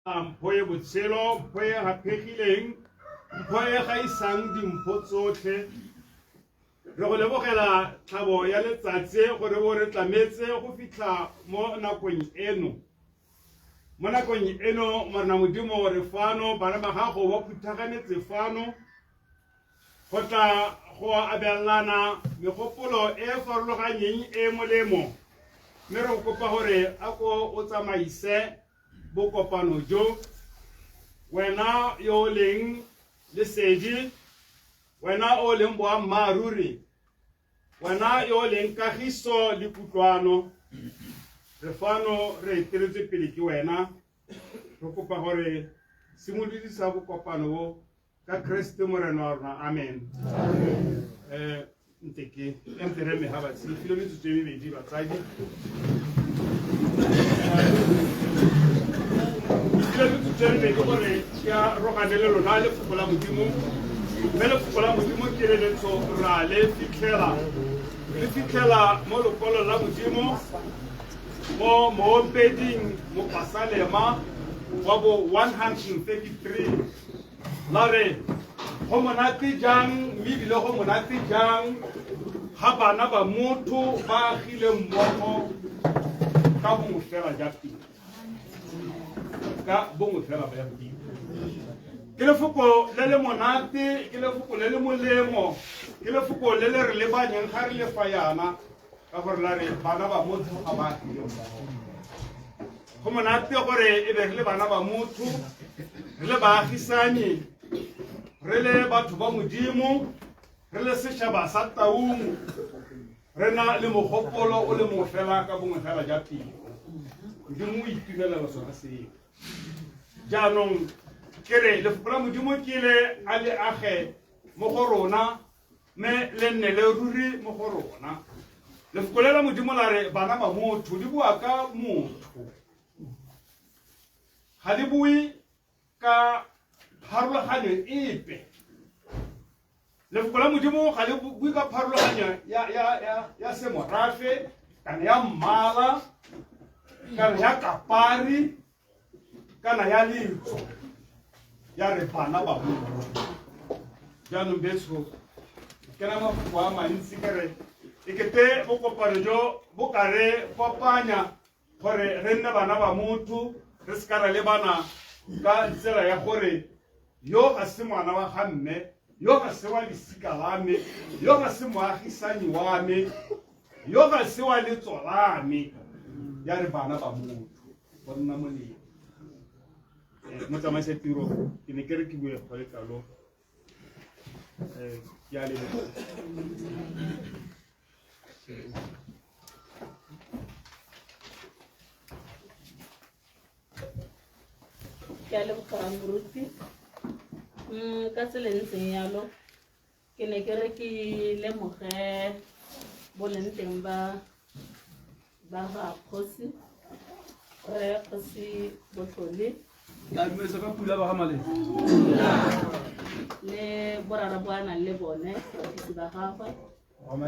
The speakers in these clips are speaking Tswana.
Mpho e botshelo, mpho e haphegileng, mpho e gaisang dimpho tsotlhe. Re go lebogela tlhabo ya letsatsi gore o re tlametse go fitlha mo nakong eno. Mo nakong eno, Morena Modimo, re fano, bana ba gago ba phuthaganetse fano go tla go abelana megopolo e e farologanyeng e e molemo, mme re go kopa gore a ko o tsamaise bokopano jo, wena yo o leng lesedi, wena o leng boammaaruri, wena yo o leng kagiso le kutlwano. Re fano re eteletswe pele ke wena, re kopa gore simolodisa bokopano bo ka Kriste Morena wa rona. Amen. Nte ke nte re meha batsi file metsotso e mebedi batsadi file metsotso e mebedi gore ke arogane le lona lefoko la Modimo, mme lefoko la Modimo ke le letsho ra le fitlhela le fitlhela mo lokwalo la Modimo mo moopeding mopasalema wa bo 133 la re, Go monate jang, mme ebile go monate jang ga bana ba motho ba agile mmogo ka bongwe fela ja pelo, ka bongwe fela ba ya pelo. Ke lefoko le le monate, ke lefoko le le molemo, ke lefoko le le re lebanyeng ga re le fa yana, ka gore la re bana ba motho ga ba agile mmogo. Go monate gore e be re le bana ba motho, re le baagisani, re le batho ba Modimo, re le setšhaba sa Taung, re na le mogopolo o le mongwe fela ka bongwe fela ja pelo. Modimo o itumelela sona seo. Jaanong ke re lefoko la Modimo ke le a le age mo go rona, mme le nne le ruri mo go rona. Lefoko le la Modimo la re bana ba motho, le bua ka motho, ga le bue ka pharologanyo epe. Lefoko la Modimo ga le bue ka pharologanyo ya semorafe, kana ya mmala, kana ya kapari, kana ya letso. Ya re bana ba motho. Jaanong betsho, ke na mafoko a mantsi, ke re e kete bokopano jo bo ka re kopanya gore re nne bana ba motho, re se ka ra lebana ka tsela ya gore yo ga se ngwana wa ga mme, yo ga se wa lesika la me, yo ga se moagisanyi wa me, yo ga se wa letso la me. Ya re bana ba motho go nna molemo. Motsamaisa tiro, ke ne ke re ke bue go le kalo. Ke a leboga. Ke a leboga moruti. Ka tsela e ntseng yalo, ke ne ke re ke lemoge boleng teng ba ga kgosi, re kgosi Botlhole. Ke a dumedisa ka pula ba ga Maleng. Le borara bo a nang le bone, bathusi ba gagwe,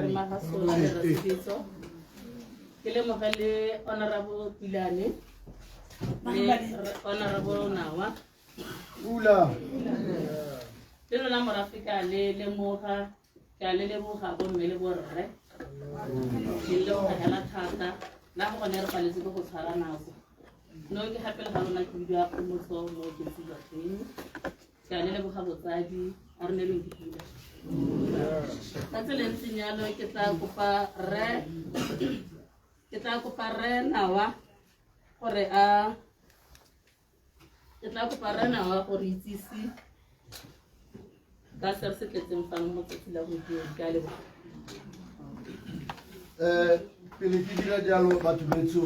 re Magasola le Rasepetso. Ke lemoge le Honorable Pilane le Honorable Nawa. Pula. Le lona morafe ke a le lemoga, ke a le leboga bomme le borre. Ke le leboga hela thata. La go gone re paletse ke go tshwara nako. No ke gape le ga lona ke bidiwa Kgomotso mo ke Bathweng. Ke a le leboga botsadi, a re nelweng ke pula. Ka tsela e ntseng jalo ke tla kopa rre, ke tla kopa rre Nawa gore a, ke tla kopa rre Nawa gore itsise ka se re se tletseng fano mo tsatsi la gompieno. Ke a leboga. Pele ke dira jalo batho betsho,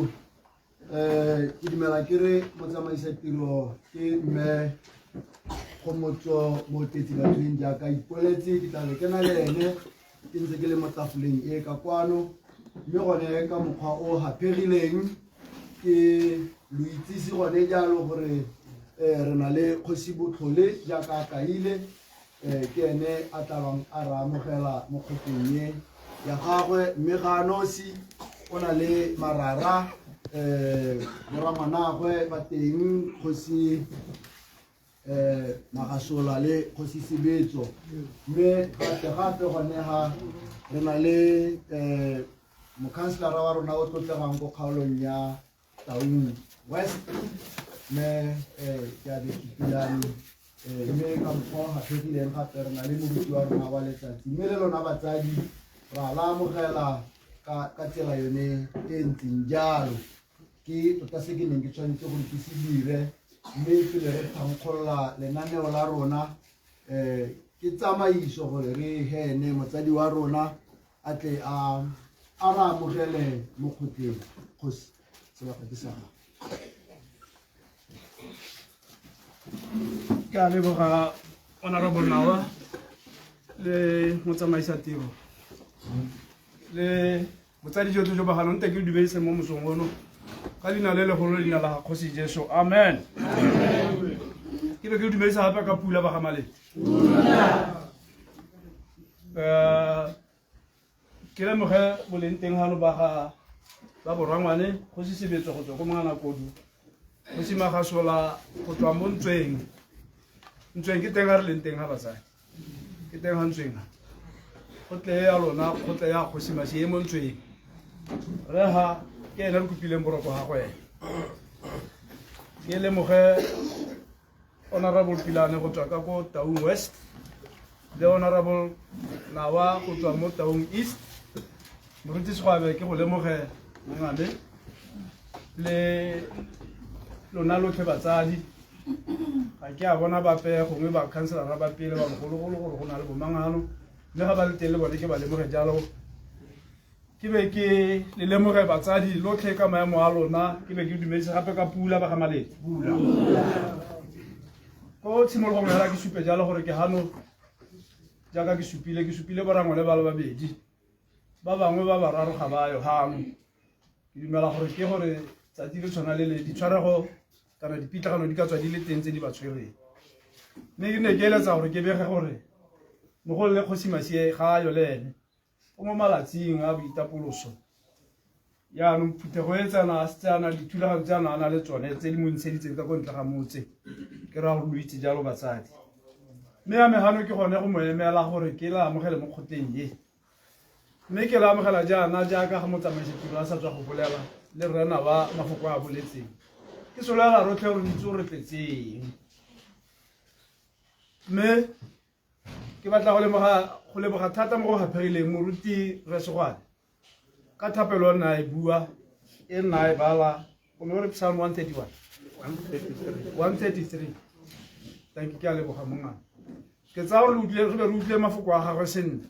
ke dumela ke re motsamaisa tiro ke mme Kgomotso Motetsi Bathweng jaaka ipoletse, ke tla re ke na le ene ke ntse ke le mo tafoleng e ka kwano, mme gone ka mokgwa o haphegileng ke lo itsise gone jalo gore re na le kgosi Botlhole jaaka a kaile, ke ene a tla bang a re amogela mo kgotleng e ya gagwe, mme ga a nosi, o na le marara. um borangwanagwe ba teng kgosi um Magasola le kgosi Sebetso. Mme gape gape gone ga re na le um mokhanselara wa rona o tlotlegang ko kgaolong ya Taung West, mme um ke a Pilane. Mme ka mokgwa o gatlhegileng gape re na le moruti wa rona wa letsatsi, mme le lona batsadi ra la amogela ka tsela yone e ntseng jalo. Ke tota se ke neng ke tshwanetse gore ke se dire, mme pele re thankgolola lenaneo la rona um ke tsamaiso gore re hene motsadi wa rona a tle a re amogele mo kgotleng. Kgosi, sebaka ke sa gago. Ke a leboga Honorable Nawa le motsamaisa tiro le botsadi jotlhe jo ba gano nte ke le dumedise mo mosong ono ka leina le legolo, leina la ga Kgosi Jesu. Amen. Ke be ke le dumedisa gape ka pula ba ga Malete. Ke lemoge boleng teng gano ba ga ba borangwane Kgosi Sebetso go tswa ko Monganakodu, Kgosi Magasola go tswa mo Ntsweng. Ntsweng ke teng ga re leng teng ga basadi, ke teng ga Ntsweng kgotle ya lona, kgotle ya Kgosi Masi e mo Ntsweng. Re ga ke ene re kopileng boroko ga go ene. Ke lemoge Honorable Pilane go tswa ka ko Taung West le Honorable Nawa go tswa mo Taung East. Moruti Segwabe, ke go lemoge mongame le lona lotlhe batsadi. Ga ke a bona bape gongwe ba councilora ba pele ba bogologolo gore go na le bomangano, mme ga ba le teng le bone ke ba lemoge jalo. Ke be ke le lemoge batsadi lotlhe ka maemo a lona. Ke be ke dumedise gape ka pula ba ga Malete. Ko tshimologong fela ke supe jalo gore ke gano jaaka ke supile, ke supile borangwele ba le babedi, ba bangwe ba bararo ga ba yo gano. Ke dumela gore ke gore tsatsi le tshwana le le ditshwarego kana dipitlagano di ka tswa di le teng tse di ba tshwereng, mme ke ne ke eletsa gore ke bege gore mogolo le Kgosi Masie ga a yo, le ene o mo malatsing a boitapoloso. Jaanong phuthego e tsena a setse a na le dithulaganyo tse a na a na le tsone tse di mo ntsheditseng ka ko ntle ga motse. Ke raya gore lo itse jalo batsadi, mme ya megano ke gone go mo emela gore ke la amogele mo kgotleng ye, mme ke la amogela jaana jaaka ga motsamaisi tiro a sa tswa go bolela le rena ba mafoko a boletseng. Ke solela rotlhe gore itse o re tletseng, mme ke batla go leboga thata mo go gaphegileng moruti Resegwane ka thapelo nna e bua e nna e bala o ne o re Psalm 131, 133. Thank you, ke a leboga mongana. Ke tsaya gore re be re utlwile mafoko a gagwe sentle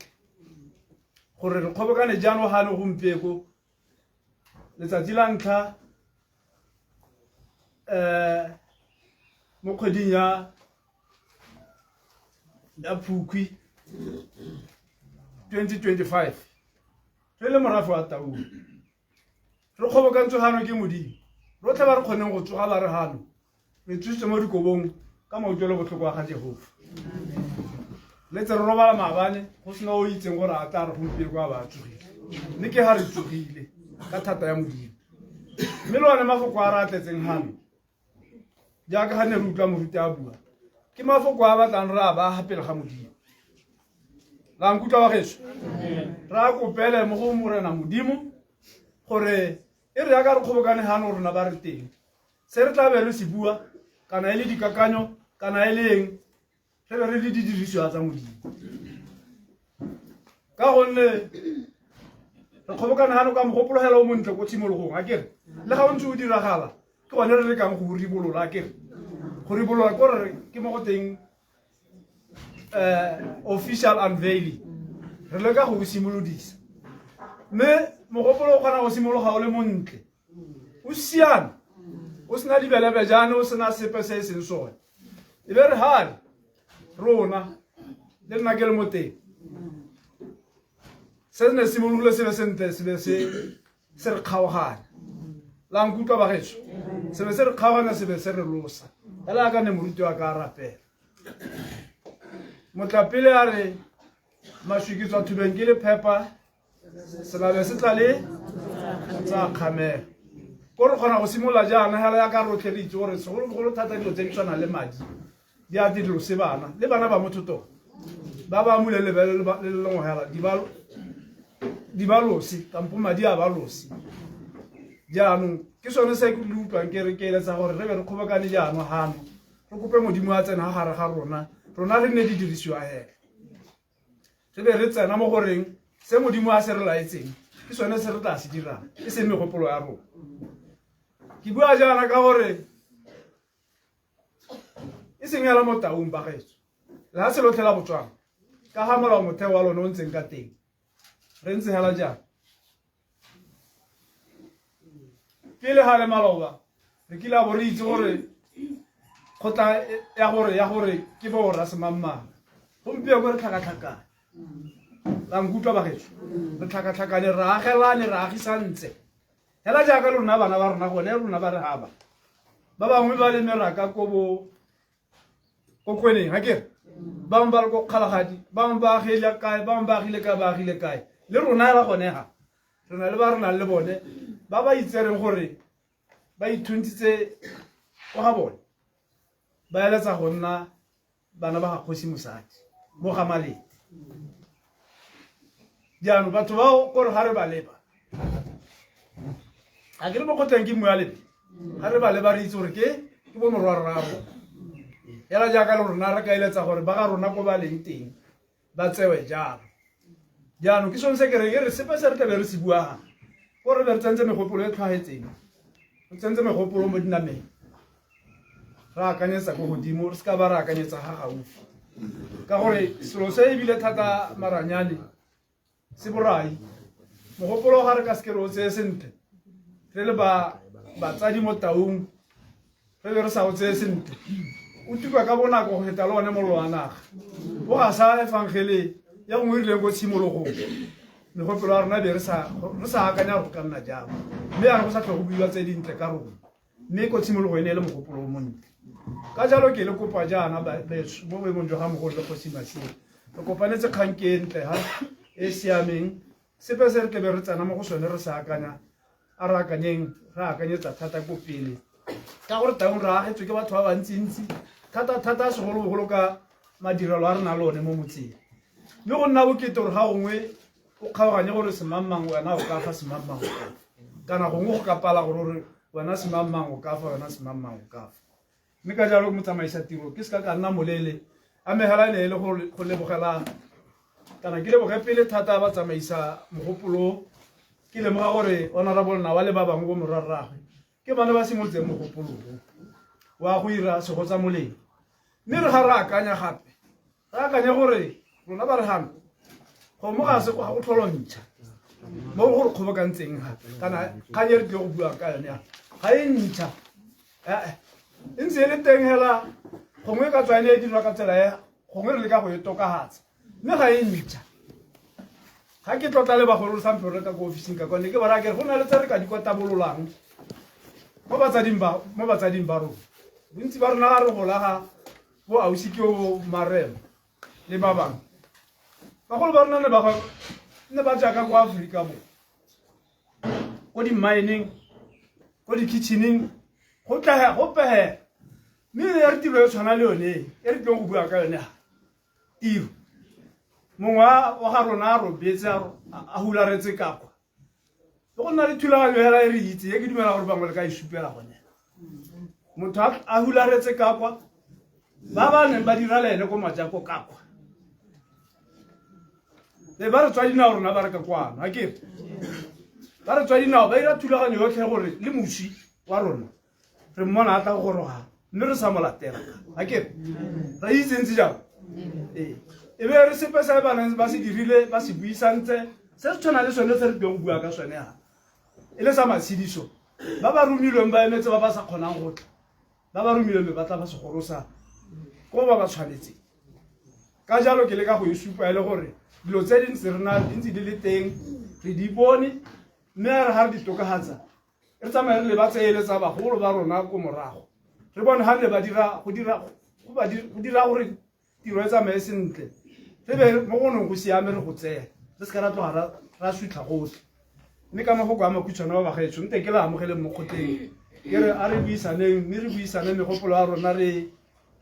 gore re kgobokane jaanong gane gompieko letsatsi la ntlha mo kgweding ya Phukwi 2025, re le morafe wa Taung re kgobokantswe gano ke Modimo. Rotlhe ba re kgoneng go tsoga ba re gano re tsositswe mo dikobong ka mautlwelo botlhoko wa ga Jehova. Le tse re robala maabane go sena o itseng gore a tla re gompieko a ba a tsogile, mme ke ga re tsogile ka thata ya Modimo. Mme le one mafoko a re a tletseng gano jaaka ga ne re utlwa moruti a bua ke mafoko a batlang re a ba pele ga Modimo. La nkutlwa wa geso, re a kopele mo go Morena Modimo gore e re yaka re kgobokane gano rona ba re teng, se re tla be re se bua kana e le dikakanyo kana e le eng, re be re le didirisiwa tsa Modimo, ka gonne re kgobokane gano ka mogopologela o montle ko tshimologong. A kere le ga o ntse o diragala ke gone re lekang go ribolola. A kere go ribolola ko re ke mo go teng official unveiling, re leka go o simolodisa, mme mogopolo o kgona go simologa o le montle, o siame, o sena dibelebejane, o sena sepe se e seng sone, e be re gale rona le nna ke le mo teng se ne simologile se be sentle, se be se re kgaoganya. La nkutlwa bageso, se be se re kgaoganya, se be se re losa fela ka ne moruti wa ka a rapela motlapele a re maswi ke tswa thubeng ke le phepa, selabe se tla le tsa kgamela. Ko re kgona go simolola jaana hela ya ka rotlhe re itse gore segolobogolo thata dilo tse di tshwanang le madi di a dilo se bana le bana ba motho tota ba ba amule lebele le le lengwe hela di ba lose kampo madi a ba lose. Jaanong ke sone se ke le utlwang ke re ke eletsa gore re be re kgobokane jaanong gano re kope Modimo a tsena gare ga rona, rona re nne di dirisiwa hela re be re tsena mo goreng se Modimo a se re laetseng ke sone se re tla se dirang, e seng megopolo ya rona. Ke bua jaana ka gore e seng hela mo Taung bagaetsho, lefatshe lotlhe la Botswana ka ga molao motheo wa lone o ntseng ka teng, re ntse hela jang. Pele ga le maloba re kile a bo re itse gore kgotla ya gore ke bo rra semangmang, gompieno re tlhakatlhakane. La nkutlwa bagaetsho, re tlhakatlhakane, re agelane, re agisantse hela jaaka le rona bana ba rona gone rona ba re gaba ba bangwe ba le meraka ko bo ko kweneng ga kere, bangwe ba le ko Kgalagadi, bangwe ba agile kae, bangwe ba agile kae, ba agile kae. Le rona hela gone ga re na le ba re nang le bone ba ba itsereng gore ba ithuntshitse kwa ga bone, ba eletsa go nna bana ba ga kgosi mosadi mo ga Malete. Jaanong batho bao kore ga re ba leba, ga ke re mo kgotleng ke mmua lebe, ga re ba leba re itse gore ke bo morwa rrago hela jaaka le rona re ka eletsa gore ba ga rona ko ba leng teng ba tsewe jalo. Jaanong ke sone se ke reng e re sepe se re tlabe re se buang gore re be re tsentse megopolo e tlhwaetseng, re tsentse megopolo mo dinameng, re akanyetsa ko godimo, re se ka ba re akanyetsa ga gaufi, ka gore selo se ebile thata maranyane se borai. Mogopolo ga re ka seke re o tseye sentle re le ba batsadi mo Taung, re be re sa o tseye sentle, o tuka ka bonako go feta le one mollo wa naga o ga sa efangele ya gongwe e rileng ko tshimologong. Megopolo ya rona be re sa akanya gore go ka nna jang, mme ya re go sa tlhogo buiwa tse dintle ka rona, mme ko tshimologo e ne e le mogopolo o montle. Ka jalo ke le kopa jaana betsho mo boemong jwa ga mogolo le kgosi Masie, re kopanetse kgang ke e ntle ha e siameng. Sepe se re tlebe re tsena mo go sone re sa akanya, a re akanyeng, re akanyetsa thata ko pele, ka gore Taung re agetswe ke batho ba bantsintsi thata thata, segolobogolo ka madirelo a re na le one mo motseng, mme go nna bokete gore ga gongwe o kgaoganye gore semangmang wena o ka fa, semangmang o ka fa, kana gongwe go ka pala gore ore wena semangmang o ka fa, wena semangmang o ka fa. Mme ka jalo motsamaisa tiro ke seka ka nna molele a megela ne e le go lebogela, kana ke leboge pele thata ba tsamaisa mogopolo. Ke lemoga gore honorable Nawa le ba bangwe bo morwarragwe ke bone ba simolotseng mogopolo wa go ira segotsa molemo, mme re ga re akanya gape re akanye gore rona ba re gano go mo ga se go tlholo ntšha mo go re kgobokantseng ga kana kgang e re tlile go bua ka yone ga e ntšha, e ntse e le teng hela, gongwe e ka tswa e ne e dirwa ka tsela e gongwe re leka go e tokafatsa, mme ga e ntšha. Ga ke tlotla le bagolo sampe re ka ko ofising ka kwane, ke ba raya ke re go na le tse re ka di kwatabololang mo batsading ba rona. Bontsi ba rona ga re gola ga bo ausi ke o Marema le ba bangwe, bagolo ba rona ne ba jaaka kwa Aforika Borwa ko di-mineng, ko di-kitcheneng, go tlaga go pegela, mme ya re tiro e tshwana le yone e re tlileng go bua ka yone, ga tiro mongwe wa ga rona a robetse a hularetse ka kwa, le go nna le thulaganyo hela e re itse e ke dumela gore bangwe le ka e supela gone. Motho a hularetse ka kwa, ba ba neng ba dira le ene ko majako ka kwa be ba re tswa dinao, rona ba re ka kwano a kere ba re tswa dinao, ba ira thulaganyo yotlhe gore le moswi wa rona re mmona a tla go goroga, mme re sa mo latela a kere re itse ntse jalo. Ee, e be re sepe se ba neng ba se dirile, ba se buisantse, se se tshwana le sone se re tlileng go bua ka sone ga e le sa matshediso, ba ba romilweng ba emetse ba ba sa kgonang go tla, ba ba romilweng be ba tla ba se gorosa ko ba ba tshwanetseng. Ka jalo ke leka go e supa e le gore dilo tse di ntse rena di ntse di le teng, re di bone, mme a re ga re di tokafatsa re tsamaye re leba tse ele tsa bagolo ba rona ko morago, re bone ga ne ba dira go dira go dira gore tiro e tsamaye sentle, re be mo go neng go siame re go tseye, re se ka ra tloga ra sutlha gotlhe. Mme ka mafoko a makhutshwane ba bagaetsho, nte ke la amogeleng mo kgotleng. Ke re a re buisaneng, mme re buisane megopolo ya rona re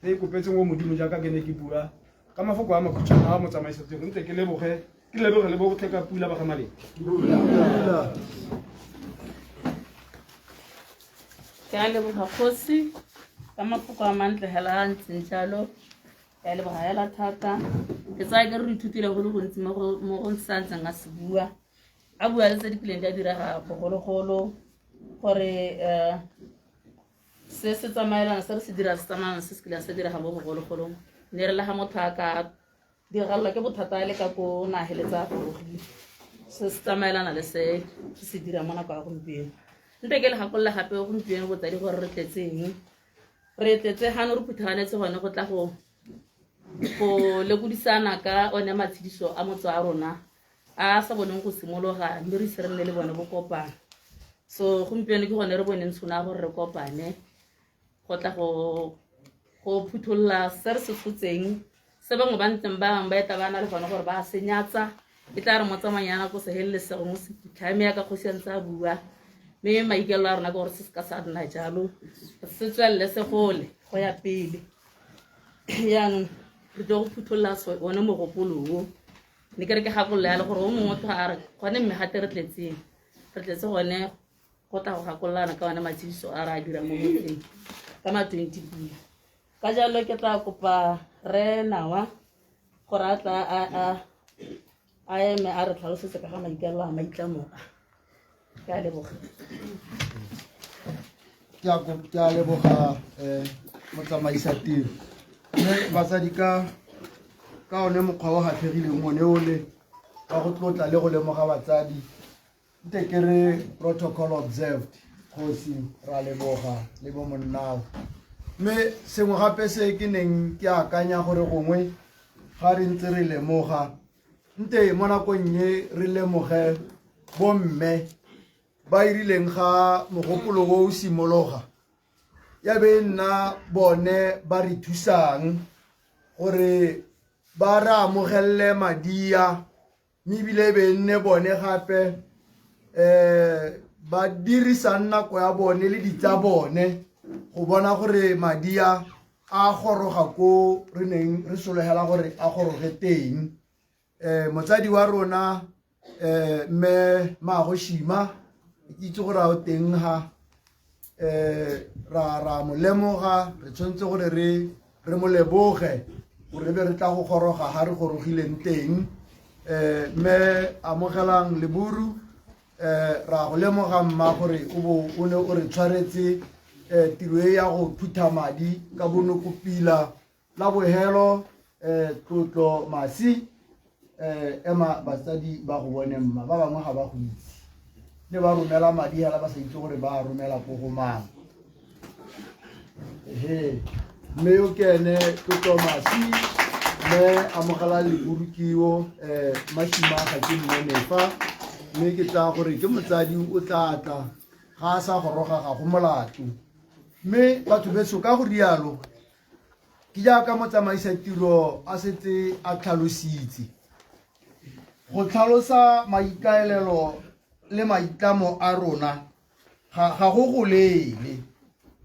re e kopetseng go Modimo jaaka ke ne ke bua. Ka mafoko a makhutshwane a motsamaisa tiro, nte ke leboge, ke leboge le botlhe ka pula ba ga Malete. Ke a leboga kgosi ka mafoko a mantle hela a ntseng jalo. Ke a leboga hela thata. Ke tsaya ke re re ithutile go le gontsi mo go sa ntseng a se bua. A bua le tse di kileng di a direga bogologolo gore um se se tsamaelana se re se dira se tsamaelana se se kileng sa direga mo bogologolong. Ne re le ga motho a ka diragalelwa ke bothata a le ka ko nageletsa a gorogile, se se tsamaelana le se se se dira mo nako ya gompieno. Nte ke le gakolola gape gompieno botsadi gore re tletseng, re tletse gano re phuthaganetse gone go tla go lekodisana ka one matshediso a motse wa rona a sa boneng go simologa, mme re ise re nne le bone bo kopana. So gompieno ke gone re boneng tshono ya gore re kopane go tla go phutholola se re se tshotseng, se bangwe ba ntseng ba bangwe ba eta ba na le gone gore ba senyatsa. E tla re mo tsamayng ya nako se helele se gongwe se phutlhame yaka kgosi a ntse a bua, mme maikaelelo a rona ke gore se se ka sa nna jalo, se tswelele se gole go ya pele. Jaanong re tlo go phutholola one mogopolo o. Ne ke re ke gakolola yalo gore o mongwe tloga a re gone mme gate re tletseng, re tletse gone go tla go gakololana ka one matshediso a re a dirang mo motseng ka ma 20 pula. Ka jalo ke tla kopa re Nawa gore a tla a eme a re tlhalosetse ka ga maikaelelo a maitlamo a. Ke a leboga. Ke a leboga motsamaisa tiro. Mme batsadi ka one mokgwa o gatlhegileng one ole wa go tlotla le go lemoga batsadi, nte ke re protocol observed, kgosi ra leboga le bo monnao. Mme sengwe gape se ke neng ke akanya gore gongwe ga re ntse re lemoga, nte mo nakong e re lemoge bomme ba irileng ga mogopolo o o simologa, ya be nna bone ba re thusang gore ba re amogelele madia, mme ebile be nne bone gape ba dirisang nako ya bone le ditsa bone go bona gore madia a goroga ko re neng re sologela gore a goroge teng. Motsadi wa rona mme Magoshima, ke itse gore a o teng ha, ra mo lemoga, re tshwanetse gore re mo leboge gore be re tla go goroga ha re gorogileng teng. Mme Amogelang Leburu, ra go lemoga mma gore o bo o ne o re tshwaretse tiro e ya go phutha madi ka bonokopila la bohelo. Tlotlo Masi, ema batsadi ba go bone mma, ba bangwe ga ba go itse, ne ba romela madi hela ba sa itse gore ba romela ko go mang. Ehe, mme yo ke ene Tlotlo Masi, mme Amogela Leburu ke yo, Mashima ga ke mmone fa, mme ke tsaya gore ke motsadi o tla tla ga a sa goroga ga go molato. Mme batho beso ka go rialo, ke jaaka motsamaisa tiro a setse a tlhalositse, go tlhalosa maikaelelo le maitlamo a rona ga go goleele,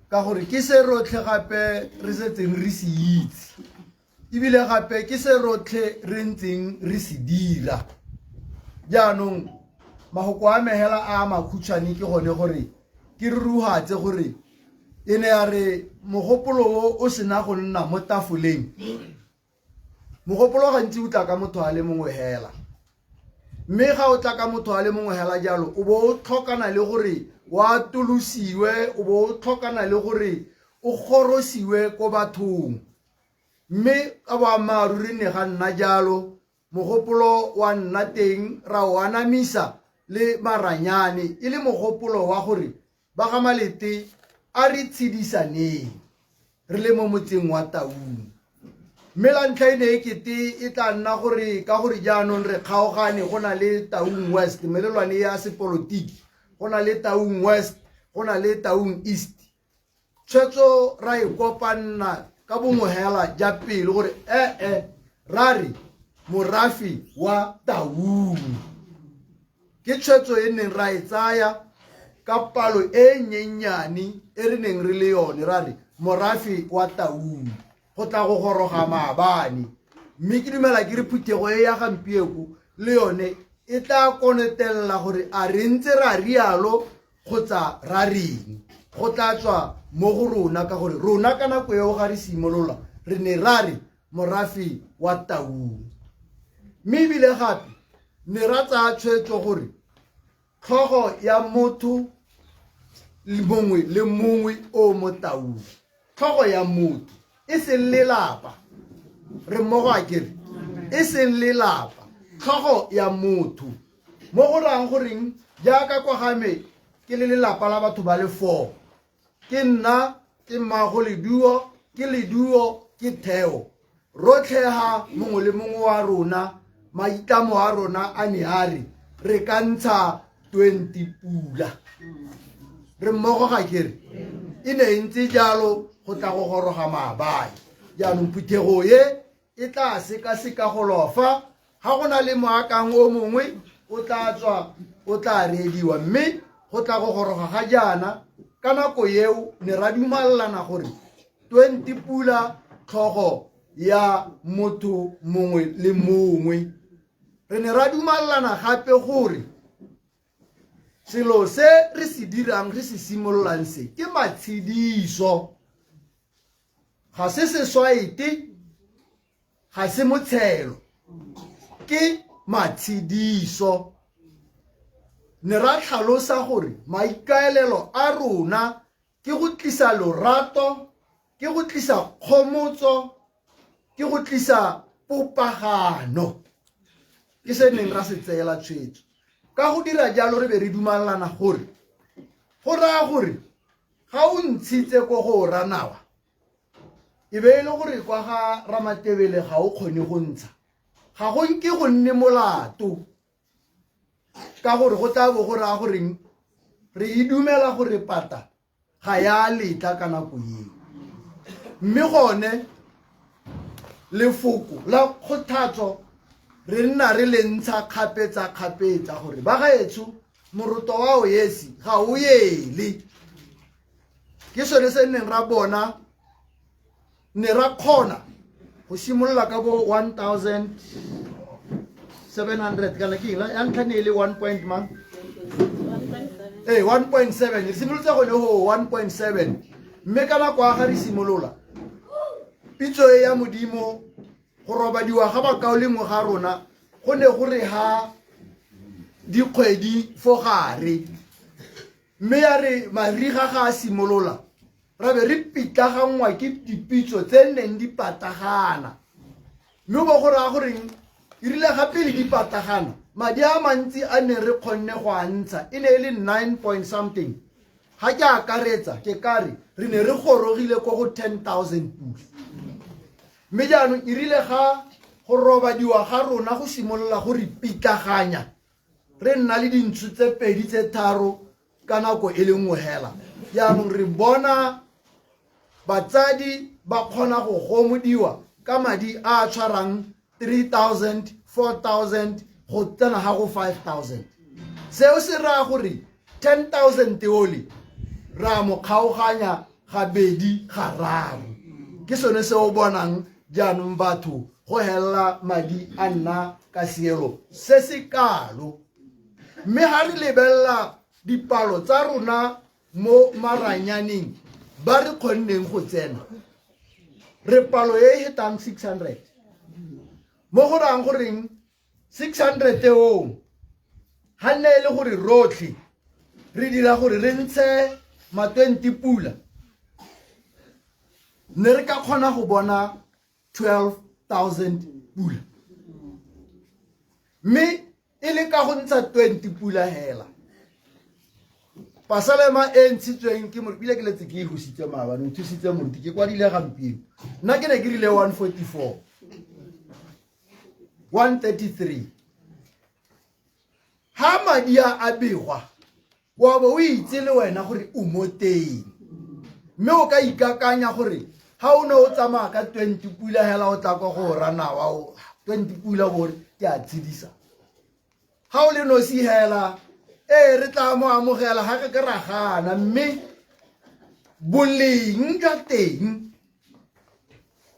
ka gore ke se rotlhe gape re setseng re se itse, ebile gape ke se rotlhe re ntseng re se dira. Jaanong mafoko a me hela a makhutshwane ke gone gore ke rurugatse gore e ne ya re mogopolo o o sena go nna mo tafoleng, mogopolo gantsi o tla ka motho a le mongwe hela, mme ga o tla ka motho a le mongwe hela jalo o bo o tlhokana le gore o atolosiwe, o bo o tlhokana le gore o gorosiwe ko bathong. Mme ka boammaaruri ne ga nna jalo, mogopolo wa nna teng ra o anamisa le maranyane, e le mogopolo wa gore ba ga Malete a re tshedisaneng re le mo motseng wa Taung. Mme la ntlha e ne e kete e tla nna gore ka gore jaanong re kgaogane, go na le Taung West, melelwane ya sepolotiki, go na le Taung West, go na le Taung East. Tshwetso ra e kopanna ka bongwe hela ja pele gore ra re morafe wa Taung. Ke tshwetso e neng ra e tsaya ka palo e nyenyane e re neng re le yone, ra re morafe wa Taung go tla go goroga maabane. Mme ke dumela ke re phuthego e ya gampieko le yone e tla konetelela gore a re ntse ra rialo kgotsa ra reng. Go tla tswa mo go rona, ka gore rona ka nako eo ga re simolola re ne ra re morafe wa Taung. Mme ebile gape ne ra tsaya tshwetso gore tlhogo ya motho mongwe le mongwe o mo Taung, tlhogo ya motho e seng lelapa, re mmogo a kere, e seng lelapa, tlhogo ya motho mo go rang goreng jaaka kwa ga me ke le lelapa la batho ba le 4, ke nna, ke mmago Leduo, ke Leduo, ke Theo, rotlhe ga mongwe le mongwe wa rona maitlamo a rona a ne a re re ka ntsha 20 pula, re mmogo ga kere e ne e ntse jalo go tla go goroga maabane. Jaanong phuthego e e tla sekaseka go lofa ga go na le moakang o mongwe o tla tswa o tla reediwa, mme go tla go goroga ga jaana ka nako eo ne ra dumalelana gore 20 pula tlhogo ya motho mongwe le mongwe. Re ne ra dumalelana gape gore selo se re se dirang, re se simololang se ke matshediso, ga se seswaete, ga se motshelo, ke matshediso. Ne ra tlhalosa gore maikaelelo a rona ke go tlisa lorato, ke go tlisa kgomotso, ke go tlisa popagano. Ke se neng ra se tseela tshwetso. Ka go dira jalo re be re dumalana gore go raya gore ga o ntshitse ko go ranawa e be e le gore kwa ga Ramatebele ga o kgone go ntsha, ga go nke go nne molato, ka gore go tla bo go raya goreng re e dumela gore pata ga ya letla ka nako eo. Mme gone lefoko la kgothatso re nna re le ntsha kgapetsa-kgapetsa gore ba gaetsho moroto wa o esi ga o ele. Ke sone se neng ra bona ne ra kgona go simolola ka bo 1700 kana ke eng ya ntlha ne e le 1 point mang? Ee, 1.7 re simolotse gone go 1.7, mme ka nako ya ga re simolola pitso e ya Modimo, go robadiwa ga bakaulengwe ga rona go ne go re ha dikgwedi fo gare, mme ya re mariga ga a simolola ra be re pitlaganngwa ke dipitso tse neng di patagana, mme bo go raya goreng e rile ga pele di patagana madi a mantsi a ne re kgonne go a ntsha e ne e le 9 point something. Ga ke akaretsa ke kare re ne re gorogile ko go 10,000 pula, mme jaanong e rile ga go robadiwa ga rona go simolola go re pitlaganya, re nna le dintsho tse pedi tse tharo ka nako e le nngwe hela. Jaanong re bona batsadi ba kgona go gomodiwa ka madi a a tshwarang 3000, 4000 go tsena ga go 5000. Seo se raya gore 10,000 ole ra mo kgaoganya gabedi gararo. Ke sone se o bonang jaanong batho go helela madi a nna ka seelo se se kalo. Mme ga re lebelela dipalo tsa rona mo maranyaneng ba re kgonneng go tsena, re palo e e hetang 600, mo go rayang goreng 600 eo ga nne e le gore rotlhe re dira gore re ntshe ma 20 pula, ne re ka kgona go bona 12,000 pula, mme e le ka go ntsha 20 pula hela. Pasalema e ntshitsweng ke moruti, ke letse ke e husitse maabane, o thusitse moruti, ke kwadile gampieno. Nna ke ne ke rile 144, 133. Ha madi a a begwa, wa bo o itse le wena gore o mo teng, mme o ka ikakanya gore ha o ne o tsamaya ka 20 pula hela o tla kwa go ranawa 20 pula gore ke a tshedisa. Ga o le nosi hela, ee re tla mo amogela ga re ke ra gana, mme boleng jwa teng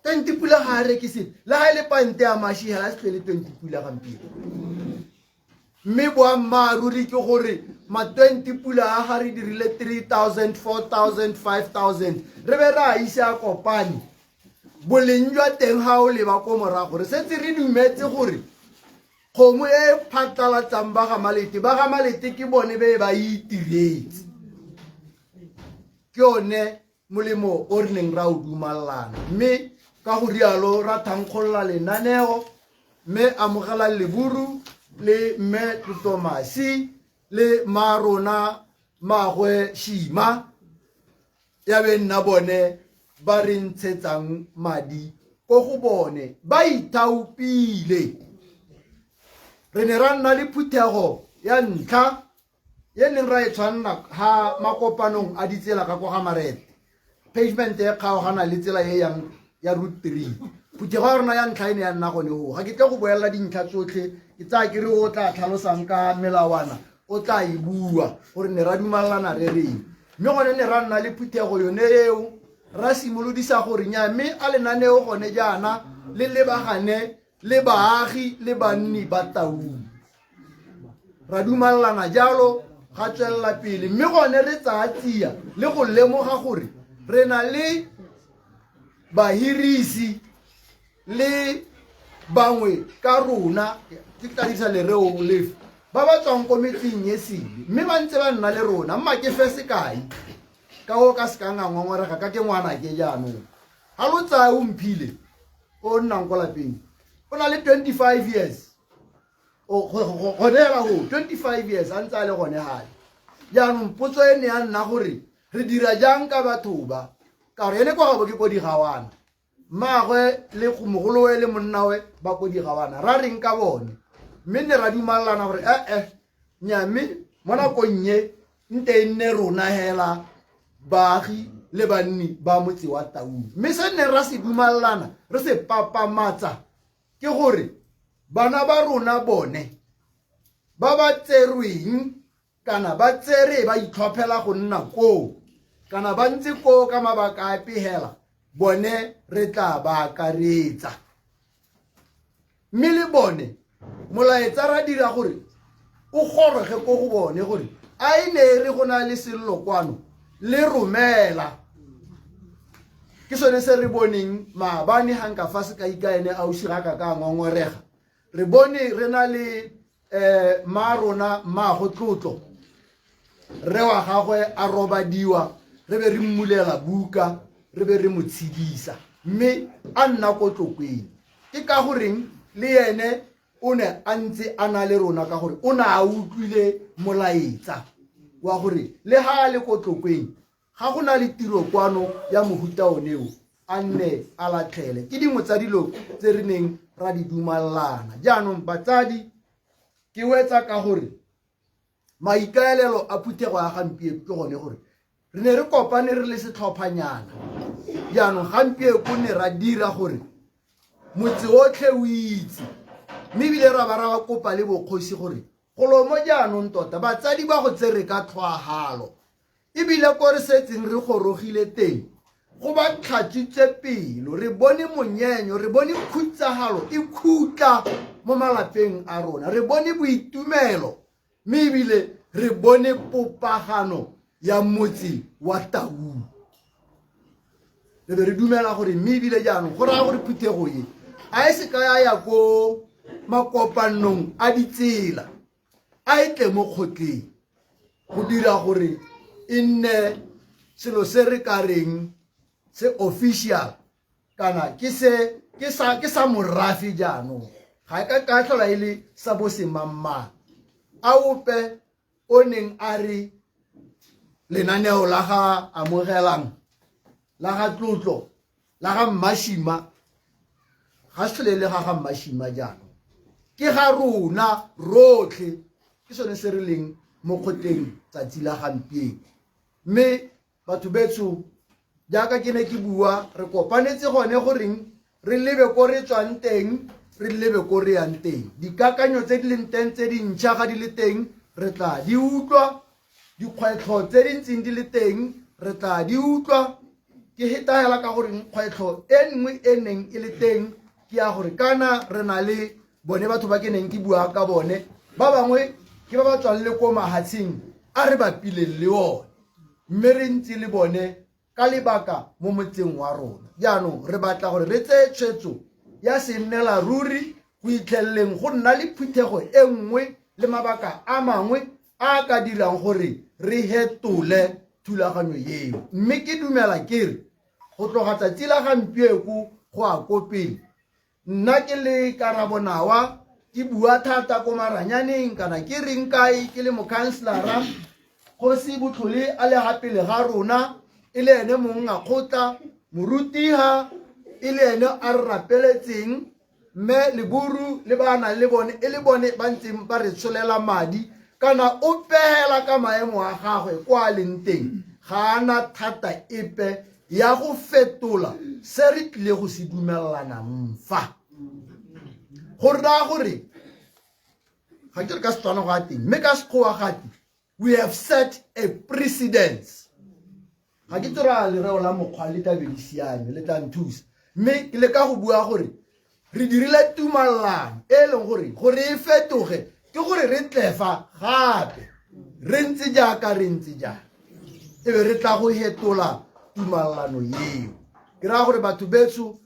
20 pula ga a rekise le ga e le pante ya mashi hela a se tlhole 20 pula gampieno. Mme boammaaruri ke gore ma 20 pula a ga re dirile 3000, 4000, 5000 re be re a ise a kopane, boleng jwa teng ga o leba ko morago re setse re dumetse gore kgomo e e phatlalatsang ba ga Malete, ba ga Malete ke bone be ba itiretse. Ke one molemo o re neng ra o dumalana, mme ka go rialo ra thankgolola lenaneo. Mme amogela Leburu le mme Tlotlomasi le ma rona magwe Shima ya be nna bone ba re ntshetsang madi ko go bone ba ithaopile. Re ne ra nna le phuthego ya ntlha e neng ra e tshwanna ha makopanong a ditsela ka kwa ga Marete, pavement e kgaogana le tsela e yang ya route 3. Phuthego ya rona ya ntlha e ne ya nna gone go. Ga ke tle go boelela dintlha tsotlhe, ke tsaya ke re o tla tlhalosang ka melawana o tla e bua gore ne ra dumalana re reng. Mme gone ne ra nna le phuthego yone eo, ra simolodisa gore nya mme a lenaneo gone jaana le lebagane le baagi le banni ba Taung. Ra dumalana jalo ga tswelela pele, mme gone re tsaya tsia le go lemoga gore re na le bahirisi le bangwe ka rona, ke tla dirisa lereo lefe, ba ba tswang ko metseng e sele mme ba ntse ba nna le rona. Mma ke fe sekai ka o ka sekang a ngongorega ka ke ngwana ke jaanong ga lo tsaya o mphile o nnang ko lapeng o na le 25 years gone hela go 25 years a ntse a le gone gale. Jaanong potso e ne ya nna gore re dira jang ka batho ba, ka gore ene kwa gabo ke ko Digawana, mmaagwe le mogolowe le monnawe ba ko Digawana, ra reng ka bone? Mme ne ra dumalana gore ee nya mme mo nakong e nte e nne rona hela baagi le banni ba motse wa Taung. Mme se ne ra se dumalana re se papamatsa ke gore bana ba rona bone ba ba tserweng kana ba tsere ba itlhophela go nna koo kana ba ntse koo ka mabaka a pegela, bone re tla ba akaretsa. Mme le bone molaetsa ra dira gore o goroge ko go bone gore a e ne re go na le sello kwano le romela. Ke sone se re boneng maabane ga nka fa sekai ka ene ausi ga ka ka ngongorega. Re bone re na le ma rona mmaago Tlotlo, rre wa gagwe a robadiwa, re be re mmulela buka, re be re mo tshedisa, mme a nna ko Tlokweng. Ke ka goreng le ene o ne a ntse a na le rona, ka gore o ne a utlwile molaetsa wa gore le ha a le ko Tlokweng ga go na le tiro kwano ya mohuta oneo a nne a latlhele. Ke dingwe tsa dilo tse re neng ra di dumalana. Jaanong batsadi, ke wetsa ka gore maikaelelo a phuthego ya gampieno ke gone gore re ne re kopane re le setlhophanyana. Jaanong gampieno ne ra dira gore motse otlhe o itse, mme ebile ra ba ra ba kopa le bokgosi gore golo mo jaanong tota batsadi ba go tsere ka tlhoahalo, ebile ko re setseng re gorogile teng go ba tlhatswitse pelo. Re bone monyenyo, re bone khutsahalo e khutla mo malapeng a rona, re bone boitumelo, mme ebile re bone popagano ya motse wa Taung. Re be re dumela gore mme ebile jaanong go raya gore phuthego e a e se ka ya ya ko makopanong a ditsela, a e tle mo kgotleng go dira gore e nne selo se re ka reng se official kana ke se ke sa morafe. Jaanong ga e ka ka tlhola e le sa bo semangmang a ope o neng a re lenaneo la ga Amogelang, la ga Tlotlo, la ga Mmashima. Ga se tlhole le ga ga Mmashima, jaanong ke ga rona rotlhe. Ke sone se re leng mo kgotleng tsatsi la gampieno. Mme batho betsho, jaaka ke ne ke bua, re kopanetse gone goreng re lebe ko re tswang teng, re lebe ko re yang teng. Dikakanyo tse di leng teng tse dintšha ga di le teng re tla di utlwa, dikgwetlho tse di ntseng di le teng re tla di utlwa. Ke heta hela ka gore kgwetlho e nngwe e neng e le teng ke ya gore kana re na le bone batho ba ke neng ke bua ka bone, ba bangwe ke ba ba tswang le ko mahatsheng a re bapileng le one, mme re ntse le bone ka lebaka mo motseng wa rona. Jaanong re batla gore re tseye tshwetso ya se nnela ruri go itlheleleng go nna le phuthego e nngwe le mabaka a mangwe a ka dirang gore re hetole thulaganyo eo. Mme ke dumela ke re go tloga tsatsi la gampieko go a ko pele, nna ke le Karabonawa ke bua thata ko maranyaneng kana ke reng kae ke le mokhanselara, Kgosi Botlhole a le ga pele ga rona e le ene mong a kgotla, morutiha e le ene a re rapeletseng, mme Leburu le ba nang le bone e le bone ba ntseng ba re tsholela madi kana o pegela ka maemo a gagwe kwa a leng teng, ga ana thata epe ya go fetola se re tlile go se dumelanang fa. Go raya gore ga ke re ka Setswana go a teng, mme ka Sekgowa gate we have set a precedence. Ga ke tsora lereo la mokgwa le tla be le siame, le tla nthusa, mme ke leka go bua gore re dirile tumalano e leng gore gore e fetoge ke gore re tle fa gape re ntse jaaka re ntse jaana, e be re tla go hetola tumalano eo. Ke raya gore batho betsho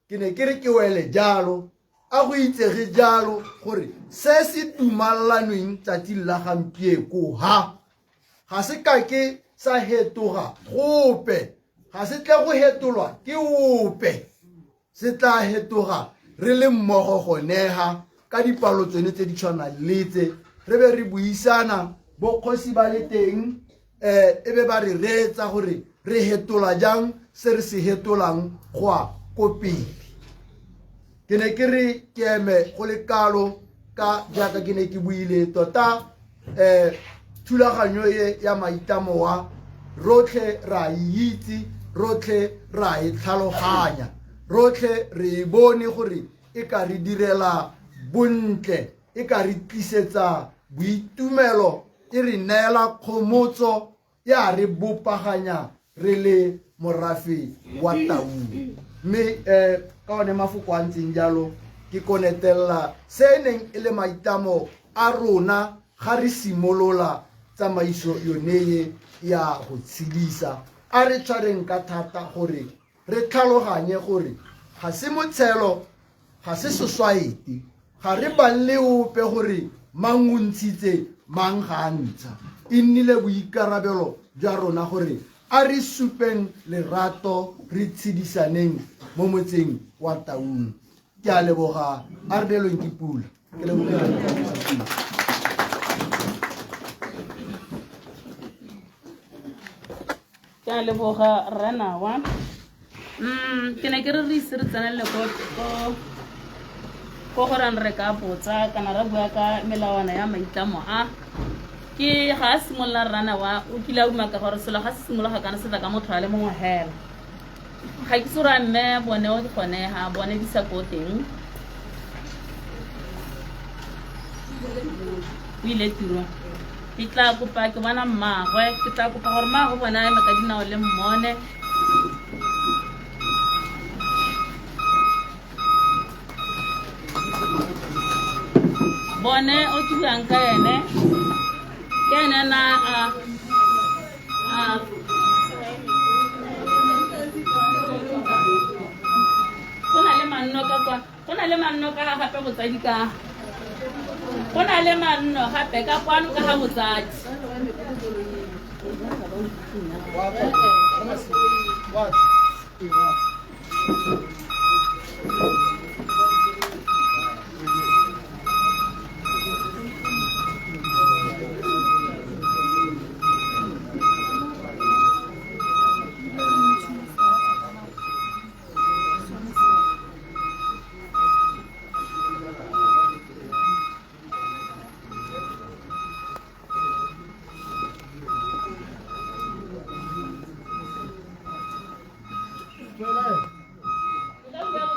ke ne ke re ke wele jalo, a go itsege jalo gore se se tumalanweng tsatsing la gampieko ha ga se ka ke sa hetoga gope, ga se tle go hetolwa ke ope, se tla hetoga re le mmogo gonega ka dipalo tsone tse di tshwanang le tse re be re buisana bokgosi ba le teng, e be ba re reetsa gore re hetola jang se re se hetolang go a ko pele. Ke ne ke re ke eme go le kalo ka jaaka ke ne ke buile tota, thulaganyo e ya maitlamo wa rotlhe ra e itse, rotlhe ra e tlhaloganya, rotlhe re e bone gore e ka re direla bontle, e ka re tlisetsa boitumelo, e re neela kgomotso, ya re bopaganya re le morafe wa Taung. Mme ka one mafoko a ntseng jalo ke konetelela se e neng e le maitlamo a rona ga re simolola tsamaiso yone e ya go tshedisa. A re tshwareng ka thata gore re tlhaloganye gore ga se motshelo, ga se society, ga re balle ope gore mang o ntshitse mang ga a ntsha. E nnile boikarabelo jwa rona gore a re supeng lerato, re tshedisaneng mo motseng wa Taung. Ke a leboga, a re neelweng ke pula. Ke lebogile. Ke a leboga Ranawa. Ke ne ke re re ise re tsenelele ko go reng re ka botsa kana re bua ka melawana ya maitlamo a. Ke ga a simolola Ranawa o kile a umaka gore selo ga se simologa kana se tla ka motho a le mongwe hela. Ga ke tsora mme bone o gone ha bone di sa ko teng. O ile tirong. Ke tla kopa ke bona mmagwe, ke tla kopa gore mmagwe bona a eme ka dinao le mmone. Bone o ke buang ka ene, ke ene na a go na le manno ka kwa, go na le manno ka gape botsadi ka, go na le manno gape ka kwano ka ga botsadi.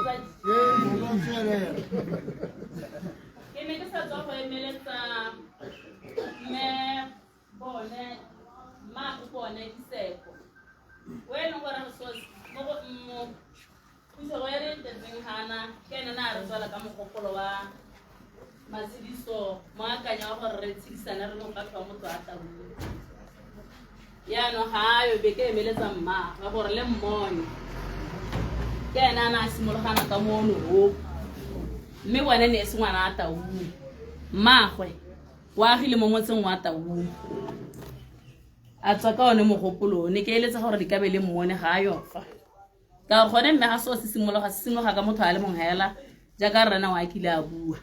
Botsadi. Ke ne ke sa tswa go emeletsa mme bone mmago bone Diseko. O e leng gore so mo go mo phuthego e re tletseng gana ke ene na re tswela ka mogopolo wa matshediso moakanya wa gore re tshedisane re le mophatlho wa motho a taung. Yaanong ga a yo be ke emeletsa mmaagwe gore le mmone ke ene a ne a simologana ka mono o mme bone ne e se ngwana a taung mmaagwe o agile mo motseng wa taung a tswa ka one mogopolo ne ke eletsa gore di ka be le mmone ga a yo fa ka gore gone mme ga seo se simologa se simologa ka motho a le mongwe hela jaaka rrena wa kile a bua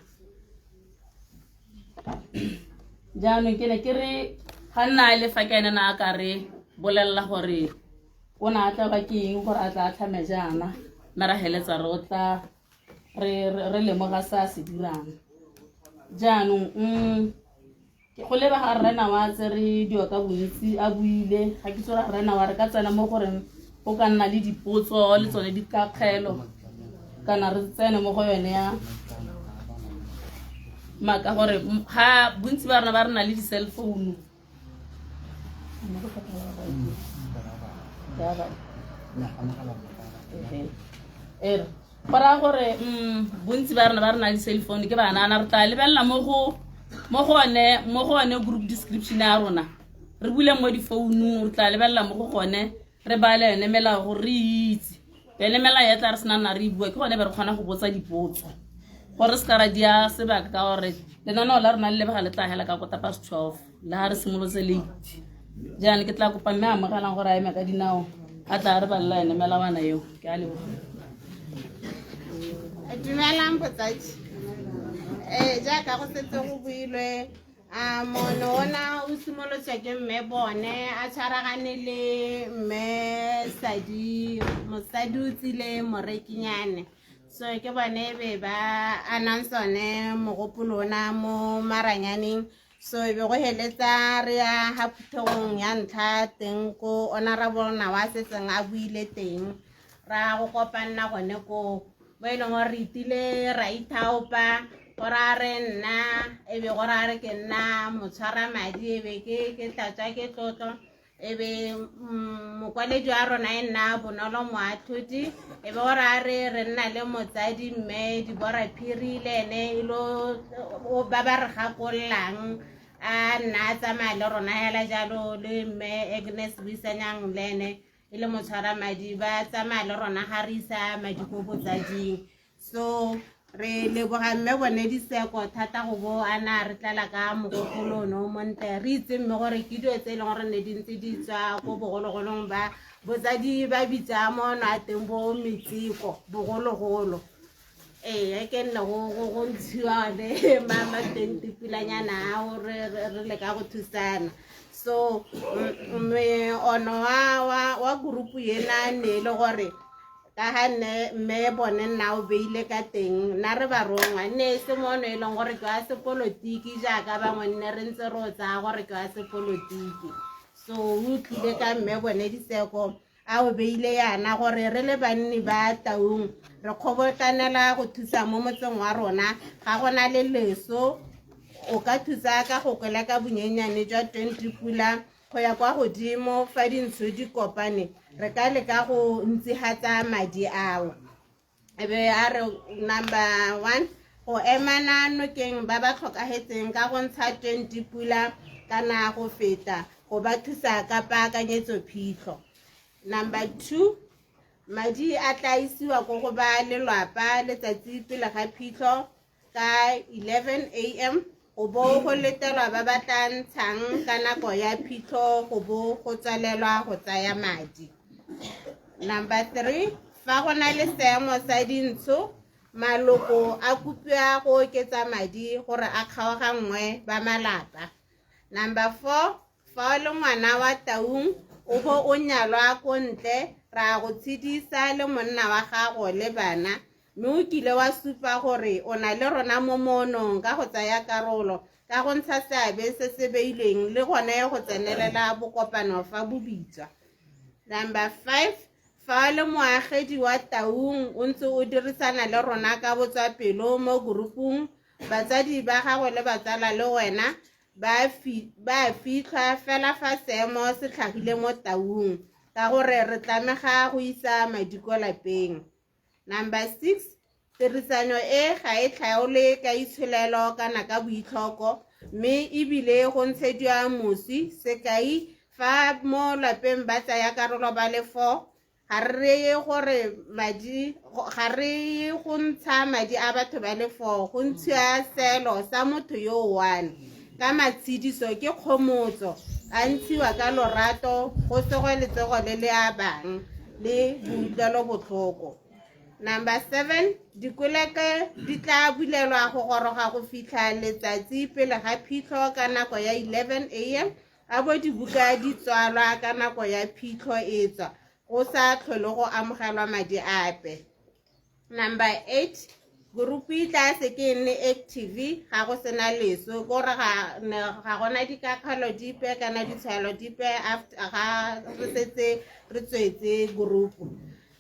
jaanong ke ne ke re ga nna a le fa ke ene na a ka re bolelela gore o ne a tla ba ke eng gore a tla a tlhame jaana mme ra heletsa re o tla re lemoga se a se dirang jaanong go lebega rre Nawa a tsere dilo ka bontsi a buile ga ke tsore rre Nawa re ka tsena mo goreng go ka nna le dipotso le tsone dikakgelo kana re tsene mo go yone ya maka gore ga bontsi ba rona ba re na le di-cell phone ere go raya gore bontsi ba rona ba re na le cell phone ke banana re tla lebelela mo go mo go one mo go one group description ya rona re bule mo difounung re tla lebelela mo go gone re bale yone melao gore re itse yone melao ya tla re sena nna re e bua ke gone be re kgona go botsa dipotso gore re se ka ra dia sebaka ka gore lenaneo la rona le lebega le tla hela ka kota past 12 le ga re simolotse late jaanong ke tla kopa mme a amogelang gore a eme ka dinao a tla re balela ene melawana eo ke a leboga. Dumelang botsadi. Jaaka go setse go builwe a mono ona o simolotswe ke mme bone a tshwaragane le mme Sadi mosadi o tsile morekinyane so ke bone be ba anang sone mogopolo ona mo maranyaneng so e be go heletsa re ya ha phuthegong ya ntlha teng ko honorable Nawa a setseng a buile teng ra go kopanna gone ko mo e leng gore re itile ra ithaopa gore a re nna e be gore a re ke nna motshwara madi e be ke ke tlatswa ke tlotlo e be mokwaledi wa rona e nna Bonolo Moatlhodi e be gore a re re nna le motsadi mme Dibora Phiri le ene e lo ba ba re gakollang a nna a tsamaya le rona hela jalo le mme Agnes Buisanyang le ene e le motshwara madi ba tsamaya le rona ga re isa madi ko botsading so re leboga mme bone Diseko thata go bo a na re tlala ka mogopolo ono o montle re itse mme gore ke dilo tse e leng gore ne di ntse di tswa ko bogologolong ba botsadi ba bitsa mono a teng bo metseko bogologolo ee ke nne go ntshiwa one ma twenty pulanyana ao re leka go thusana so mme ono wa group ena ne e le gore ka ga nne mme bone nna o beile ka teng nna re barongwa nne e se mono e leng gore ke wa sepolotiki jaaka bangwe nne re ntse re o tsaya gore ke wa sepolotiki so o tlile ka mme bone Diseko a o beile yana gore re le banni ba Taung re kgobotlanela go thusa mo motseng wa rona ga gona le leso o ka thusa ka go koleka bonyenyane jwa 20 pula go ya kwa godimo fa dintsho di kopane re ka leka go ntsihatsa madi ao e be a re number 1 go emana nokeng ba ba tlhokahetseng ka go ntsha 20 pula kana go feta go ba thusa ka paakanyetso phitlho number 2 madi a tla isiwa ko go ba lelwapa letsatsi pele ga phitlho ka 11 am go bo go letelwa ba ba tla ntshang ka nako ya phitlho go bo go tswalelwa go tsaya madi number 3 fa go na le seemo sa dintsho maloko a kopiwa go oketsa madi gore a kgaoganngwe ba malapa number 4 fa o le ngwana wa Taung o bo o nyalwa ko ntle ra go tshedisa le monna wa gago le bana mme o kile wa supa gore o na le rona mo moonong ka go tsaya karolo ka go ntsha seabe se se beilweng le gone go tsenelela bokopano fa bo bitswa number 5 Fa o le moagedi wa Taung o ntse o dirisana le rona ka botswapelo mo gurupung, batsadi ba gago le batsala le wena ba fitlhwa fela fa seemo se tlhagile mo Taung ka gore re tlamega go isa madi ko lapeng. Number 6, tirisano e ga e tlhaole ka itsholelo kana ka boitlhoko, mme ebile go ntshediwa moswi. Sekai, fa mo lapeng ba tsaya karolo ba le 4, ga re ye gore madi ga re ye go ntsha madi a batho ba le 4, go ntshiwa selo sa motho yo one ka matshediso ke kgomotso, a ntshiwa ka lorato, go sego letsogo le le abang le boutlwelobotlhoko. Number 7, dikoleke di tla bulelwa go goroga go fitlha letsatsi pele ga phitlho ka nako ya 11 a.m. a bo dibuka di tswalwa ka nako ya phitlho e tswa, go sa tlhole go amogelwa madi ape. Number 8, group e tla se ke nne active ga go sena leso, kore ga gona dikakgelo dipe kana ditshwaelo dipe after ga re setse re tswetse group.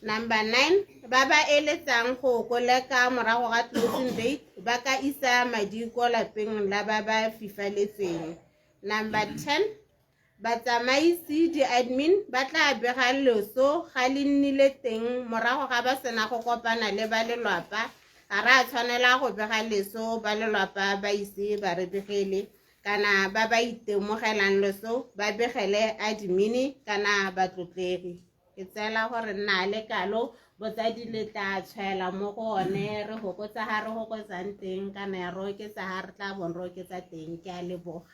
Number 9, ba ba eletsang go koleka morago ga closing date ba ka isa madi ko lapeng la ba ba fifaletsweng. Number 10, batsamaisi di-admin ba tla bega loso ga le nnile teng morago ga ba sena go kopana le ba lelwapa. Ga re a tshwanela go bega leso ba lelwapa ba ise ba re begele, kana ba ba itemogelang loso ba begele admin kana batlotlegi. Ke tseela gore nna le kalo botsadi le tla tshwaela mo go one, re hokotsa ga re hokotsang teng kana re oketsa ga re tla bong re oketsa teng. Ke a leboga.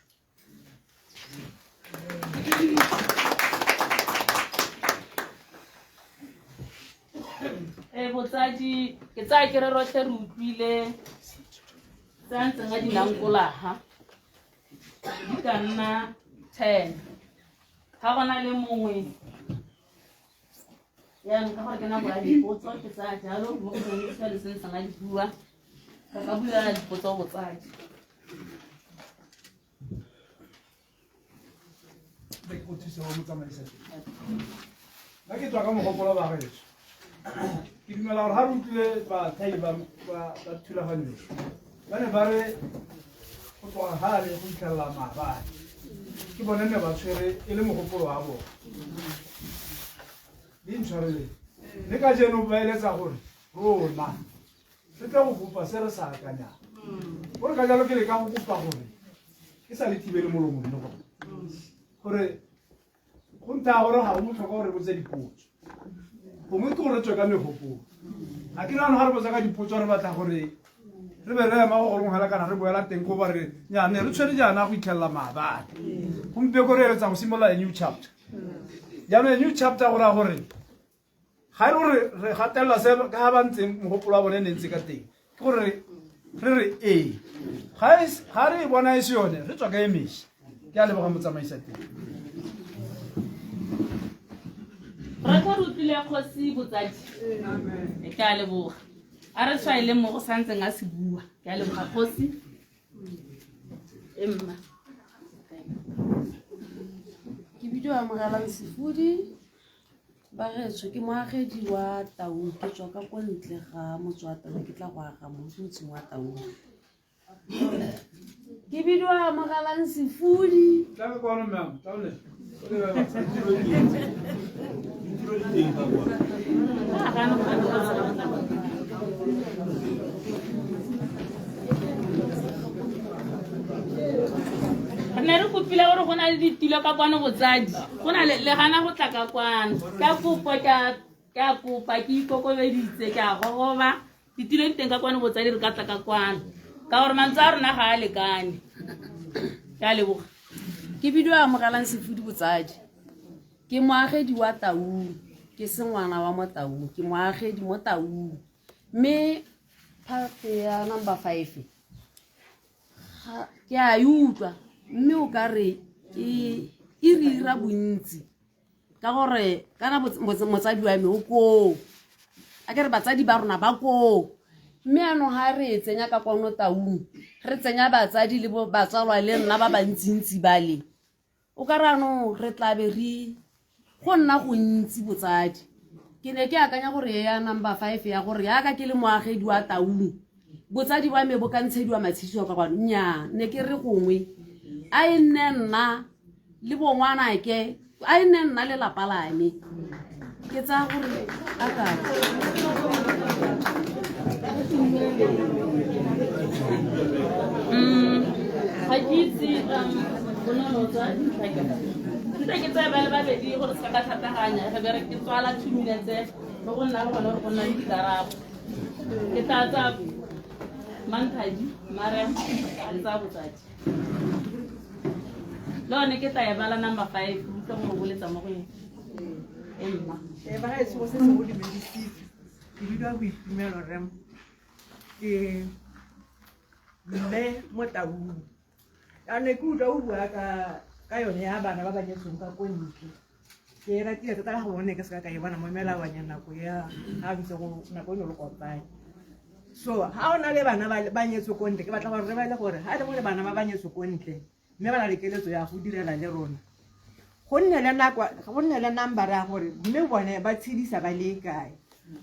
Botsadi ke tsaya ke re rotlhe re utlwile tse a ntseng a di nankolaga di ka nna 10. Ga gona le mongwe jaanong ka gore ke nako ya dipotso, ke tsaya jalo mo go tsone se le se ntseng a di bua, re ka bulela dipotso botsadi. Go thusa wa motsamaisa. Nna ke tswa ka mogopolo ba gaetsho. Ke dumela gore ga re utlwile bathai ba thulaganyo ba ne ba re go tloga gale go fitlhelela maabane, ke bone ne ba tshwere e le mogopolo wa bone. Le intshwareleng. Mme kajeno ba eletsa gore rona re tle go bopa se re sa akanyang. Gore ka jalo ke leka go kopa gore ke sa le thibele molomo le gone, gore go nthaya gore ga go botlhokwa gore re botse dipotso, gongwe ke gore tswe ka megopolo. Ga ke nagane ga re botsa ka dipotso re batla gore re be re ema go gorong fela kana re boela teng ko ba re nyane re tshwere jaana go itlhelela maabane. Gompieko re eletsa go simolola a new chapter. Jaanong a new chapter go raya gore ga e le gore re gatelela se ka ga ba ntseng mogopolo wa bone ne ntse ka teng, ke gore re re ee ga re e bona e se yone re tswa ka e mešwa. Ke a leboga motsamaisa teng. Re tla re utlwile kgosi botsadi. Ke a leboga. A re tshwaele mo go santseng a se bua. Ke a leboga kgosi. Emma. Ke bidiwa Amogelang Sefudi. Bagaetsho, ke moagedi wa Taung, ke tswa ka ko ntle ga motse wa Taung, ke tla go aga mo motseng wa Taung. Ke bidiwa Amogelang Sefudi. Tla ka kwano ma'am, tla o le. Re ne re kopile gore go na le ditilo ka kwano botsadi, go na le gana go tla ka kwano. Ka kopo ke a kopa, ke ikokobeditse, ke a gogoba. Ditilo di teng ka kwano botsadi, re ka tla ka kwano ka gore mantswe a rona ga a lekane. Ke a leboga. Ke bidiwa Amogelang Sefudi botsadi. Ke moagedi wa Taung, ke se ngwana wa mo Taung, ke moagedi mo Taung. Mme part ya number 5 ke a e utlwa, mme o ka re e re ira bontsi ka gore kana motsadi wa me o koo, a ke re batsadi ba rona ba koo. Mme anong ga re e tsenya ka kwano Taung, re tsenya batsadi le batsalwa le nna ba bantsintsi bale, o ka re anong re tla be re go nna gontsi botsadi. Ke ne ke akanya gore e ya number 5 ya gore yaka ke le moagedi wa Taung, botsadi ba me bo ka ntshediwa matshediso ka kwano. Nnyaa, ne ke re gongwe a e nne nna le bongwanake, a e nne nna lelapa la me. Ke tsaya gore a ka Ga ke itse bonolo tswa dintlha ke ntle ke tsaya ba le babedi gore se ka tlhataganya re bere ke tswala 2 minutes mo go nna le gone gore go nna le dikarabo. Ke tla tsa Manthadi, Mariam, le tsa botsadi. Le one ke tla e bala number 5, utlwe gore o boletsa mo go eng. E mma. Ba gaetsho go setse go dumedisitswe. Ke bidiwa Boitumelo Rem. Ke mme mo Taung. Jaanong ke utlwa o bua ka yone ya bana ba ba nyetsweng ka ko ntle. Ke e ratile thata ka gonne ke seka ka e bona mo melawaneng nako ya ga ntse go nako e ne le kopane. So ha o na le bana ba nyetswe ko ntle, ke batla gore re bale gore ha e le gore bana ba ba nyetswe ko ntle mme ba na le keletso ya go direla le rona, go nne le nako, go nne le number ya gore mme bone ba tshedisa ba le kae.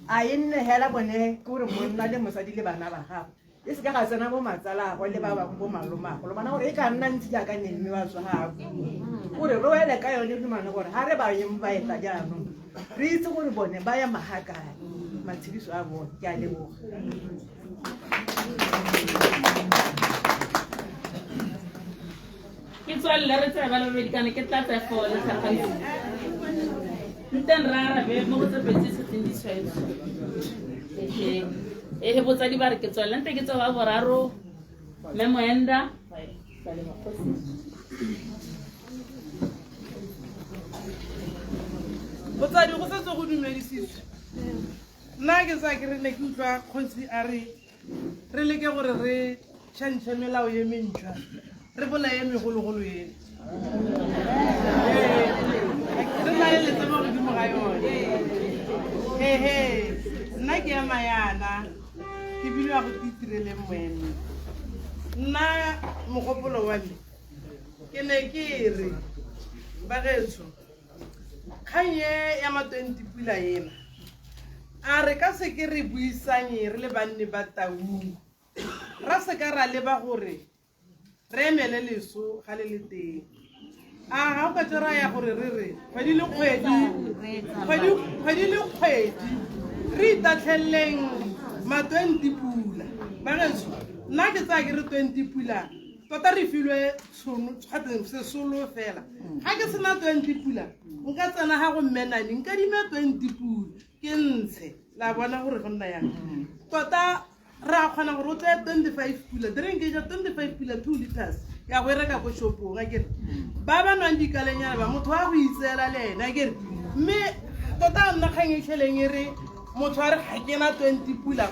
A e nne hela bone ke gore monna le mosadi le bana ba gago, e seka ga tsena bo matsalagwe le ba bangwe bo malomago, lo bona gore e ka nna ntsi jaaka ne mme wa tswa ga a bua. Gore re wele ka yone dumane gore ga re ba yeng ba etla jaanong, re itse gore bone ba ya magakae, matshediso a bone. Ke a leboga. Ke tswalele re tsaya ba le babedi kana ke tla tsaya fo le tlhagantse. Nteng re arabe mo go tse pedi tse setseng di tshwaetswe. Ehe, botsadi ba re ke tswalele nte ke tswa ba boraro, Mme Moenda. Botsadi go setse go dumedisitswe. Nna ke sa ke re ne ke utlwa kgosi a re re leke gore re change melao e mentšhwa, re bolaye megologolo eno. Re na le letse mo godimo ga yone. Ehe, nna ke ema yana, ke bidiwa go titireleng moeme. Nna mogopolo wa me ke ne ke re bagaetsho, kgang e ya ma 20 pula ena, a re ka se ke re buisanye re le banni ba Taung, ra se ka ra leba gore re emele leso ga le le teng. A ga o ka tse ra ya gore re re kgwedi le kgwedi, kgwedi le kgwedi re itatlheleleng ma 20 pula. Bagaetsho, nna ke tsaya ke re 20 pula tota re filwe tshono, gape sesolo fela. Ga ke sena 20 pula, nka tsena ga go mmenane, nka dime 20 pula, ke ntshe. La bona gore go nna yang. Tota re a kgona gore o tseye 25 pula, drink e ja 25 pula 2 liters, ya go e reka ko shopong, akere. Ba ba nwang dikalenyana ba, motho wa go itseela le ene, akere. Mme tota nna kgang e tlheleng e re motho a re ga ke na 20 pula,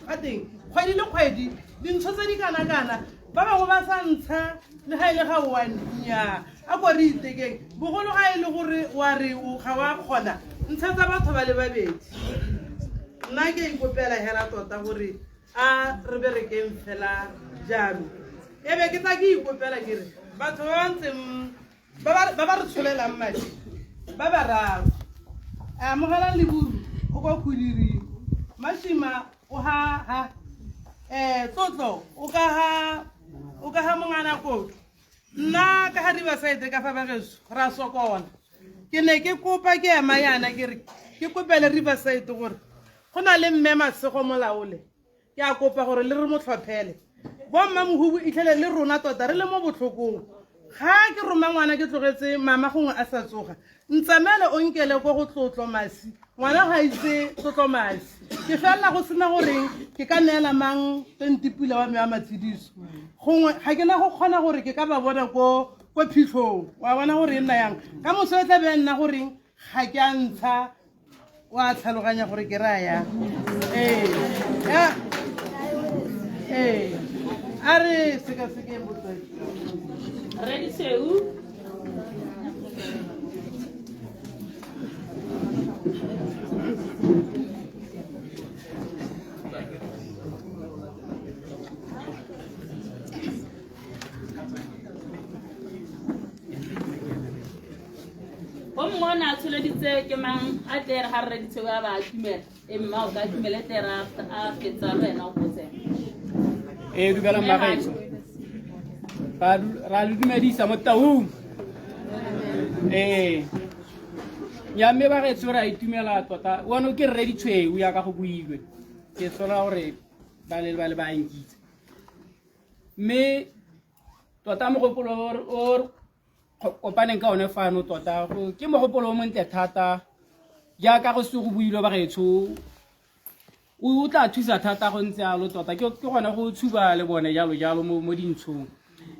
ga teng, kgwedi le kgwedi, dintsho tse di kana-kana, ba bangwe ba sa ntsha le ga e le ga one, nnyaa. A ko re itekeng, bogolo ga e le gore wa re o ga wa kgona, ntshetsa batho ba le babedi. Nna ke ikopela hela tota gore a re berekeng fela jalo. E be ke tla ke ikopela ke re batho ba ba ntseng ba ba re tsholelang madi ba bararo. A amogelang Leburu o kwa Khudiring, Mashima o ha ha, Tlotlo o ka ha, o ka ha mongana kotlo. Nna ka ha Riverside ka fa bageso ra sokola. Ke ne ke kopa ke ema yana ke re ke kopele Riverside gore go na le mme Masego Molaole. Ke a kopa gore le re mo tlhophele. Bo mma Mohubu itlhele le rona tota re le mo botlhokong. Ga ke roma ngwana ke tlogetse mama gongwe a sa tsoga, ntsamele o nkele ko go Tlotlo Masi. Ngwana ga itse Tlotlo Masi. Ke felela go sena goreng ke ka neela mang 20 pula wa me wa matshediso. Gongwe ga ke na go kgona gore ke ka ba bona ko phitlhong. Wa bona gore e nna yang. Ka moso e tla be e nna goreng ga ke a ntsha, wa tlhaloganya gore ke raya yang. A re sekasekeng botsadi. Rre Ditshweu. Bo mongwe o ne a tsholeditse ke mang a tle re ga rre ditsheko a ba atumela e mma o ka atumele tle re a fetsa le wena o botsena. Ee, dumelang bagaetsho, ra le dumedisa mo taung. Ee ya mme bagaetsho, re a itumela tota. One ke rre Ditshweu yaka go builwe, ke sola gore ba le ba le ba nkitse, mme tota mogopolo o kopaneng ka one fano tota ke mogopolo o montle thata. Jaaka go se go builwe bagaetsho, o tla thusa thata go ntse alo tota ke gone go tshuba le bone jalo jalo mo dintshong.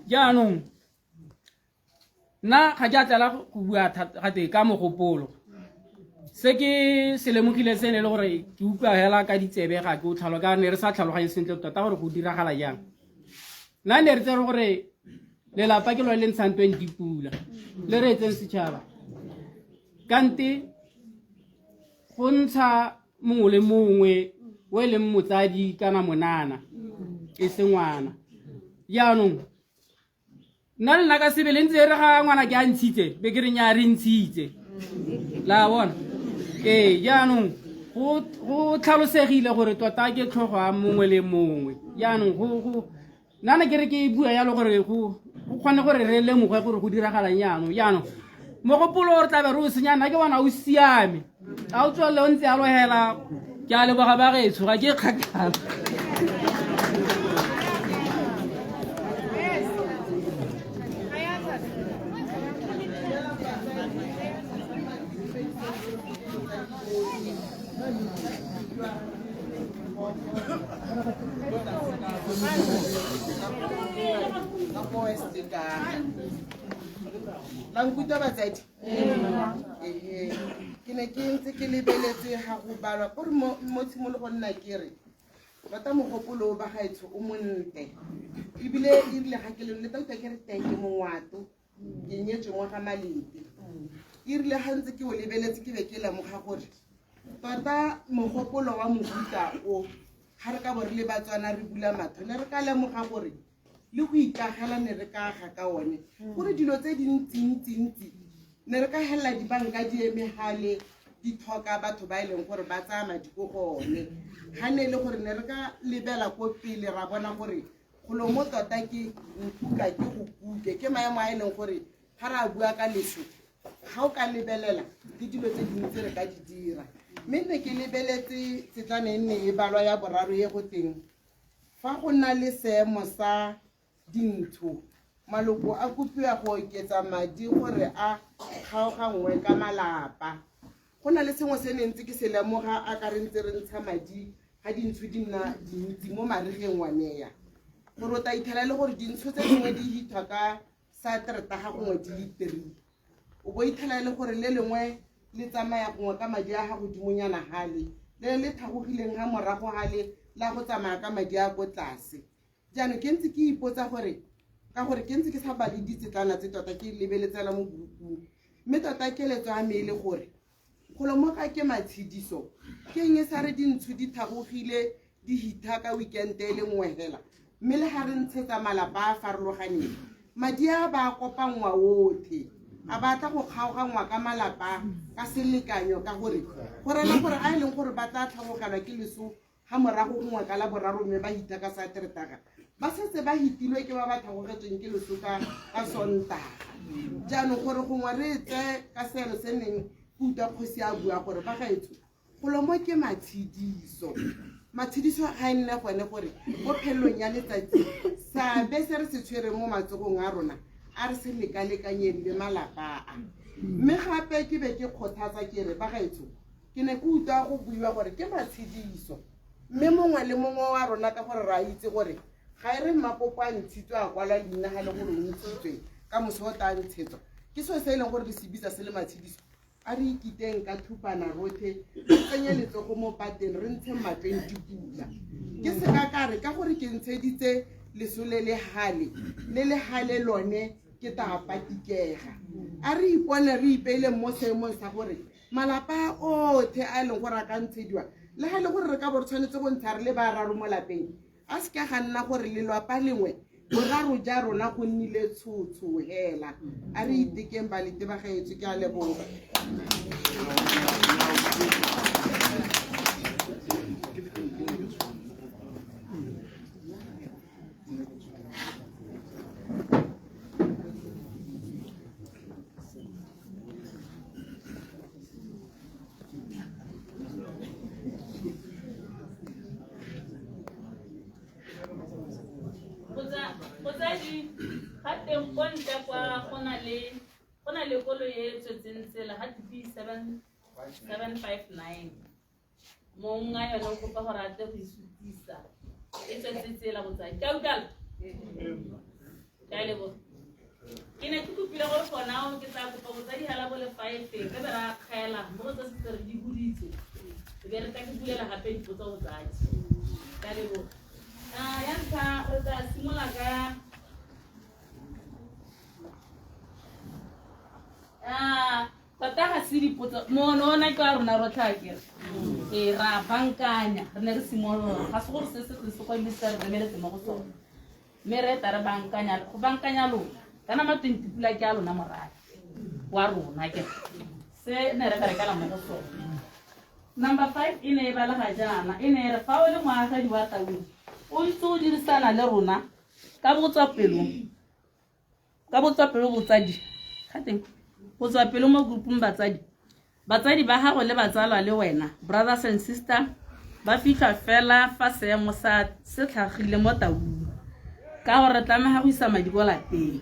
Jaanong nna ga ke a tlela go bua gate ka mogopolo. Se ke se lemogile se ne le gore ke utlwa hela ka ditsebe, ga ke o tlhalo ka ne re sa tlhaloganye sentle tota gore go diragala jang. Nna ne re tsere gore lelapa ke lone le ntshang 20 pula le re etseng setšhaba, kante go ntsha mongwe le mongwe o e leng motsadi kana monana e se ngwana. Jaanong nna le nna ka sebele ntse re ga ngwana ke a ntshitse be ke re nya re ntshitse la bona. Ee, jaanong go tlhalosegile gore tota ke tlhogo a mongwe le mongwe. Jaanong go nna ne ke re ke bua yalo gore go kgone gore re lemoge gore go diragalang. Jaanong mogopolo o re tlabe re o senya, nna ke bona o siame, a o tswelele o ntse alo hela. Ke a leboga bagaetsho, ga ke kgakala. La nkutlwa batsadi? Ehe, ke ne ke ntse ke lebeletse ga go balwa kore mo tshimologong. Nna ke re tota mogopolo o bagaetsho o montle, ebile erile ga ke le nneta utlwa ke re teng ke mongwato, ke nyetswe mo ga Malete. Erile ga ntse ke o lebeletse, ke be ke lemoga gore tota mogopolo wa mohuta o, ga re ka bo re le Batswana re bula matho, ne re ka lemoga gore le go ikagela ne re ka aga ka one, gore dilo tse dintsintsi-ntsi ne re ka helela dibanka di eme gale di tlhoka batho ba e leng gore ba tsaya madi ko go one. Ga ne e le gore ne re ka lebela ko pele ra bona gore golo mo tota ke nkuka ke go kuke, ke maemo a e leng gore ga re a bua ka leso, ga o ka lebelela ke dilo tse dintsi re ka di dira. Mme ne ke lebeletse tsetlana e nne e balwa ya boraro e go teng fa go na le seemo sa dintsho, maloko a kopiwa go oketsa madi gore a kgaoganngwe ka malapa. Go na le sengwe se ne ntse ke se lemoga a ka re ntse re ntsha madi ga dintsho di nna dintsi mo marigeng waneya, gore o tla ithela le gore dintsho tse dingwe di hithwa ka Sateretaga gongwe di le 3, o bo ithela e le gore le lengwe le tsamaya gongwe ka madi a ga godimonyana gale, le le tlhagogileng ga morago gale la go tsamaya ka madi a ko tlase. Jaanong ke ntse ke ipotsa gore ka gore ke ntse ke sa bale ditsetlana tse tota, ke lebeletsela mo burukung, mme tota keletso ya me e le gore golo mo ga ke matshediso ke eng e sa re dintsho di thagogile di hitha ka weekend e le nngwe hela, mme le ga re ntshetsa malapa a farologaneng madi a ba kopanngwa otlhe, a batla go kgaoganngwa ka malapa ka selekanyo, ka gore go rela gore a e leng gore ba tla tlhagogelwa ke leso ga morago gongwe ka la boraro, mme ba hitha ka Sateretaga, ba setse ba hitilwe ke ba ba tlhagogetsweng ke leso ka Sontaga. Jaanong gore gongwe re tseye ka seelo se neng ke utlwa kgosi a bua gore bagaetsho golo mo ke matshediso, matshediso ga e nne gone gore mo phelelong ya letsatsi seabe se re se tshwereng mo matsogong a rona a re se lekalekanyeng le malapa a. Mme gape ke be ke kgothatsa ke re bagaetsho, ke ne ke utlwa go buiwa gore ke matshediso, mme mongwe le mongwe wa rona, ka gore re a itse gore ga e re mmapopo a ntshitswe a kwala leina ga le gore o ntshitswe ka moso o tla ntshetswa, ke seo se e leng gore re se bitsa se le matshediso. A re ikiteng ka thupana rotlhe, re tsenye letsogo mo pateng, re ntshe ma-20 pula. Ke seka ka re ka gore ke ntsheditse leso le le gale le le gale lone ke ta patikega. A re ipone re ipeileng mo seemong sa gore malapa a otlhe a e leng gore a ka ntshediwa, le ga e le gore re ka bo re tshwanetse go ntsha re le bararo mo lapeng, a seka ga nna gore lelwapa lengwe Boraro ja rona go nnile tshotsho hela. A re itekeng balete ba gaetsho, ke a leboga. Botsadi ga teng ko ntle kwa go na le go na le koloi e e tswetseng tsela ga P 7759, mong a yone o kopa gore a tle go isutisa, e tswetse tsela. Botsadi, ka utlwala? Ke a leboga. Ke ne ke kopile gore for now ke tla kopa botsadi hela bo le 5 re be ra akgela mo go tse setse re di boditse, e be re tla ke bulela gape dipotso. Botsadi, ka leboga. Ya ntlha re tla simolola ka tota ga se dipotso mono ona ke wa rona rotlhe a kere ee ra bankanya, re ne re simolola, ga se gore se se se go re remeletse mo go sone, mme re eta re bankanya go bankanya lona kana ma 20 pula ke a lona morafe wa rona ke se ne re berekela mo go sone. Number 5 e ne e balega jaana, e ne e re fa o le moagedi wa Taung o ntse o dirisana le rona ka botswapelo, ka botswapelo botsadi ga teng botswapelo mo groupong, batsadi ba gago le batsalwa le wena, brothers and sister, ba fitlhwa fela fa seemo sa se tlhagile mo Taung ka gore tlamega go isa madi ko lapeng.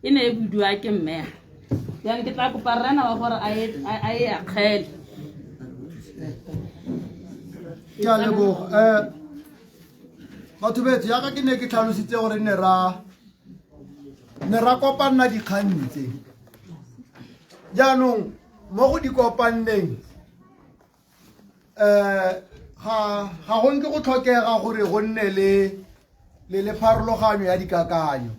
E ne e budiwa ke mmega jaanong, ke tla kopa rrena wa gore a e akgele. Ke a leboga. Batho betso, yaka ke ne ke tlhalositse gore ne ra kopanna dikgang tse, jaanong mo go di kopanneng ga go nke go tlhokega gore go nne le pharologanyo ya dikakanyo,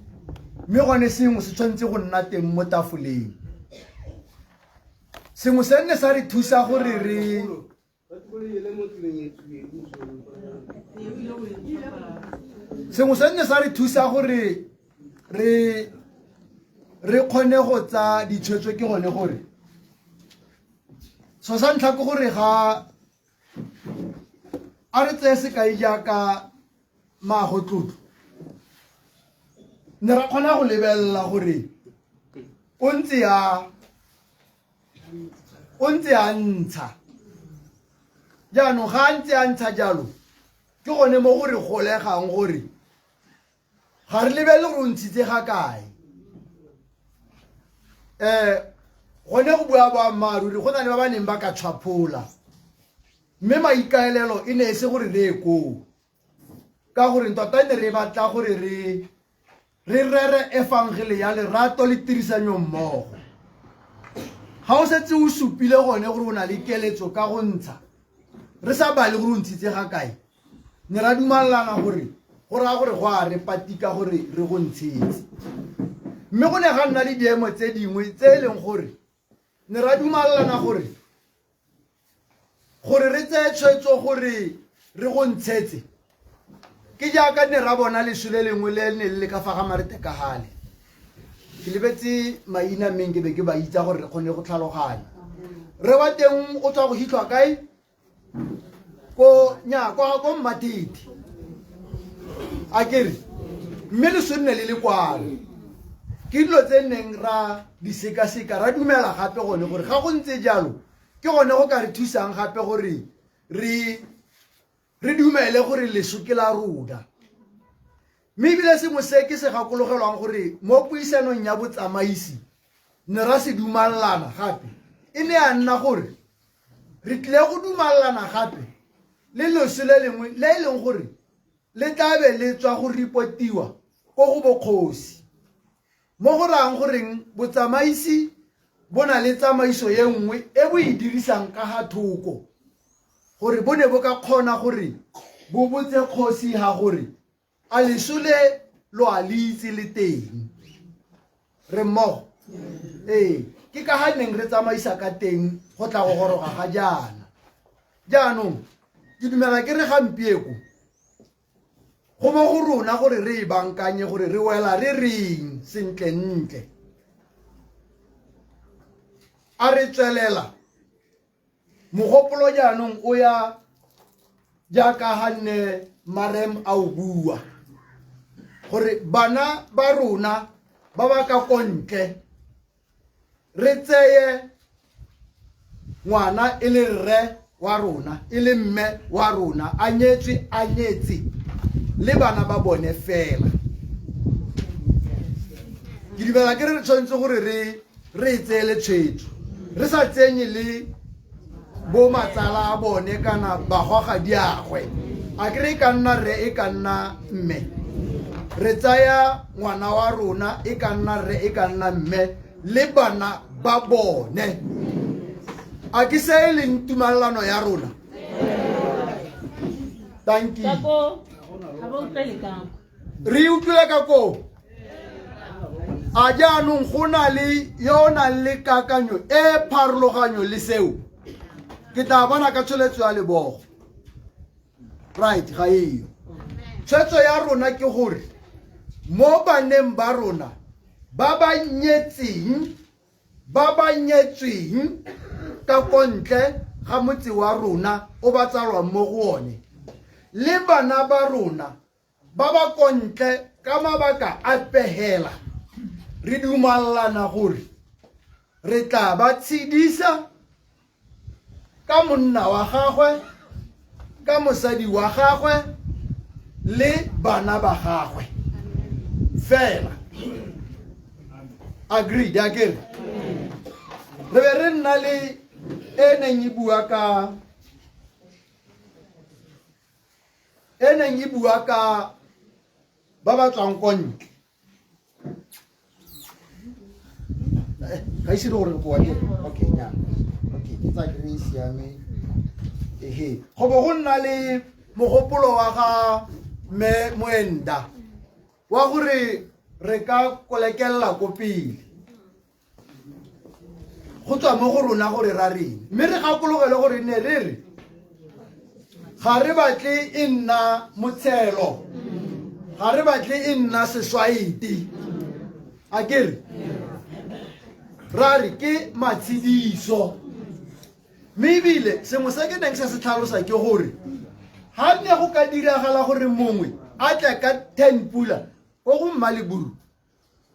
mme gone sengwe se tshwanetse go nna teng mo tafoleng, sengwe se nne sa re thusa gore re sengwe se nne sa re thusa gore re kgone go tsa ditshwetso. Ke gone gore so sa ntlha ke gore ga a re tseye sekai jaaka maago tlotlo, ne ra kgona go lebelela gore o ntse a ntsha. Jaanong ga a ntse a ntsha jalo, ke gone mo go re golegang gore ga re lebelele gore o ntshitse ga kae. Gone go bua boammaaruri, go na le ba ba neng ba ka tshwaphola, mme maikaelelo e ne e se gore re ye koo, ka gore tota ne re batla gore re rere efangele ya lerato le tirisanyo mmogo. Ga o setse o supile gone gore o na le keletso ka go ntsha, re sa bale gore o ntshitse ga kae, ne ra dumalana gore go raya gore go a re patika gore re go ntshetse. Mme go ne ga nna le diemo tse dingwe tse e leng gore ne ra dumalana gore re tseye tshwetso gore re go ntshetse, ke jaaka ne ra bona leso le lengwe le ne le le ka fa ga marete ka gale, ke lebetse maina, mmeng ke be ke ba itsa gore re kgone go tlhaloganya re wa teng o tswa go hitlhwa kae ko nya kwa ko Mmatete a kere, mme leso nne le le kwano. Ke dilo tse neng ra di sekaseka, ra dumela gape gone gore ga go ntse jalo, ke gone go ka re thusang gape gore re dumele gore leso ke la rona. Mme ebile sengwe se ke se gakologelwang gore mo puisanong ya botsamaisi ne ra se dumalana gape, e ne ya nna gore re tlile go dumalana gape le leso le lengwe le e leng gore le tla be le tswa go reportiwa ko go bokgosi, mo go rayang goreng botsamaisi bo na le tsamaiso ye nngwe e bo e dirisang ka ga thoko gore bo ne bo ka kgona gore bo botse kgosi ga gore a leso le lo a le itse le teng. Re mmogo? Ee, ke ka ga neng re tsamaisa ka teng go tla go goroga ga jaana. Jaanong ke dumela ke re gampieko Go mo go rona gore re e bankanye gore re wela re reng sentlentle. A re tswelela mogopolo jaanong o ya jaaka ga nne Marem a o bua gore bana ba rona ba ba ka kontle re tseye ngwana e le rre wa rona e le mme wa rona a nyetswe a nyetse le bana ba bone fela. Ke dumela ke re re tshwanetse gore re re e tseele tshwetso re sa tsenye le bo matsala a bone kana bagwagadiagwe, a kere e ka nna rre e ka nna mme, re tsaya ngwana wa rona e ka nna rre e ka nna mme le bana ba bone. A ke se e leng tumalelano ya rona? Thank you. Re utlwile ka koo. A jaanong go na le yo o nang le kakanyo e pharologanyo le seo? Ke tla bona ka tsholetso ya lebogo. Right, ga eyo. Tshwetso ya rona ke gore mo baneng ba rona ba ba nyetseng ba ba nyetsweng ka kontle ga motse wa rona o ba tsalwang mo go one le bana ba rona ba ba kontle ka mabaka a pehela, re dumalana gore re tla ba tshedisa ka monna wa gagwe, ka mosadi wa gagwe le bana ba gagwe fela. Agreed? Akere re be re nna le e neng e bua ka e neng e bua ka ba ba tswang ko ntle, ga ise le gore koa ke okay nya okay ke tsa kry e siame. Ehe, go bo go nna le mogopolo wa ga mme Moenda wa gore re ka kolekelela ko pele, go tswa mo go rona gore ra reng, mme re gakologele gore ne re re ga re batle e nna motshelo, ga re batle e nna seswaete, a kere ra re ke matshediso. Mme ebile sengwe se ke neng sa se tlhalosa ke gore ga ne go ka diragala gore mongwe a tle ka 10 pula ko go Mmaleburu,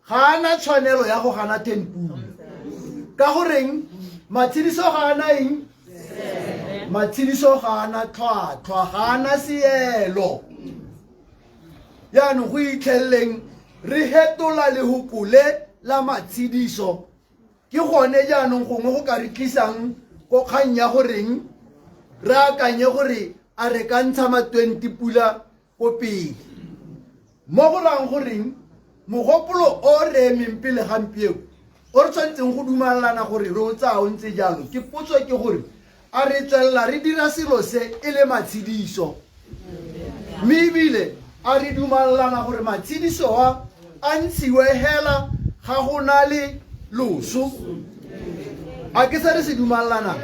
ga ana tshwanelo ya go gana 10 pula, ka goreng matshediso ga ana eng, matshediso ga ana tlhwatlhwa, ga ana seelo. Jaanong go itlheleleng re hetola lehoko le la matshediso, ke gone jaanong gongwe go ka re tlisang ko kgang ya goreng re akanye gore a re ka ntsha ma 20 pula ko pele, mo go rang goreng mogopolo o re emeng pele gampieno o re tshwanetseng go dumalana gore re o tsaya o ntse jalo. Ke potso ke gore a re tswelela re dira selo se e le matshediso, mme ebile a re dumalana gore matshediso a a ntshiwe hela ga go na le loso? A ke se re se dumalanang?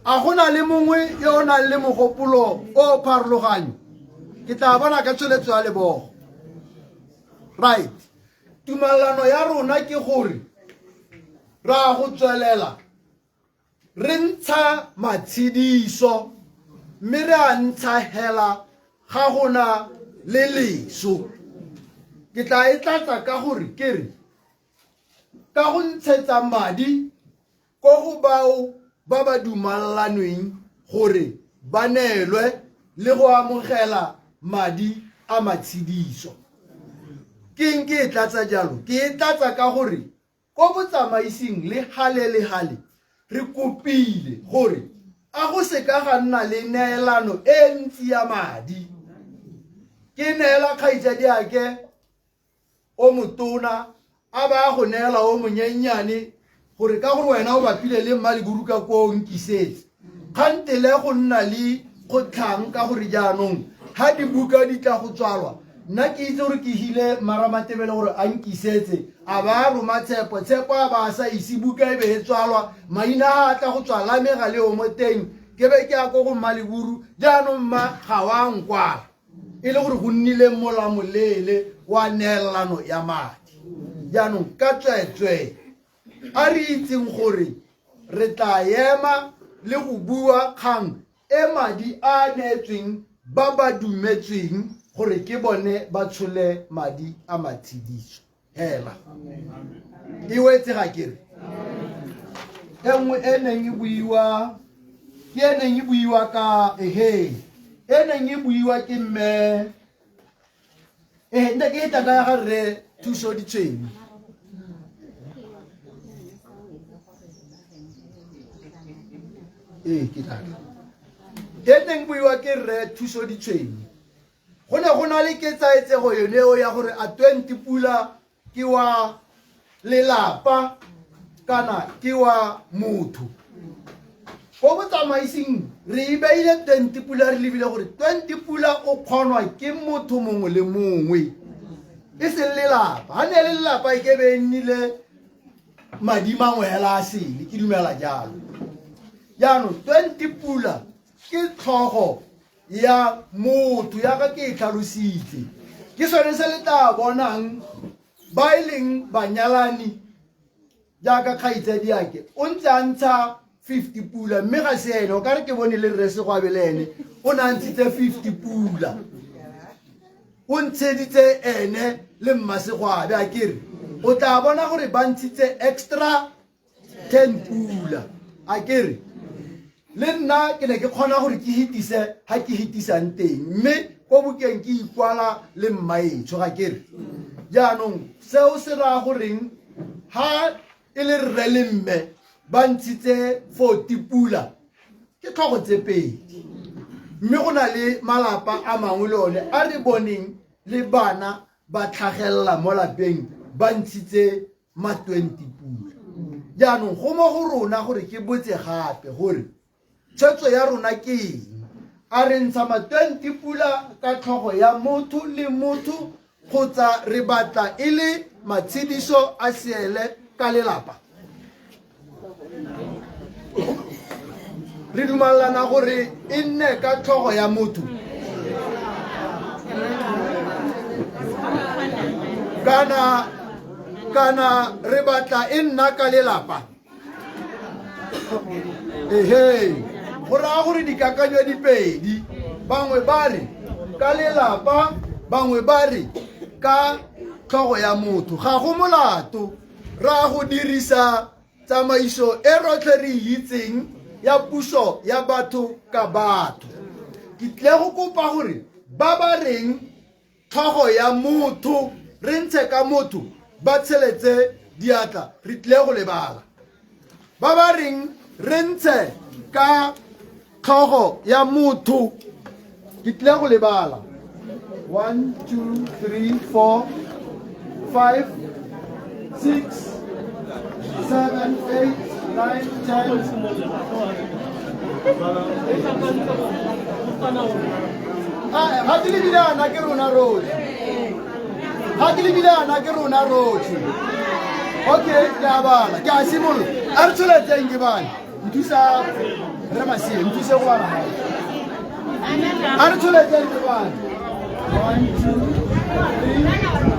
A go na le mongwe yo o nang le mogopolo o pharologanyo? Ke tla bona ka tsholetso ya lebogo. Right, tumalano ya rona ke gore ra go tswelela re ntsha matshediso, mme re a ntsha hela ga gona le leso. Ke tla e tlatsa ka gore ke re ka go ntshetsa madi ko go bao ba ba dumalanweng gore ba neelwe le go amogela madi a matshediso. Ke eng ke e tlatsa jalo? Ke e tlatsa ka gore ko botsamaising le gale le gale re kopile gore a go seka ga nna le neelano e ntsi ya madi. Ke neela kgaitsadiake o motona a ba go neela o monyennyane gore ka gore wena o bapile le Mmaleburu ka koo nkisetse kgantele go nna le kgotlhang, ka gore jaanong ga dibuka di tla go tswalwa, nna ke itse gore ke hile Maramatebele gore a nkisetse, a ba a roma Tshepo, Tshepo a ba a sa ise buka e be e tswalwa, maina ga a tla go tswa lame ga leo mo teng, ke be ke ya ko go Mmaleburu jaanong mma ga wa nkwala. e le gore go nnile mola moleele wa neelano ya madi. Jaanong ka tsweetswee a re itseng gore re tla ema le go bua kgang e madi a neetsweng ba ba dumetsweng gore ke bone ba tshole madi a matshediso hela. E wetse ga kere e nngwe e neng e buiwa ke e neng e buiwa ka ehe e neng e buiwa ke mme nte ke tata ya ga rre Thuso Ditshwene. Ee, ke tata e neng buiwa ke rre Thuso Ditshwene. Go ne go na le ketsaetsego yone eo ya gore a 20 pula ke wa lelapa kana ke wa motho. Ko botsamaising re e beile 20 pula, re lebile gore 20 pula o kgonwa ke motho mongwe le mongwe, e seng lelapa. Ha ne le lelapa e ke be e nnile madi mangwe hela a sele, ke dumela jalo. Jaanong 20 pula ke tlhogo ya motho yaka ke e tlhalositse, ke sone se le tla bonang ba e leng banyalani jaaka kgaitsadiake o ntse a ntsha 50 pula, mme ga se ene o ka re ke bone le rre Segwabe le ene o ne a ntshitse 50 pula, o ntsheditse ene le mma Segwabe a kere o tla bona gore ba ntshitse extra 10 pula a kere. Le nna ke ne ke kgona gore ke hitise ha ke hitisang teng, mme ko bukeng ke ikwala le mmaetsho ga kere. Jaanong seo se raya goreng ha e le rre le mme ba ntshitse 40 pula ke tlhogo tse pedi, mme go na le malapa a mangwe le one a re boneng le bana ba tlhagelela mo lapeng ba ntshitse ma 20 pula. Jaanong go mo go rona gore ke botse gape gore tshwetso ya rona ke eng. A re ntsha ma 20 pula ka tlhogo ya motho le motho kgotsa re batla e le matshediso a seele ka lelapa? Re dumalana gore e nne ka tlhogo ya motho kana re batla e nna ka lelapa? Ehe, go raya gore dikakanyo di pedi, bangwe ba re ka lelapa, bangwe ba re ka tlhogo ya motho. Ga go molato, ra go dirisa tsamaiso e rotlhe re itseng ya puso ya batho ka batho. Ke tle go kopa gore ba ba reng tlhogo ya motho re ntshe ka motho ba tsheletse diatla, re tle go lebala. Ba ba reng re ntshe ka tlhogo ya motho, ke tle go lebala. 1 2 3 4 5 6 7 8 9 10. Ga ke lebile ana ke rona rotlhe, ga ke lebile ana ke rona rotlhe. Okay, ke a bala, ke a simolola. A re tsholetseng ke bane nthusa re masie nthuse go bala gae. A re tsholetseng ke bane 1 2 3.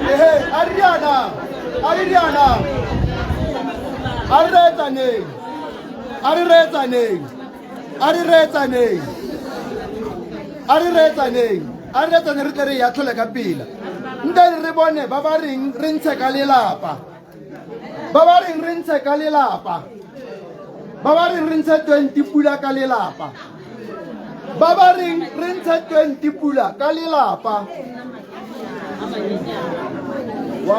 Ehe, a re riana, a re riana, a re reetsaneng, a re reetsaneng, a re reetsaneng, a re reetsaneng, a re reetsaneng, re tle re ya tlhole ka pela. Nte re bone ba ba reng re ntshe ka lelapa, ba ba reng re ntshe ka lelapa, ba ba reng re ntshe 20 pula ka lelapa, ba ba reng re ntshe 20 pula ka lelapa. 1 2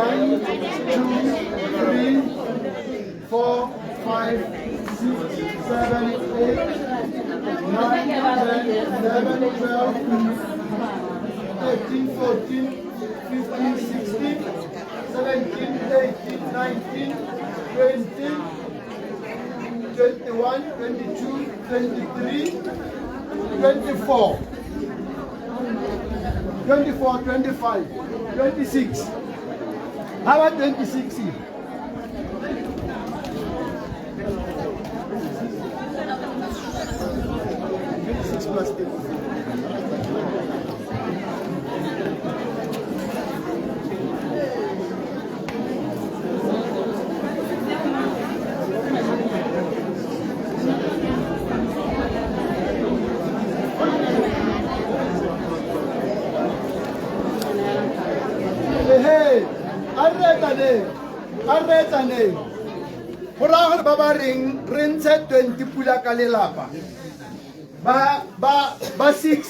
3 4 5 6 7 8 9 10 11 12 13 14 15 16 17 18 19 20 21 22 23 24 24 25 26. How about 26? Go raya gore ba ba reng re ntshe 20 pula ka lelapa ba ba ba 60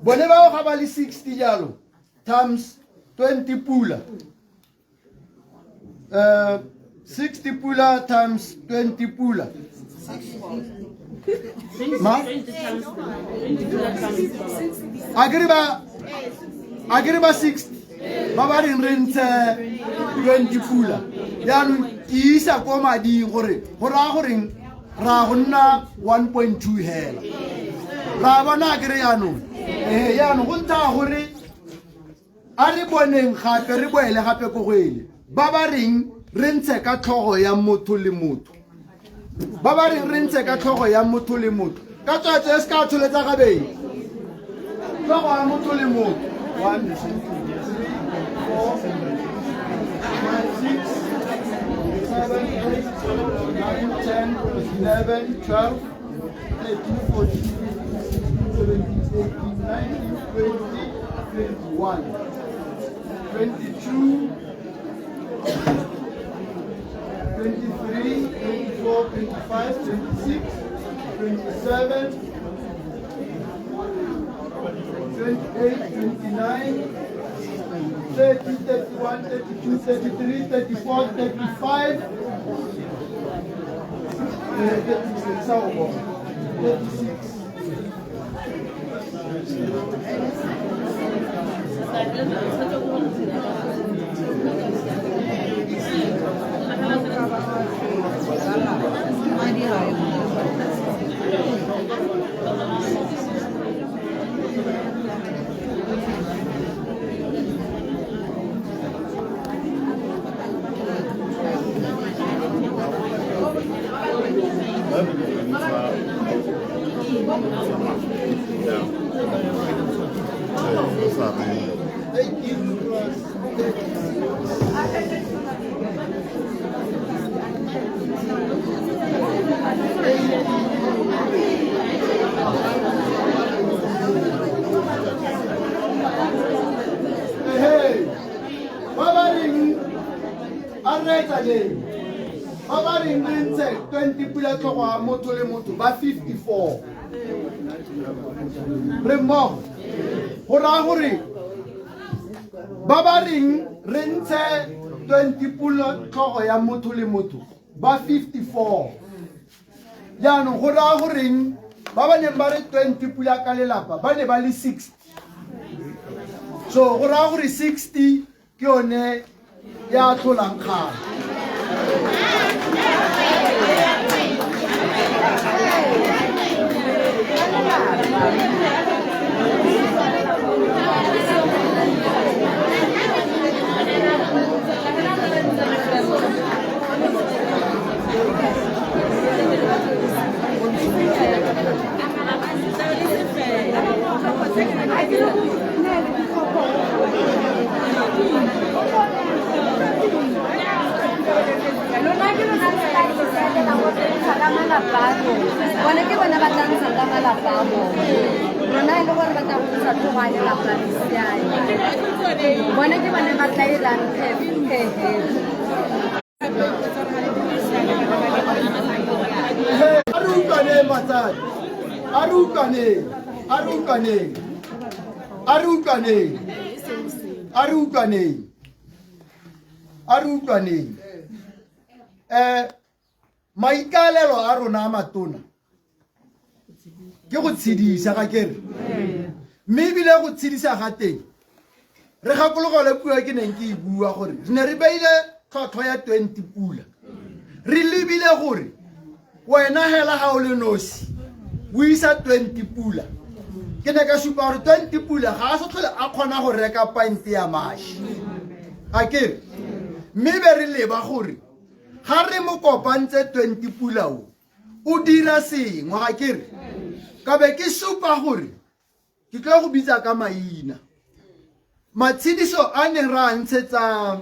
bone bao ga ba le 60 jalo times 20 pula 60 pula times 20 pula ma a ke re ba a ke re ba 60 ba ba reng re ntshe 20 pula jaanong ke isa ko mading gore go raya goreng ra go nna 1.2 hela ra bona a ke re jaanong ee jaanong go ntsha gore a re boneng gape re boele gape ko go ele ba ba reng re ntshe ka tlhogo ya motho le motho ba ba reng re ntshe ka tlhogo ya motho le motho ka tswetswe e se ka tsholetsa gabedi tlhogo ya motho le motho 1 2 3 4 5 6 7 8 9 10 11 12 13 14 15 17 18 19 20 21 22 23 24 25 26 27 28 29 30 31 32 33 34 35 36 36 18 plus 36. Hey, ba ba reng a reetsa leng ba ba reng re ntshe 20 pula tlhogo ya motho le motho ba 54 re mmogo go raya gore ba ba reng re ntshe 20 pula tlhogo ya motho le motho ba 54 jaanong go raya goreng ba ba neng ba re 20 pula ka lelapa ba ne ba le 60 so go raya gore 60 ke yone ya tlholang kgang. Bone ke bona ba tla ntshang ka malapa a bone rona e le gore ba tla go ntsha tlhogo a lelapa le siame bone ke bone ba tla irang phehe. A re utlwaneng batsadi, a re utlwaneng, a re utlwaneng, a re utlwaneng, a re utlwaneng, a re utlwaneng. Maikalelo a rona a matona ke go tshedisa ga kere mme ebile go tshedisa ga teng re gakologole puo ke neng ke e bua gore re ne re beile tlhwatlhwa ya 20 pula re lebile gore wena hela ga o le nosi o isa 20 pula ke ne ka supa gore 20 pula ga a sa tlhole a kgona go reka pinte ya mashi a kere mme be re leba gore ga re mo kopantse 20 pula o o dira sengwe ga kere ka be ke supa gore ke tlo go bitsa ka maina matshediso a neng ra ntshetsa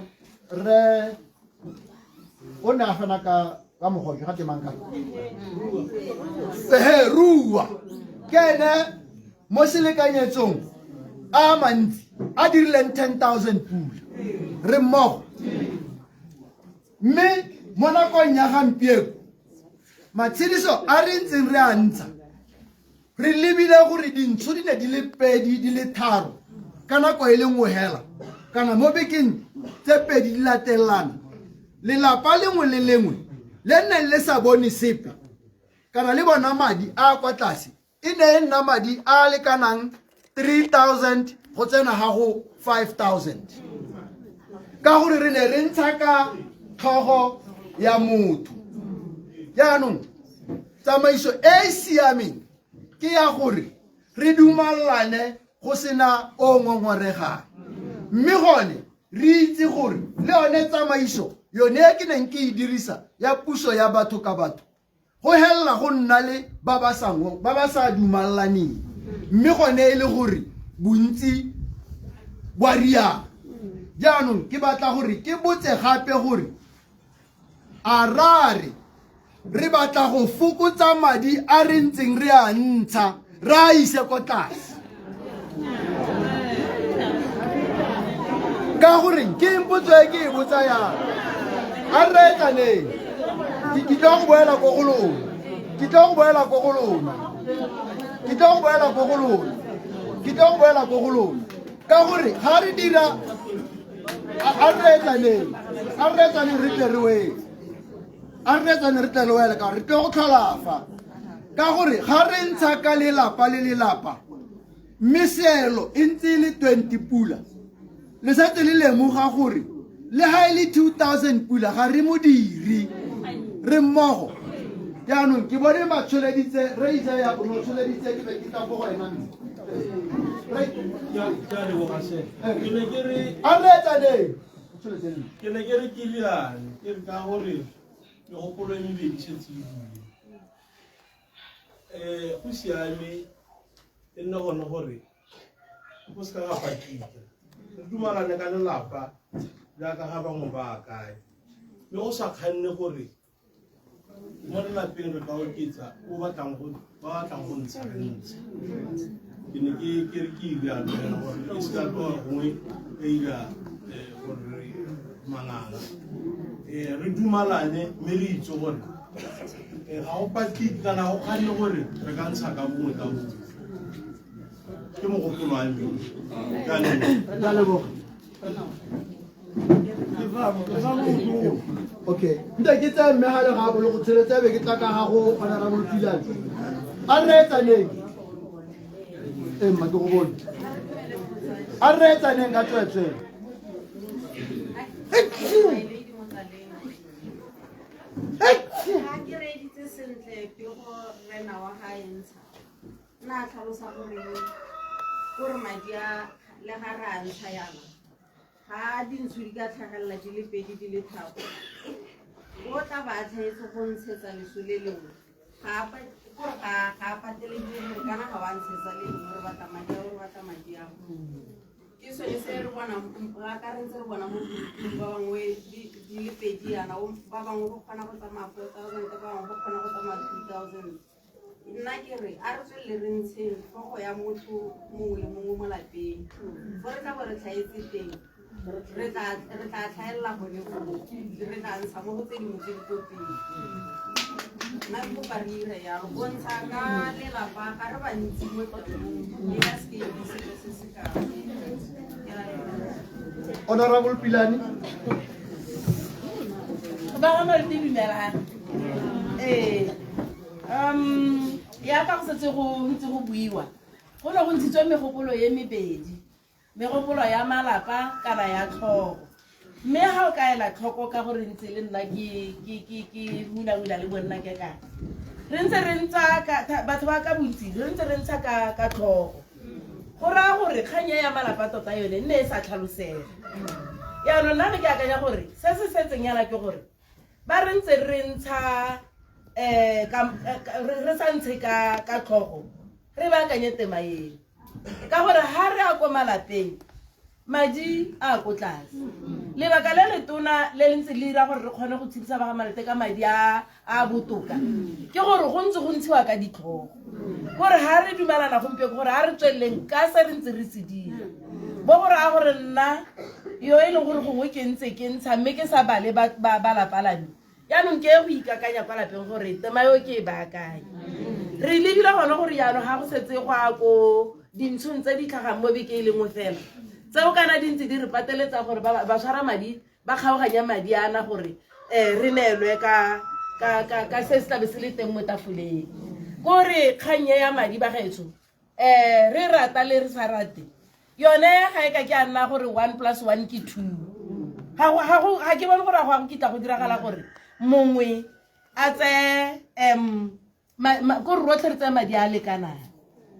re o ne a fana ka ka mogojo ga temang ka ehe rua ke ene mo selekanyetsong a mantsi a dirileng 10,000 pula re mmogo mme Mo nakong ya gampieko, matshediso a re ntseng re a ntsha, re lebile gore dintsho di ne di le pedi di le tharo ka nako e le nngwe hela kana mo bekeng tse pedi di latelelana, lelapa lengwe le lengwe le neng le sa bone sepe kana le bona madi a a kwa tlase e ne e nna madi a a lekanang 3000 go tsena ga go 5000, ka gore re ne re ntsha ka tlhogo ya motho. Jaanong tsamaiso e e siameng ke ya gore re dumalane go sena o ngongoregang, mme gone re itse gore le yone tsamaiso yone e ke neng ke e dirisa ya puso ya batho ka batho, go helela go nna le ba ba sa ba ba sa dumalaneng, mme gone e le gore bontsi bo a riana. Jaanong ke batla gore ke botse gape gore a rare re batla go fokotsa madi a re ntseng re a ntsha re a ise ko tlase, ka gore ke eng potso e ke e botsa yang? A re reetsaneng, ke tlo go boela ko go lona, ke tlo go boela ko go lona, ke tlo go boela ko go lona, ke tlo go boela ko go lona, ka gore ga re dira, a re reetsaneng, a re reetsaneng re tle re wetse, a re reetsaneng re tle re wele, ka gore re tlo go tlhola fa, ka gore ga re ntsha ka lelapa le lelapa mme seelo e ntse e le 20 pula, le setse le lemoga gore le ga e le 2000 pula ga re modiri re mmogo. Jaanong ke bone matsholeditse re itse ya o tsholeditse, ke be ke tla ko go ena mme a re etsaneng. Ke ne ke re ke riane ke re ka gore megopolo e mebedi setse e bule, go siame e nne gone gore go se ka ga patika, re dumalane ka lelapa jaaka ga bangwe ba akanya, mme go sa kganne gore mo lelapeng re ka oketsa o batlang go ba batlang go ntsha re ntshe. Ke ne ke ke re ke irialo fela gore e se ka tloga gongwe e ira gore re manganga, re dumalane mme re itse gore ga go patiki kana go kganne gore re ka ntsha ka bongwe ka bongwe. Ke mogopolo wa me. Ke a leboga. Okay, nte ke tseye mme gale ga a bolo go tsheletsa, be ke tla ka ga go Honorable Pilane. A reetsaneng, ee mma ke go bone. A reetsaneng ka tsweetswee. Ga ke reeditse sentle pego rena wa ga e ntsha, nna a tlhalosa gore madi a le ga re a ntsha yana, ga dintsho di ka tlhagelela di le pedi di le tharo, o tla ba a tlhaetse go ntshetsa leso le lengwe, gore ga a patelediwe gore kana ga wa ntshetsa le lengwe, re batla madi ao, re batla madi ao. Ke sone se re bonang ka re ntse re bona mo ba bangwe di le pedi yana, ba bangwe go kgona go tsamaya 4000, ba bangwe go kgona go tsamaya 2000. Nna ke re a re tswelele re ntsheng tlhogo ya motho mongwe le mongwe mo lapeng, fo re tla bo re tlhaetse teng, re tla tlhaelela gone foo, re tla ntsha mo go tse dingwe tse di ko pele. Nna ke kopa re ire yalo, go ntsha ka lelapa ga re bantsi mo taolong, e ka seke e be selo se se kao. Ke a leboga. Honorable Pilane. Ba ga Marti, dumelang. Ee, ya ka go setse go ntse go buiwa, go ne go ntshitswe megopolo e mebedi, megopolo ya malapa kana ya tlhogo, mme ga o ka ela tlhoko ka gore ntse le nna ke hula-hula le bonna ke ka re ntse re ntsha batho ba ka bontsi, re ntse re ntsha ka tlhogo, go raya gore kgang e ya malapa tota yone nne e sa tlhalosega. Yaanong nna ne ke akanya gore se se setseng yana ke gore ba re ntse re ntsha re sa ntshe ka tlhogo, re baakanye tema eo, ka gore ha re a ko malapeng madi a ko tlase. Lebaka le letona le le ntse le dira gore re kgone go tshedisa ba ga Malete ka madi a botoka ke gore go ntse go ntshiwa ka ditlhogo. Gore ha re dumelana gompieno gore ha re tsweleleng ka se re ntse re se dira, bo gore a gore nna yo e leng gore gongwe ke ntse ke ntsha mme ke sa bale ba lapa la me. Jaanong ke go ikakanya kwa lapeng gore tema eo ke e baakanye. Re lebile gone gore jaanong ga go setse go a ko dintshong tse di tlhagang mo beke e le nngwe fela, tseo kana di ntse di re pateletsa gore ba tshwara madi, ba kgaoganya madi ana gore re neelwe ka se se tlabe se le teng mo tafoleng. Kore kgang e ya madi bagaetsho, re rata le re sa rate, yone ga e ka ke a nna gore 1 plus 1 ke 2. Ga ke bone gore a go a go kitla go diragala gore mongwe a tseye kore rotlhe re tseye madi a lekanang.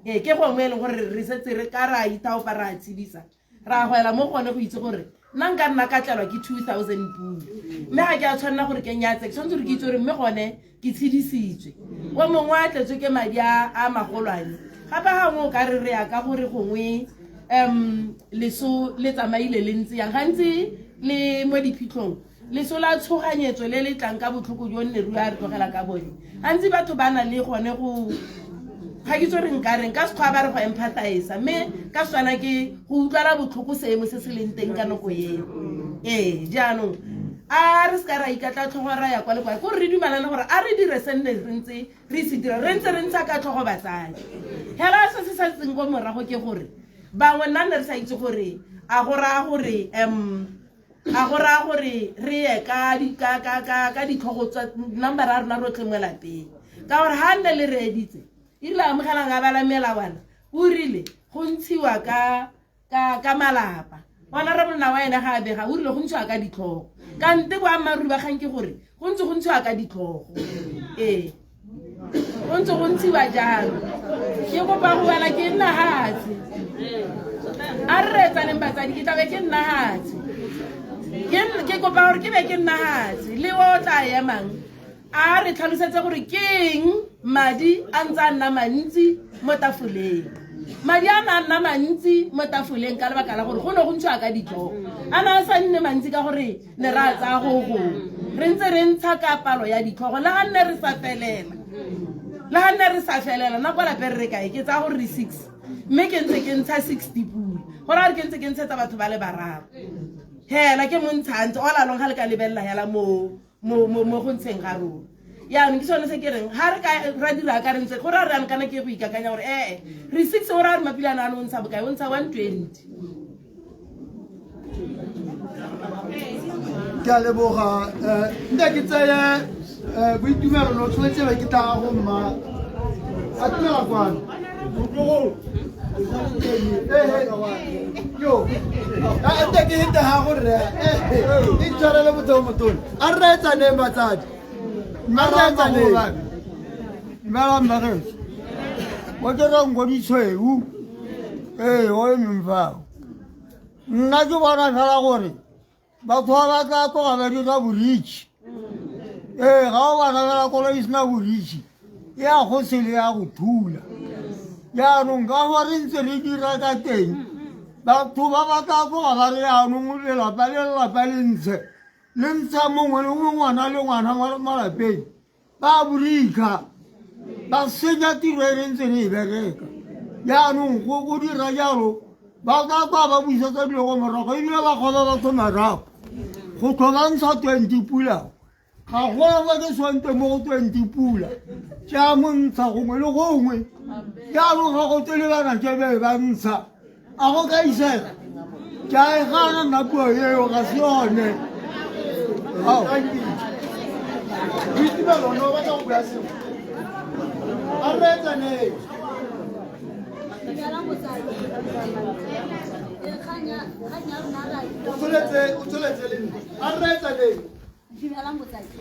Ee, ke gongwe e leng gore re setse re ka ra ithaopa ra tshedisa, ra gwela mo gone go itse gore nna nka nna ka tlelwa ke 2000 pula, mme ga ke a tshwanela gore ke nyatse, ke tshwanetse gore ke itse gore mme gone ke tshedisitswe. O mongwe a tletswe ke madi a magolwane gape gangwe o ka re re ya ka gore gongwe leso le tsamaile le ntse yang gantsi le mo diphitlhong, leso la tshoganyetso le le tlang ka botlhoko jo nne ruri a re tlogela ka bone. Gantsi batho ba na le gone go ga ke itse gore nka reng ka Sekgowa ba re go empathize, mme ka Setswana ke go utlwala botlhoko seemo se se leng teng ka nako eo. Ee, jaanong a re se ka ra ikatla tlhogo ra ya kwa le kwa, kore re dumalane gore a re dire se nne re ntse re se dira, re ntse re ntsha ka tlhogo batsadi. Hela se se setseng ko morago ke gore bangwe nna ne re sa itse gore a go raya gore a go raya gore re ye ka ditlhogo tsa number ya rona rotlhe mo lapeng, ka gore ga nne le reeditse e rile amogelang a bala melawana, o rile go ntshiwa ka malapa. Ona re monna wa ene ga a bega, o rile go ntshiwa ka ditlhogo. Kante boammaaruri ba kgang ke gore go ntse go ntshiwa ka ditlhogo. Ee, go ntse go ntshiwa jalo. Ke kopa go bala ke nna hatshe, a re reetsaneng batsadi, ke tlabe ke nna hatshe, ke kopa gore ke be ke nna hatshe le o tla emang a re tlhalosetse gore ke eng madi a ntse a nna mantsi mo tafoleng. Madi a na a nna mantsi mo tafoleng ka lebaka la gore go ne go ntshiwa ka ditlhogo, a na a sa nne mantsi ka gore ne re a tsaya go gongwe, re ntse re ntsha ka palo ya ditlhogo. Le ga nne re sa felela, le ga nne re sa felela nna kwa lapeng re kae, ke tsaya gore re 6, mme ke ntse ke ntsha 60 pula, gore a re ke ntse ke ntshetsa batho ba le bararo hela ke mo ntshantse all along. Ga le ka lebelela hela mo go ntsheng ga rona yaanong, ke sone se ke reng ga re ka ra dira ka re ntse gore a re yang kana ke go ikakanya gore ee re 6, gore a re Mapilane a ne o ntsha bokae, o ntsha 120. Ke a leboga. Nte ke tseye Boitumelo, no tshwanetse be ke tla go mma a tumela kwano. Yo nte ke hete ga gore e ntshwarele motho o motona. A re reetsaneng batsadi, a re reetsaneng. Dumelang bageso, o dirang ko ditshweu. Ee, o emeng fao, nna ke bona fela gore batho ba ba tla tloga ba dira boritšhi. Ee, ga o bona fela koloi e sena boritšhi, e ya go sele ya go thula. Jaanong ka fa re ntse re dira ka teng, batho ba ba tla tloga ba re jaanong lelapa le lelapa le ntshe, le ntsha mongwe le mongwe, ngwana le ngwana mo lapeng ba borika, ba senya tiro e re ntse re e bereka. Jaanong go dira jalo, ba tla kwa ba busetsa dilo ko morago, ebile ba kgoba batho marago go tlho ba ntsha 20 pula. Ga gona fa ke swante mo go 20 pula ke a mo ntsha gongwe le gongwe. Jaanong ga go tse lebana ke be ba ntsha, a go ka isega? Ke a e gana nna puo eo, ga se yone. Boitumelo, no batla go bua sengwe? A re reetsaneng. O tsholetse le nna, a re reetsaneng. Dumelang botsadi.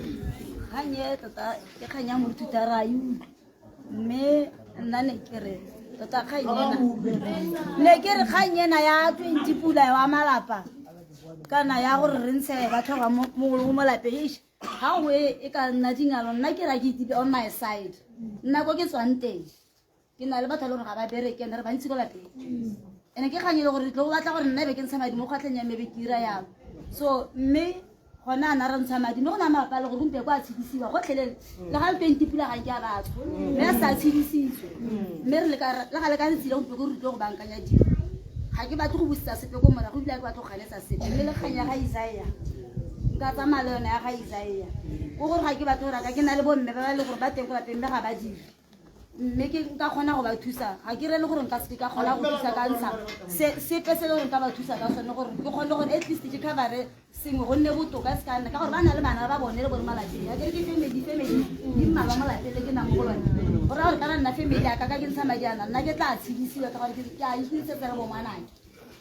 Kgang e tota ke kgang ya morututa, ra e utlwa, mme nna ne ke re tota kgang ena, ne ke re kgang ena ya 20 pula wa malapa kana ya gore re ntshe ba tlhoga mongwe mo lapeng, eish, ga nngwe e ka nna dingalo. Nna ke ra ke itipe on my side, nna ko ke tswang teng ke na le batho ba le gore ga ba bereke, ene re bantsi ko lapeng, ene ke kgang e le gore re tlo go batla gore nna e be ke ntsha madi mo kgwatlheng ya me, be ke ira yalo. So mme gone a na re ntsha madi, mme go na malapa a le gore gompieko a tshedisiwa gotlhelele, le ga le 20 pula ga nke a batho, mme a sa tshedisitswe, mme re le ga le ka letsile gompieko re tlile go bankanya dilo. Ga ke batle go busetsa sepe ko morago, ebile ga ke batle go ganetsa sepe, mme le kgang ya ga Isaia. Nka tsamaya le yone ya ga Isaia. Ko gore ga ke batle go raka ke na le bomme ba ba leng gore ba teng ko lapeng mme ga ba dire. Mme ke nka kgona go ba thusa ga ke rele gore nka seke ka kgona go thusa ka ntsha sepe se le gore nka ba thusa ka sone gore ke kgone gore at least ke covere sengwe go nne botoka se ka nna ka gore ba na le bana ba bone le bone mo lapeng a kere ke family family di mmalwa mo lapeng le ke nang mo go lone go raya gore kana nna family ya ka ka ke ntsha madi ana nna ke tla tshedisiwa ka gore ke a ikintshetsa le bongwanake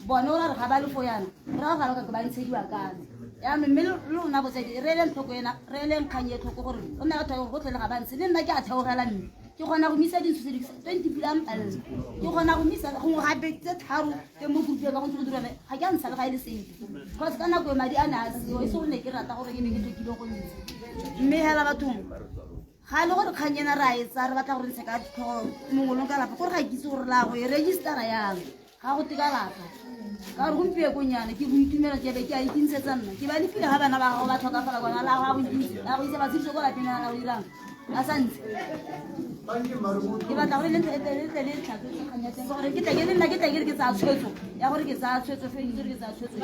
bone o ra re ga ba le fo yana re ra ga ba ka ba ntshediwa kano yaanong mme le rona botsadi re eleng tlhoko ena re eleng kgang e tlhoko gore o nna batho gore gotlhe le ga ba ntshe le nna ke a theogela mme ke kgona go misa dintsho tse di 20 pula mpalela ke kgona go misa gongwe gape tse tharo teng mo group ya ka go ntse go dira ga ke a ntsha le ga e le sepe because ka nako e madi a ne a seo e se gore ne ke rata gore ke ne ke tlhokile go ntsha mme hela bathong ga e le gore kgang ena re a e tsaya re batla gore ntshe ka tlhogo mongwe le ka lapa gore ga ke itse gore la go e registera yang ga go teka lapa ka gore gompieko nyana ke boitumelo ke be ke a ikintshetsa nna ke ba lepile ga bana ba gago ba tlhokafala kwana la go go itse ba tshediso ko lapeng la go dirang a sa ntse ke batla gore le tle le tlhatswetse kgang ya teng ka gore ke tle ke le nna ke tle ke re ke tsaya tshwetso ya gore ke tsaya tshwetso fe itse gore ke tsaya tshwetso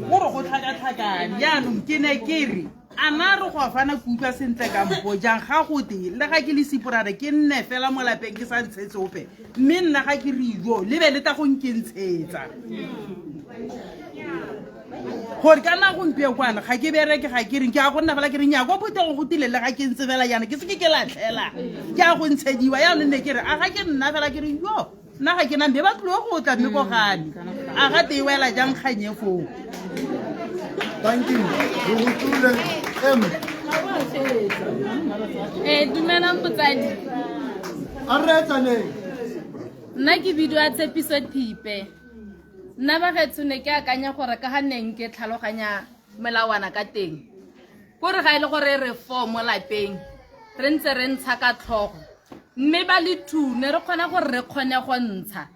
Gore go tlhakatlhakane jaanong ke ne ke re a na re go a fana ke utlwa sentle kampo jang ga gote le ga ke le seporare ke nne fela mo lapeng ke sa ntshetse ope mme nna ga ke re ijo le be le tla go nkentshetsa gore ka nna gompieno kwana ga ke bereke ga ke reng ke a go nna fela ke reng ya kwa phuthego go tile le ga ke ntse fela jaana ke seke ke latlhela ke a go ntshediwa yaanong ne ke re a ga ke nna fela ke re yo nna ga ke na mme ba tlile go tla mme ko gane a ga te e wela jang kganye foo. Thank you. Re utlwile M. Ee, dumelang botsadi. A reetsaneng. Nna ke bidiwa Tshepiso Thipe. Nna bagaetsho ne ke akanya gore ka ga neng ke tlhaloganya melawana ka teng kore ga e le gore re four mo lapeng re ntse re ntsha ka tlhogo mme ba le two ne re kgona gore re kgone go ntsha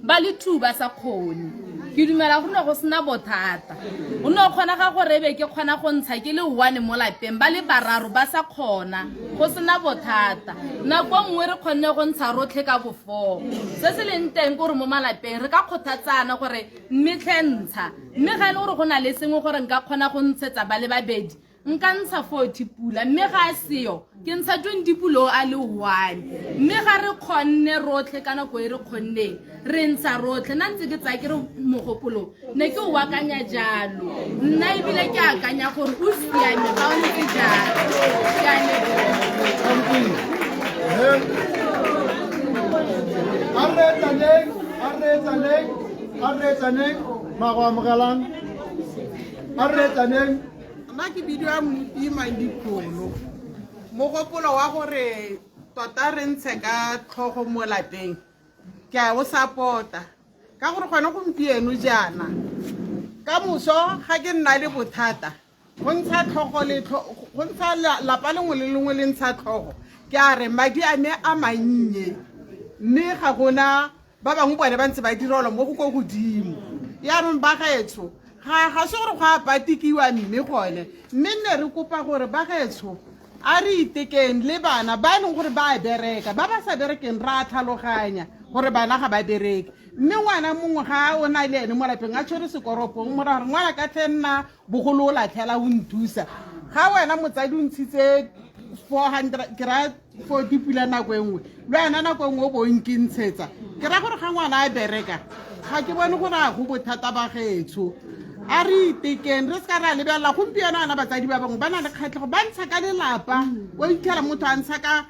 ba le two ba sa kgone ke dumela go ne go sena bothata go ne go kgonega gore e be ke kgona go ntsha ke le one mo lapeng ba le bararo ba sa kgona go sena bothata nako nngwe re kgonne go ntsha rotlhe ka bofoo se se leng teng kore mo malapeng re ka kgothatsana gore mme tlhe ntsha mme ga e le gore go na le sengwe gore nka kgona go ntshetsa ba le babedi nka ntsha 40 pula mme ga a seyo ke ntsha 20 pulo a le one mme ga re kgonne rotlhe ka nako e re kgonneng re ntsha rotlhe nna ntse ke tsaya ke re mogopolo ne ke o akanya jalo nna ebile ke akanya gore o siame ga o ntse jalo ke a leboga. A reetsaneng, a reetsaneng, a reetsaneng, mago amogelang. A reetsaneng. Nna ke bidiwa Motimang Dipholo. Mogopolo wa gore tota re ntshe ka tlhogo mo lapeng ke a o support-a ka gore gone gompieno jaana ka moso ga ke nna le bothata go ntsha tlhogo le go ntsha lapa lengwe le lengwe le ntsha tlhogo ke a re madi a me a mannye mme ga gona ba bangwe bone ba ntse ba direlwa mo go ko godimo yaanong ba gaetsho ga ga se gore go a patikiwa mme gone mme nne re kopa gore ba gaetsho a re itekeng le bana ba e leng gore ba a bereka ba ba sa berekeng re a tlhaloganya gore bana ga ba bereke mme ngwana mongwe ga o na le ene mo lapeng a tshwere sekoropong mora gore ngwana ka tlhe nna bogolo o latlhela o nthusa ga wena motsadi o ntshitse 400 ke raya 40 pula nako e nngwe le wena nako e nngwe o bo o nkintshetsa ke raya gore ga ngwana a bereka ga ke bone gore a go bothata ba getsho a re itekeng re se ka ra lebelela gompieno ana batsadi ba bangwe ba na le kgatlhego ba ntsha ka lelapa o itlhela motho a ntsha ka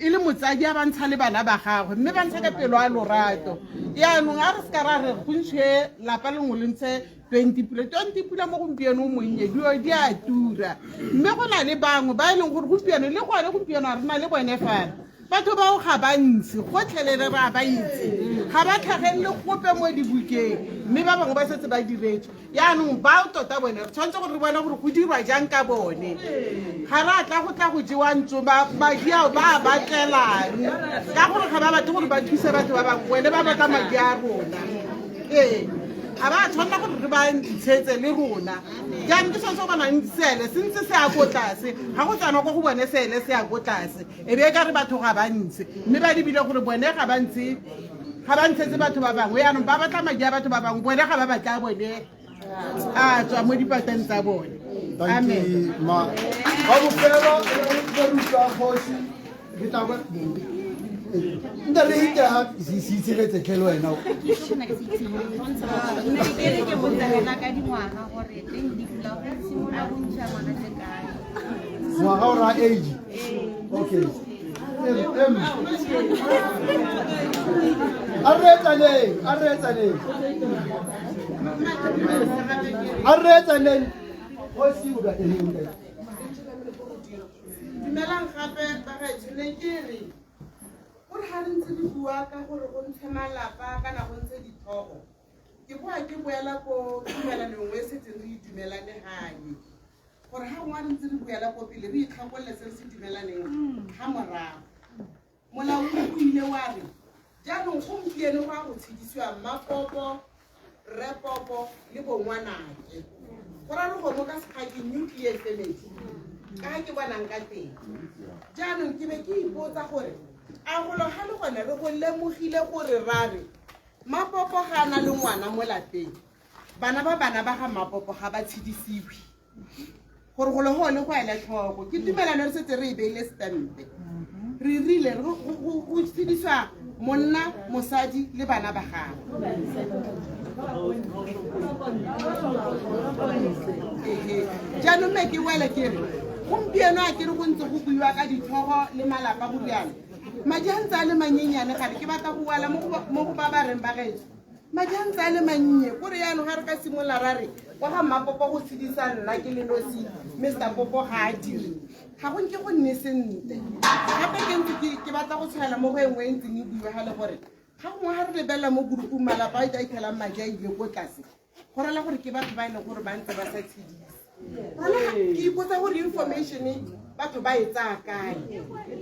e le motsadi a ba ntsha le bana ba gagwe mme ba ntsha ka pelo a lorato yaanong a re se ka ra re go ntshe lapa lengwe le ntshe 20 pula 20 pula mo gompieno o monnye dio di a tura mme go na le bangwe ba e leng gore gompieno le gone gompieno a re na le bone fana batho bao ga ba ntsi gotlhelele re a ba itse ga ba tlhagelele gope mo dibukeng mme ba bangwe ba setse ba diretswe yaanong bao tota bone re tshwanetse gore re bone gore go dirwa jang ka bone ga re a tla go tla go jewa ntso madi ao ba a batlelang ka gore ga ba batle gore ba thuse batho ba bangwe bone ba batla madi a rona ee. Ga ba tshwanela gore re ba ntshetse le rona. Jaanong ke sone se o bonang seele se ntse se ya ko tlase, ga go tsanwa ko go bone seele se ya ko tlase, e be e ka re batho ga ba ntshe, mme ba lebile gore bone ga ba ntshe, ga ba ntshetse batho ba bangwe. Yaanong ba batla madi a batho ba bangwe, bone ga ba batla a bone a tswa mo dipateng tsa bone. Amen. Ma ba bofelo re utlwa kgosi re tla ba nta re ite ha se itshegetse tlhe le wena. Mme ke re ke botsa hela ka dingwaga gore teng di dula go simolola go ntsha ngwana tse kae? Ngwaga o raya age? Okay. Em a reetsaneng, a reetsaneng, a reetsaneng. Kgosi o ka eng? Dumelang gape bagaetsho. Ne ke re gore ga re ntse re bua ka gore go ntshe malapa kana go ntshe ditlhogo, ke boa ke boela ko tumelanong e setseng re itumelane ganye, gore ga gongwe re ntse re buela ko pele re ikgakolole se re se dumelaneng ga morago. Molao o ile wa re jaanong gompieno go a go tshedisiwa mmapopo, rrepopo le bongwanake, go ra re gomo ka sekga ke nuclear family ka ga ke bonang ka teng. Jaanong ke be ke ipotsa gore a golo ga le gone re go lemogile gore ra re mapopo ga a na le ngwana mo lapeng, bana ba bana ba ga mapopo ga ba tshedisiwe, gore golo go le go ele tlhoko ke tumelano re setse re e beile stampe, re rile go tshediswa monna, mosadi le bana ba gagwe. Jaanong me ke wele ke re gompieno a ke re go ntse go buiwa ka ditlhogo le malapa go rialo, madi a ntse a le manyenyane gale. Ke batla go wela mo go ba ba reng ba gaetsho madi a ntse a le mannye, kore yaanong ga re ka simolola ra re kwa ga mmapopo go tshedisa nna ke le nosi, Mr Popo ga a dire, ga go nke go nne sentle. Gape ke ntse ke batla go tshwaela mo go e nngwe e ntseng e buiwa ga le gore ga gongwe ga re lebelela mo groupung malapa a itlhelang madi a ile ko tlase, go rela gore ke batho ba e leng gore ba ntse ba sa tshedise. Rona ke ipotsa gore information batho ba e tsaya kae,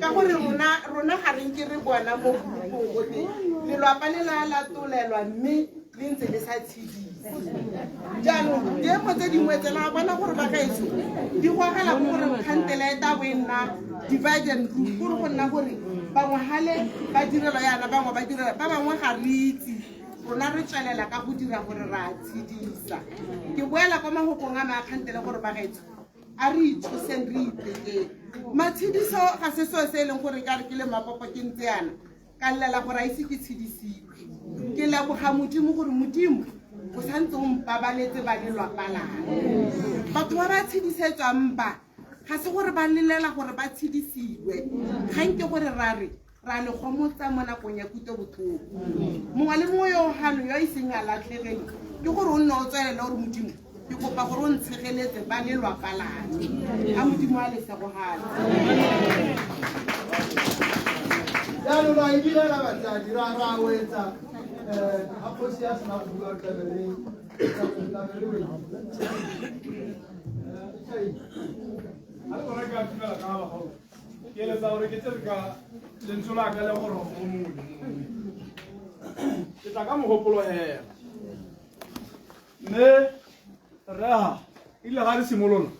ka gore rona ga re nke re bona mo groupung gote lelwapa le la latolelwa mme le ntse le sa tshedise. Jaanong diemo tse dingwe tsela bona gore bagaetsho di gogela ko gore kgantele e tla bo e nna divide and rule, kore go nna gore bangwe gale ba direlwa yana, bangwe ba direla ba bangwe, ga re itse. Rona re tswelela ka go dira gore re a tshedisa. Ke boela kwa magokong a maakgantele gore bagaetsho a re ithuseng re itekeng. Matshediso ga se seo se e leng gore ka re ke le mapopo ke ntse yana ka llela gore a ise ke tshedisiwe. Ke leboga Modimo gore Modimo o santse o mpabaletse ba lelwapa lame. Batho ba ba tshedisetswang ba ga se gore ba lelela gore ba tshedisiwe, ga nke gore ra re ra le gomotsa mo nakong ya kutlobotlhoko. Mongwe le mongwe yo o gano yo a iseng a latlhegeng ke gore o nne o tswelele gore Modimo ke kopa gore o ntshegeletse ba lelwapa lame. A Modimo a lesegogale. Jaanong ra e direla batsadi ra wetsa ga kgosi ya sena go bua tlabe re weditse. Ga le bona ke a dumela ka bagolo, ke eletsa gore ke tsere ka lentswe la ka le gore go mongwe le mongwe ke tla ka mogopolo hela. Mme rreha ile ga re simolola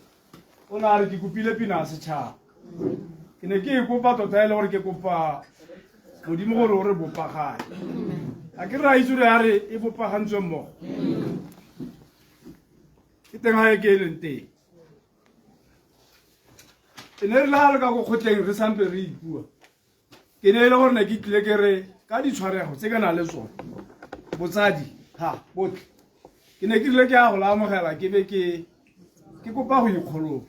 o ne a re ke kopile pina ya setšhaba, ke ne ke e kopa tota e le gore ke kopa Modimo gore o re bopagane. A ke re a itse gore a re e bopagantswe mmogo ke teng ga e ke e leng teng. E ne re le ga le ka ko kgotleng re sampe re ipua, ke ne e le gore ne ke tlile ke re ka ditshwarego tse ke nang le tsone botsadi ha botlhe, ke ne ke rile ke ya go la amogela ke be ke kopa go ikgolola,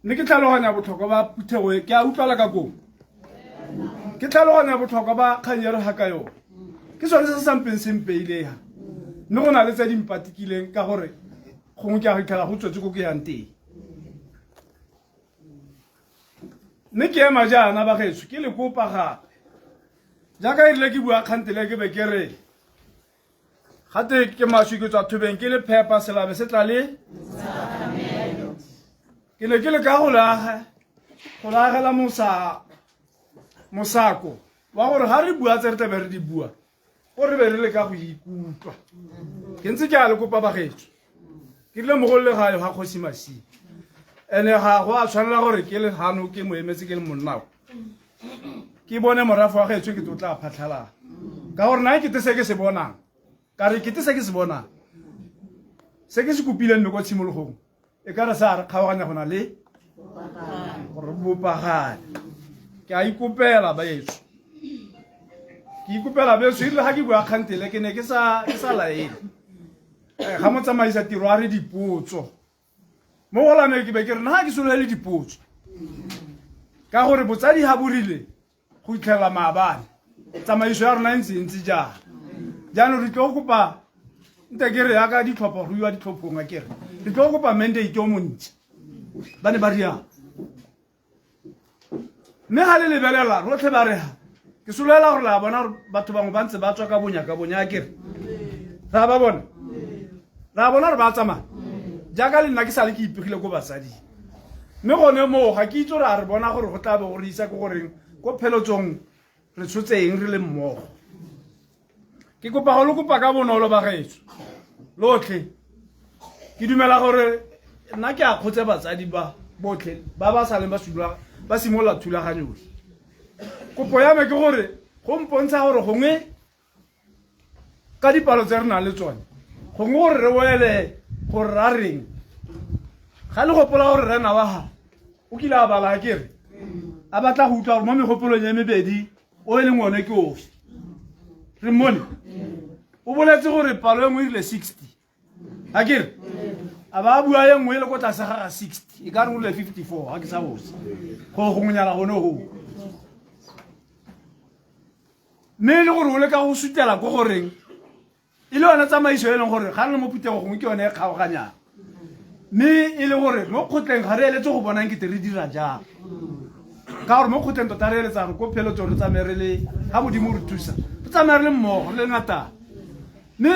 mme ke tlhaloganya botlhokwa ba phuthego e. Ke a utlwala ka koo, ke tlhaloganya botlhokwa ba kgang e re ga ka yone, ke sone se se sampeng se mpeile ha, mme go na le tse di mpatikileng ka gore gongwe ke a fitlhela go tswetse ko ke yang teng. Mme ke ema jaana bagaetsho ke le kopa gape, jaaka e rile ke bua kgantele ke be ke re gate ke maswi ke tswa thobeng ke le phepa selabe se tla le ke ne ke le ka go le agela mosako wa gore ga re bua tse re tlabe re di bua. Ko re be re le ka go ikutlwa. Ke ntse ke a le kopa bagetso. Ke rile mogolo le gae ga kgosi Masia. Ene ga go a tshwanela gore ke le gano ke mo emetse ke le monnao. Ke bone morafe wa gaetsho ke tlo tla phatlhalala. Ka gore na ke te se ke se bonang. Ka re ke te se ke se bonang. Se ke se kopileng mme ko tshimologong. E ka re sa re kgaoganya go na le gore bopagane. Ke a ikopela baetsho. Ke ikopela baetsho erile ga ke bua kgantele ke ne ke sa ke sa laele. Ga motsamaisa tiro a re dipotso. Mo go lame ke be ke re nna ga ke sologele dipotso. Ka gore botsadi ga bo rile go itlhelela maabane. Tsamaiso ya rona e ntse e ntse jaana. Jaanong re tlo go kopa nte ke re yaka ditlhopho go iwa ditlhophong a kere. Re tlo go kopa mandate o montsi. Ba ne ba rialo. Mme ga le lebelela rotlhe ba re ha ke solela gore la bona gore batho bangwe ba ntse ba tswa ka bonya ka bonya a kere. Ra ba bona. Ra bona gore ba tsamaya. Jaaka le nna ke sale ke ipegile ko basading. Mme gone moo ga ke itse gore a re bona gore go tla be go re isa ko goreng ko pheletsong re tshotse eng re le mmogo. Ke kopa go le kopa ka bonolo bagaetsho lotlhe. Ke dumela gore nna ke a kgotse batsadi ba botlhe ba ba saleng ba simolola thulaganyo e. Kopo ya me ke gore go mpontsha gore gongwe ka dipalo tse re nang le tsone gongwe gore re wele gore ra reng. Ga le gopola gore rena wa ga o kile a bala ke re a batla go utlwa gore mo megopolong e mebedi o e leng one ke ofe. Re mmone o boletse gore palo e nngwe e rile 60 a ke re a ba bua e nngwe e le ko tlase ga ga 60 e ka re o rile 54 ga ke sa bose go gongwenyana gone goo. Mme e le gore o leka go sutela ko goreng e le yone tsamaiso e leng gore ga re le mo phuthego gongwe ke yone e kgaoganyang. Mme e le gore mo kgotleng ga re eletse go bonang kete re dira jang. Ka gore mo kgotleng tota re eletsa gore ko pheletsong re tsamaye re le ga Modimo re thusa. Re tsamaye re le mmogo re le ngatana. Mme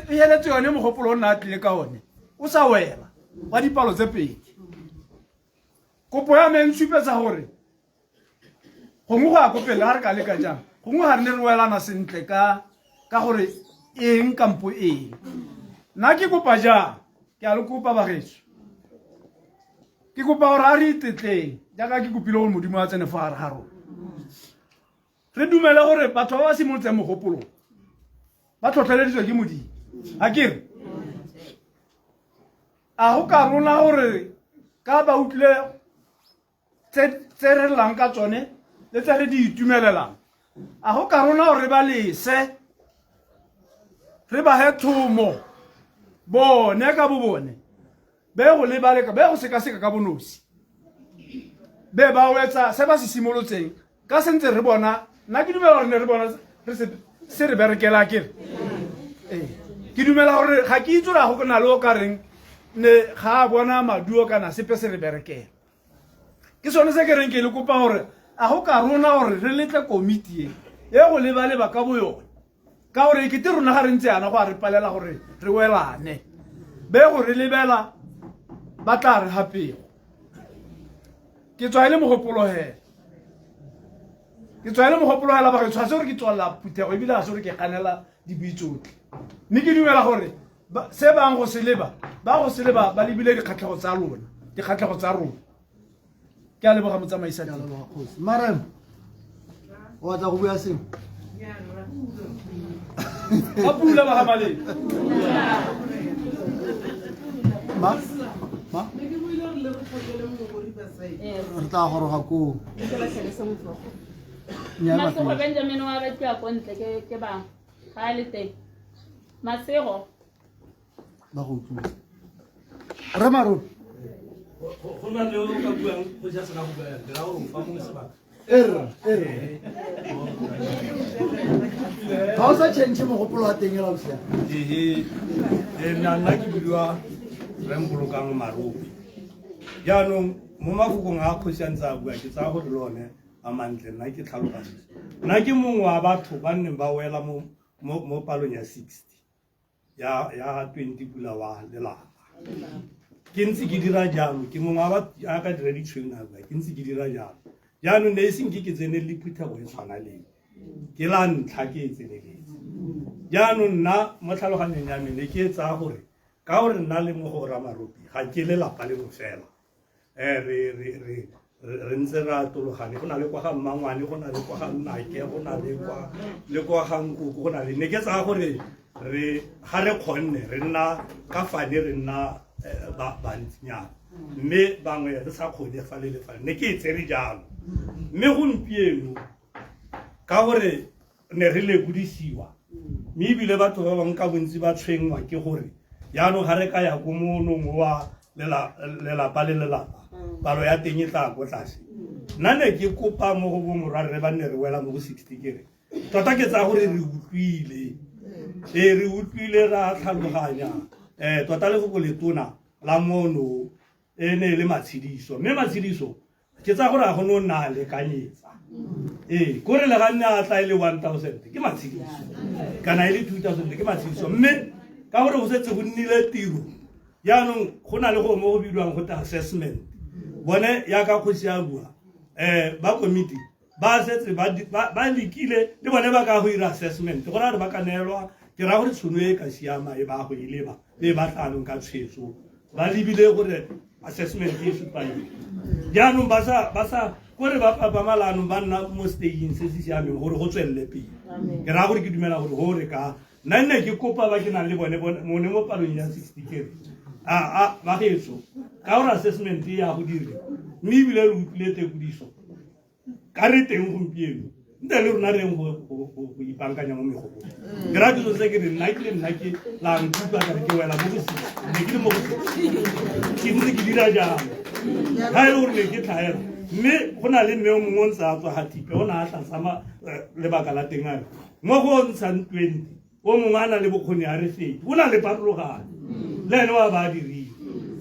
e eletse yone mogopolo o nna a tlile ka one o sa wela wa dipalo tse pedi. Kopo ya me e ntshupetsa gore gongwe go ya ko pele ga re ka leka jang gongwe ga re ne re welana sentle ka gore eng kampo eng. Nna ke kopa jang ke a le kopa bagetso. Ke kopa gore a re itetleng jaaka ke kopile gore Modimo a tsene fa gare ga rona. Re dumele gore batho ba ba simolotseng mogopolo ba tlhotlheleditswe ke Modimo. A ke re a go ka rona gore ka ba utlwile tse re llang ka tsone le tse re di itumelelang a go ka rona gore ba lese re ba he thomo bone ka bo bone be go lebaleka be go sekaseka ka bonosi be ba wetsa se ba se simolotseng ka sentse re bona nna ke dumela gore ne re bona re se re berekela ke re ee ke dumela gore ga ke itse gore a go na le o ka reng ne ga a bona maduo kana sepe se re berekela. Ke sone se ke reng ke le kopa gore a go ka rona gore re letle komiti e e go leba-leba ka bo yone. Ka gore e kete rona ga re ntse yana go a re palela gore re welane. Be go re lebela ba tla re ga pego. Ke tswa e le mogopolo hela. Ke tswa e le mogopolo hela ba re tshwase gore ke tswalela phuthego ebile ga se gore ke ganela dibui tsotlhe. Mme ke dumela gore se bang go se leba ba go se leba ba lebile dikgatlhego tsa lona dikgatlhego tsa rona. Ke a leboga motsamaisa tiro. Marem o batla go bua sengwe? Ba pula ba ga Maleng. Ma? Ma? Re tla goroga koo. Masego Benjamin wa batliwa ko ntle ke bang ga a le teng. Masego. Ba go utlwile. Rre Marope. Go na le o ka buang go ja sena go bua ke ra gore o fa mongwe sebaka. Erra, erra. Ga o sa change mogopolo wa teng ela o siame. Ehe, nna ke bidiwa Rre Mbolokang Marope. Jaanong mo mafokong a kgosi a ntse a bua ke tsaya gore le one a mantle nna ke tlhalogantse. Nna ke mongwe wa batho ba nneng ba wela mo palong ya 60 ya 20 pula wa lelapa. Ke ntse ke dira jalo, ke mongwe wa batho a ka dira ditshweu nako, ke ntse ke dira jalo. Jaanong ne e seng ke tsenelele phuthego e tshwana le e. Ke la ntlha ke e tseneletse. Jaanong nna mo tlhaloganyong ya me ne ke e tsaya gore ka gore nna le mo go Ramaropi ga ke lelapa lengwe fela. Re ntse re atologane, go na le kwa ga mmangwane, go na le kwa ga nnake, go na le kwa le kwa ga nkoko, go na le ne ke tsaya gore re ga re kgonne re nna ka fane, re nna bantsinyana, mme bangwe re sa kgone fale le fale. Ne ke e tsere jalo, mme gompieno ka gore ne re lekodisiwa, mme ebile batho ba bangwe ka bontsi ba tshwenngwa ke gore jaanong ga re ka ya ko monong wa lelapa le lelapa, palo ya teng e tla ko tlase. Nna ne ke kopa mo go bomorwarre ba nne re wela mo go 60, ke re tota ke tsaya gore re utlwile, ee, re utlwile, ra tlhaloganya. Tota lefoko letona la mono e ne e le matshediso, mme matshediso ke tsaya gore a go ne o nna a lekanyetsa. Ee, kore le ga nne a tla e le 1000 ke matshediso, kana e le 2000 ke matshediso, mme ka gore go setse go nnile tiro jaanong, go na le go mo go bidiwang go te assessment. Bone yaka kgosi a bua, ba komiti ba setse ba lekile le bone ba ka go ira assessment, go raya gore ba ka neelwa, ke raya gore tshono e ka siama e ba go e leba e ba tlanong ka tshwetso ba lebile gore assessment e supa eng. Jaanong ba sa kore ba papamala anong ba nna mo stageng se se siameng gore go tswelele pele. Ke raya gore ke dumela gore go re ka nna nne ke kopa ba ke nang le bone mone mo palong ya 60, kere a ba getso ka gore assessment e ya go diriwa, mme ebile re utlwile tekodiso ka re teng gompieno, nte le rona reng go ipankanya mo megopong. Ke raya ke se ke re nna ke le nna ke la nkutlwa ka re ke wela mo go six, ne ke le mo go six, ke ntse ke dira jalo ga e le gore ne ke tlhaela. Mme go na le mme o mongwe o ntse a tswa ga Thipe, o ne a tlatsa lebaka la teng, a re mo go o ntshang 20, o mongwe a na le bokgoni a re 30, o na le pharologano le ene wa ba a dirile.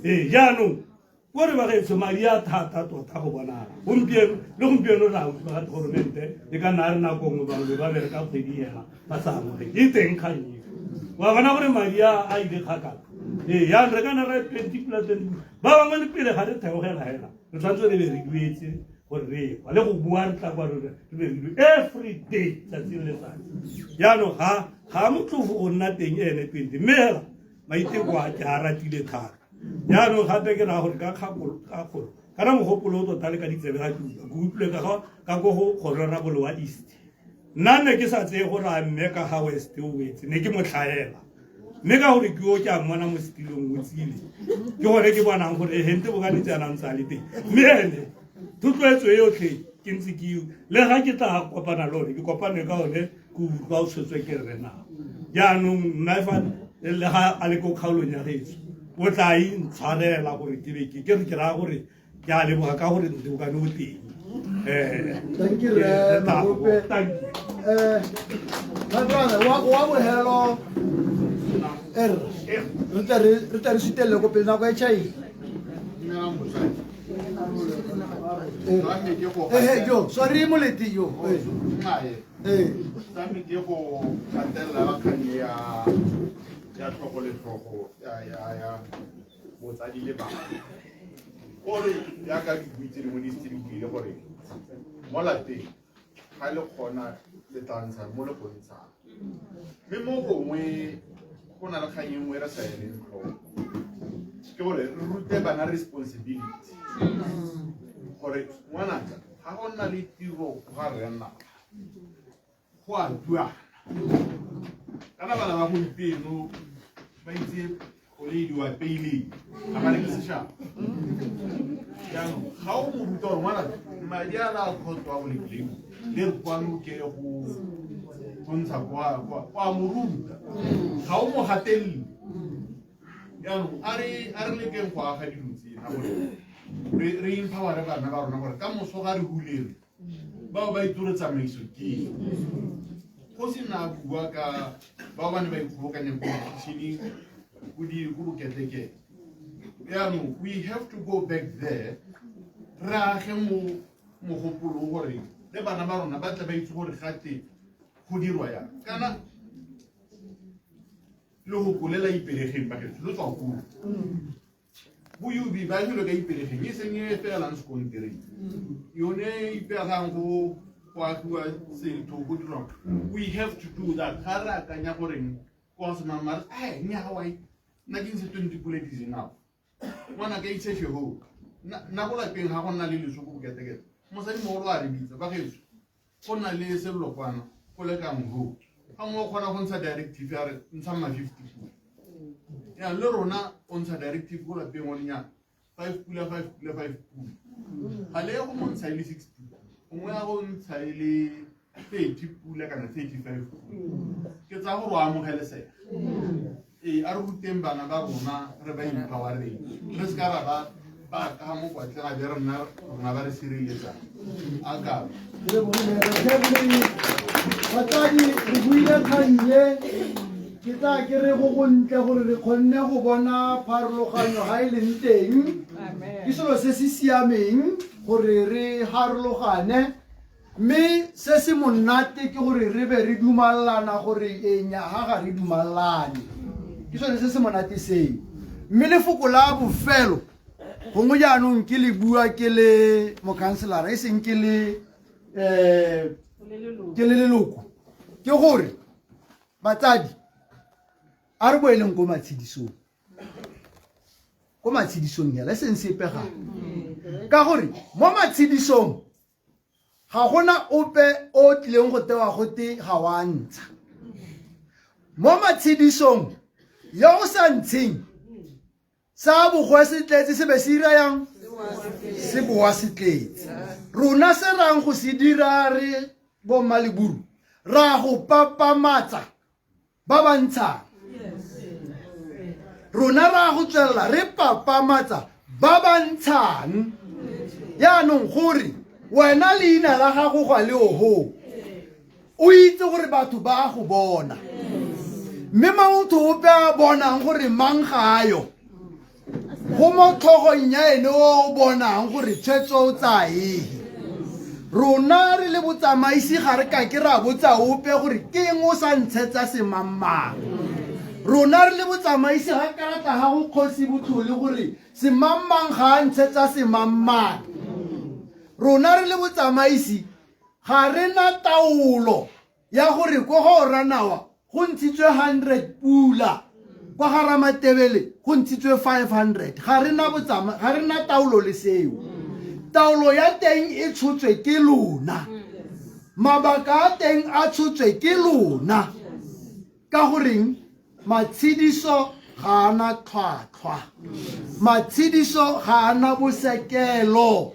Ee, jaanong kore ba gaetsho madi a thata tota go bonala gompieno, le gompieno re a utlwa ga goromente e ka nna a re nako nngwe bangwe ba bereka kgwedi hela ba sa amogele, e teng kgang eo, wa bona gore madi a ile kgakala. Ee, yaanong re ka nna ra 20 plus 20, ba bangwe le pele ga re theogela hela re tshwanetse re be re duetse gore re ye kwa le go bua, re tla kwa re be re due every day, tsatsi le letsatsi. Jaanong ga motlhofo go nna teng ene 20, mme hela maiteko a ke a ratile thata. Jaanong gape ke raya gore ka kgakolo kana mogopolo o tota le ka ditsebe ga ke utlwa, ke utlwile ka ko go kgororabolo wa East. Nna ne ke sa tseye gore a mme ka ga West o wetse, ne ke mo tlhaela, mme ka gore ke o ke a mmona mo setilong o tsile, ke gone ke bonang gore ehente bokane jaana ntse a le teng, mme ene thotloetso e yotlhe ke ntse ke le ga ke tla kopana le one, ke kopane ka one, ke utlwa o tshwetswe ke rre nao. Jaanong nna fa le ga a le ko kgaolong ya getso o tla intshwarela gore ke be ke re ke raya gore ke a leboga ka gore ntebokane o teng. Thank you, Rre Marope. My brother, wa bohelo re tle re sutelele ko pele, nako e tšhaile. Ehe, jo sorry, moleti jo. Ee, sa me ke go gatelela la kgang ya tlhogo le tlhogo ya motsadi le bana, gore yaka dibui tse dingwe di setse di buile gore mo lapeng ga le kgona le tla ntsha mo le go ntshang, mme mo gongwe go na le kgang e nngwe re sa eleng tlhoko, ke gore re rute bana responsibility, gore ngwanaka ga go nna le tiro ga re nna go a duana. Kana bana ba gompieno ba itse go leidiwa peileng, ga ba reke sešaba. Jaanong ga o mo ruta gore ngwana madi a la kgotso a bolekileng le re kwano ke go ntsha kwa mo ruta, ga o mo gatelele. Jaanong a re lekeng go aga dilo tsena gore re empowere bana ba rona, gore ka moso ga re hulere bao ba itse gore tsamaiso ke go se na bua ka bao ba ne ba ikgobokanya ko dikitšhining ko boketekete. Jaanong we have to go back there, re age mo mogopolo gore le bana ba rona ba tle ba itse gore gate go dirwa yang. Kana le go kolela Ipelegeng bagetso lo tswa koo bo UB ba agilwe ka Ipelegeng, e seng e felang sekontereng, yone e ipegang go go agiwa setho go dirwang. We have to do that. Ga re akanya goreng kwa semang mare e nnyaa wai nna ke ntshe 20 pula it is enough. Ngwana ka ise shego nna ko lapeng ga go nna le leso ko boketekete mosadi mogolo a re bitsa bagetso go nna le sello kwana go le kang ho ga nngwe o kgona go ntsha directive ya re ntsha ma 50 pula ya le rona o ntsha directive ko lapeng o lenya 5 pula 5 pula 5 pula ga le go mo ntsha e le 60 gongwe ya go ntsha e le 30 pula kana 35 pula ke tsaya gore o amogelesega. Ee, a re ruteng bana ba rona re ba empowereng re se ka ra ba ba ka mo kwatle ga be rena rona ba re sireletsang a ka. Batsadi, re buile kgannye ke tla ke re go gontle gore re kgonne go bona pharologanyo ga e leng teng. Ke selo se se siameng gore re harologane, mme se se monate ke gore re be re dumalana gore e nyaga ga re dumalane, ke sone se se monate seo. Mme lefoko la bofelo gongwe jaanong ke le bua ke le mokhanselara e seng ke le um ke le leloko, ke gore batsadi a re boeleng ko matshedisong, ko matshedisong hela e seng sepe gape, ka gore mo matshedisong ga gona ope o tlileng go tewa gote ga wa ntsha. Mo matshedisong yo o sa ntsheng sa bogwe se tletse se be se ira yang se boa se tletse. Rona se rang go se dira re bommaleburu ra go papamatsa ba ba ntshang, rona ra go tswelela re papamatsa ba ba ntshang. Yaanong gore wena leina la gago gwa le oho o itse gore batho ba go bona, mme motho ope a bonang gore mang ga ayo go mo tlhogong ya ene o bonang gore tshwetso o tsaya. Rona re le botsamaisi ga re ka ke ra botsa ope gore ke eng o sa ntshetsa semangmang. Rona re le botsamaisi ga karata ga go kgosi botlhole gore semangmang ga a ntshetsa semangmang. Rona re le botsamaisi ga re na taolo ya gore ko go Ranawa go ntshitswe 100 pula, kwa ga Ramatebele go ntshitswe 500. Ga re na botsama, ga re na taolo le seo. Taolo ya teng e tshotswe ke lona, mabaka a teng a tshotswe ke lona, ka goreng matshediso ga ana tlhwatlhwa, matshediso ga ana bosekelo,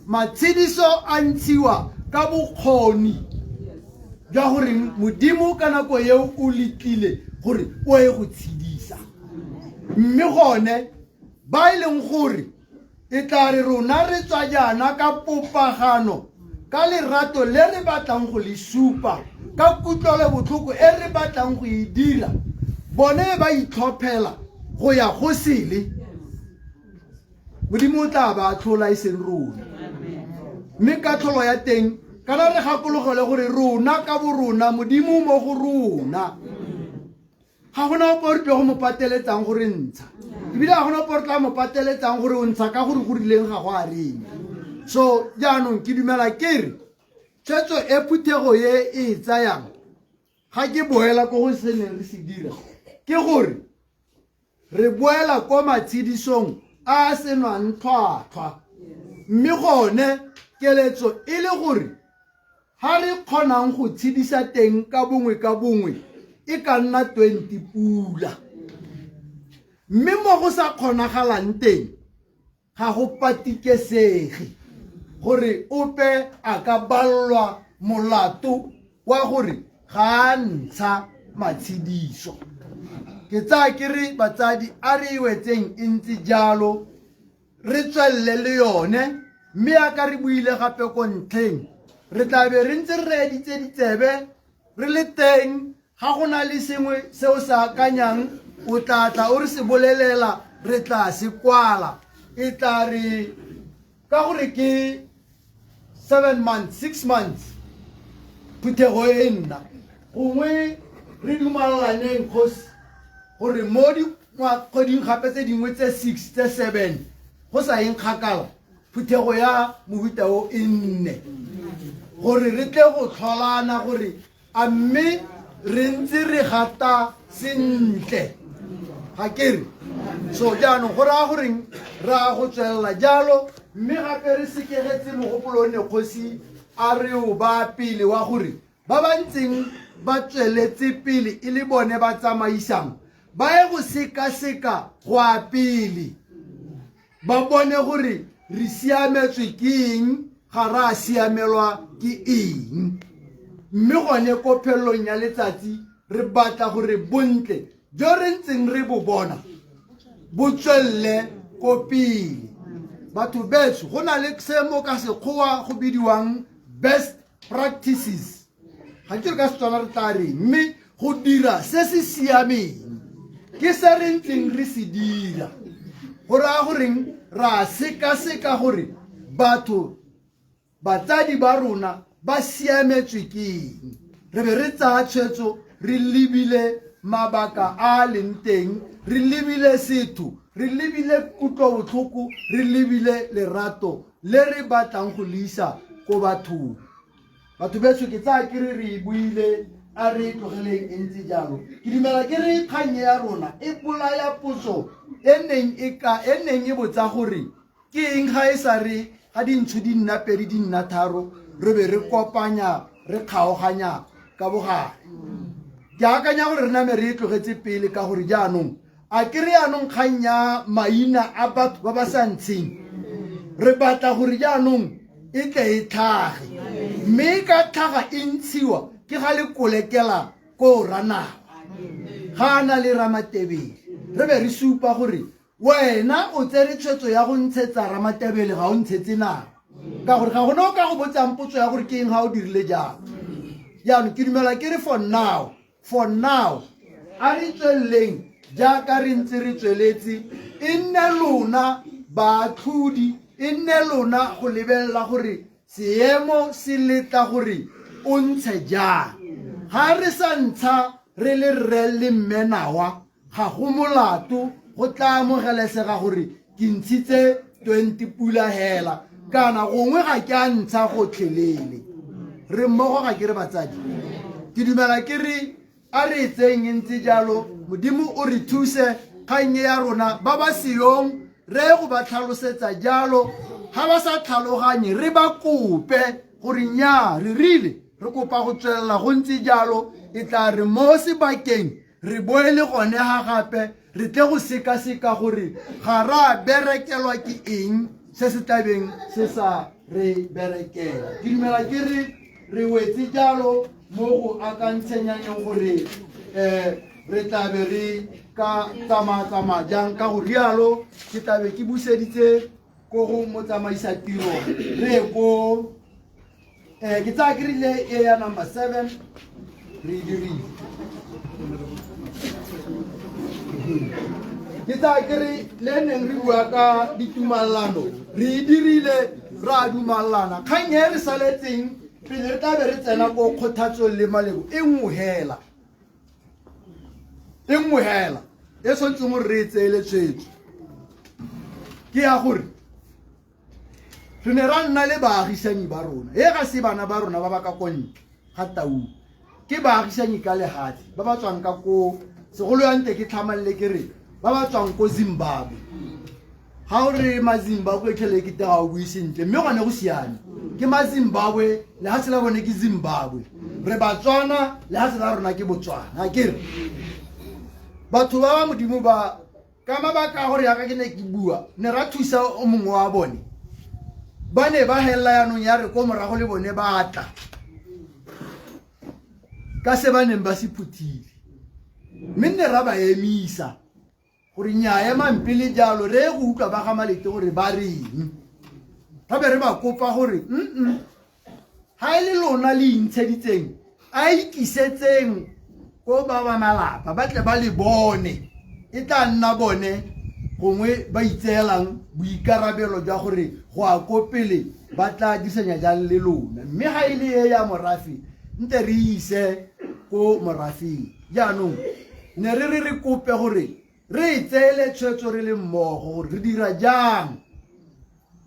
matshediso a ntshiwa ka bokgoni jwa gore Modimo ka nako eo o letlile gore o ye go tshedisa. Mme gone ba e leng gore e tla re rona re tswa jaana ka popagano, ka lerato le re batlang go le supa, ka kutlwelobotlhoko e re batlang go e dira, bone ba itlhophela go ya go sele, Modimo o tla ba atlhola e seng rona. Mme katlholo ya teng kana re gakologele gore rona ka bo rona Modimo mo go rona ga gona ope o re tlile go mo pateletsang gore ntsha, ebile ga gona ope re tla mo pateletsang gore o ntsha ka gore go rileng ga go a reng. So jaanong ke dumela ke re tshwetso e phuthego e e tsayang, ga ke boela ko go se neng re se dira, ke gore re boela ko matshedisong a a senwang tlhwatlhwa. Mme gone keletso e le gore ga re kgonang go tshedisa teng ka bongwe ka bongwe e ka nna 20 pula, mme mo go sa kgonagalang teng ga go patikesege gore ope a ka ballwa molato wa gore ga a ntsha matshediso. Ke tsaya ke re batsadi a re e wetseng e ntse jalo, re tswelele le yone. Mme yaka re buile gape ko ntlheng, re tla be re ntse re reeditse ditsebe re le teng. Ga go na le sengwe se o se akanyang, o tla tla o re se bolelela, re tla se kwala. E tla re ka gore ke 7 months, 6 months phuthego e nna, gongwe re dumalalaneng kgosi gore mo dikgweding gape tse dingwe tse 6 tse 7 go sa yeng kgakala, phuthego ya mohuta o e nne. Gore re tle go tlholana gore a mme re ntse re gata sentle. Ga ke re? So jaanong go raya goreng re a go tswelela jalo mme gape re sekegetse mogopolo o ne kgosi a re o ba pele wa gore ba ba ntseng ba tsweletse pele e le bone ba tsamaisang ba ye go sekaseka go a pele ba bone gore re siametswe ke eng ga re a siamelwa ke eng mme gone ko phelelong ya letsatsi re batla gore bontle jo re ntseng re bo bona bo tswelele ko pele. Batho betsho, go na le se mo ka sekgowa go bidiwang best practices, ga ke re ka Setswana re tla reng, mme go dira se se siameng ke se re ntseng re se dira. Go raya goreng ra sekaseka gore batho batsadi ba rona ba siametswe ke eng, re be re tsaya tshwetso re lebile mabaka a a leng teng, re lebile setho, re lebile kutlobotlhoko, re lebile lerato le re batlang go le isa ko bathong. Batho betsho, ke tsaya ke re re e buile, a re e tlogeleng e ntse jalo. Ke dumela ke re kgang ya rona e bolaya potso e neng e ka e neng e botsa gore ke eng ga e sa re ga dintsho di nna pedi di nna tharo re be re kopanya re kgaoganya ka bogare. Ke akanya gore re name re e tlogetse pele ka gore jaanong a ke re yaanong kgang ya maina a batho ba ba sa ntsheng re batla gore jaanong e tle e tlhage, mme e ka tlhaga e ntshiwa ke ga le kolekela ko ranawa ga a na le Ramatebele, re be re supa gore wena o tsere tshwetso ya go ntshetsa Ramatebele, ga o ntshetse nawa, ka gore ga gone o ka go botsang potso ya gore ke eng ga o dirile jalo. Jaanong ke dumela ke re for now, for now a re tsweleleng jaaka re ntse re tsweletse, e nne lona baatlhodi, e nne lona go lebelela gore seemo se letla gore o ntshe jang. Ga re sa ntsha re le rre le mme nawa, ga go molato, go tla amogelesega gore ke ntshitse 20 pula hela, kana gongwe ga ke a ntsha gotlhelele. Re mmogo, ga ke re batsadi? Ke dumela ke re a re e tseng e ntse jalo. Modimo o re thuse. Kgang ya rona, ba ba seyong re go ba tlhalosetsa jalo, ga ba sa tlhaloganye re ba kope gore nnyaa, re rile re kopa go tswelela go ntse jalo, e tla re mo sebakeng re boele gone ga gape re tle go sekaseka gore ga re a berekelwa ke eng se se tlabeng se sa re berekela. Ke dumela ke re re wetse jalo mo go akantshenyanyeng gore re tlabe re ka tsamaya-tsamaya jang. Ka go rialo ke tlabe ke buseditse ko go motsamaisa tiro re ko ke tsaya ke rile e ya number 7 re e dirile. Ke tsaya ke re le neng re bua ka ditumalano re e dirile, ra dumalana. Kgang e re saletseng pele re tla be re tsena ko kgothatsong le malebo e nngwe hela, e nngwe hela e tshwanetseng gore re e tseele tshwetso ke ya gore re ne ra nna le baagisanyi ba rona, e ga se bana ba rona ba ba ka ko ntle ga Taung, ke baagisanyi ka lehatshe ba ba tswang ka ko segolo ya nte ke tlhamalele ke re ba ba tswang ko Zimbabwe. Ga o re maZimbabwe tlhele ke tega o bue sentle, mme gone go siame, ke maZimbabwe, lehatshe la bone ke Zimbabwe, re Batswana, lehatshe la rona ke Botswana. Ke re batho ba ba Modimo ba ka mabaka a gore yaka ke ne ke bua ne ra thusa o mongwe wa bone, ba ne ba helela yaanong ya re ko morago le bone ba tla ka se ba neng ba se phuthile, mme nne ra ba emisa gore nnyaa, emang pele jalo re go utlwa ba ga Malete gore ba reng. Ra be re ba kopa gore ga e le lona le intsheditseng, a ikisetseng ko ba ba malapa ba tle ba le bone, e tla nna bone gongwe ba itseelang boikarabelo jwa gore go a ko pele ba tla disanya jang le lona, mme ga e le e ya morafe nte re ise ko morafeng. Jaanong ne re re re kope gore re e tseele tshwetso re le mmogo gore re dira jang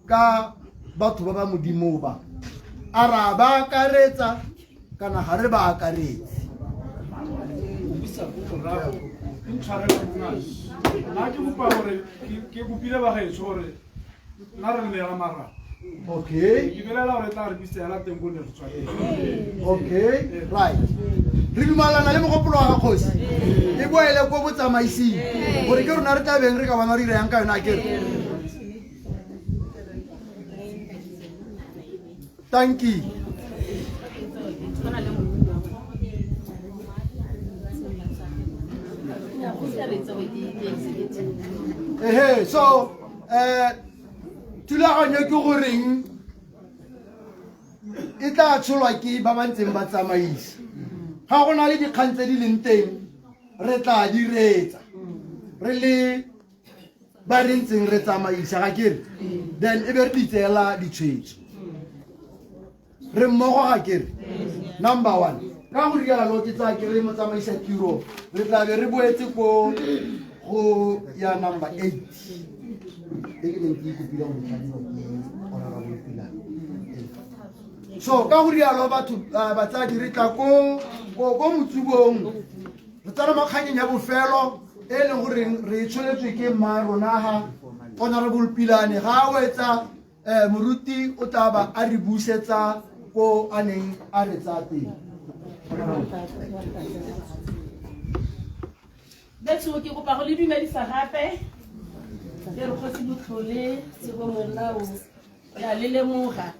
ka batho ba ba Modimo ba. A ra ba akaretsa kana ga re ba akaretse? Nna ke kopa gore ke kopile bagaetsho gore nna re neela mara. Okay. Ke belela gore tla re bitsa hela teng ko ne re tswa teng. Okay, right. Re dumalana le mogopolo wa ga kgosi. E boele ko botsamaising gore ke rona re tla beng re ka bona re ira yang ka yone a kere. Thank you. Ehe, so thulaganyo ke goreng e tla tsholwa ke ba ba ntseng ba tsamaisa. Ga go na le dikgang tse di leng teng re tla di reetsa re le ba re ntseng re tsamaisa ga kere, then e be re di tseela ditshwetso re mmogo ga kere. Number one, ka go rialo ke tsaya ke re motsamaisa tiro re tla be re boetse ko go ya number 8 e ke neng ke ikopile go tladiwa ke Honorable Pilane. So ka go rialo batho batsadi re tla ko ko motsubong, re tsena mo kganyeng ya bofelo e leng gore re tsholetswe ke mma rona ga Honorable Pilane. Ga a wetsa moruti o tla ba a re busetsa ko a neng a re tsaya teng. Betso ke kopa go le dumedisa gape ke re kgosi Botlhole Tsheko Molao ya le lemoga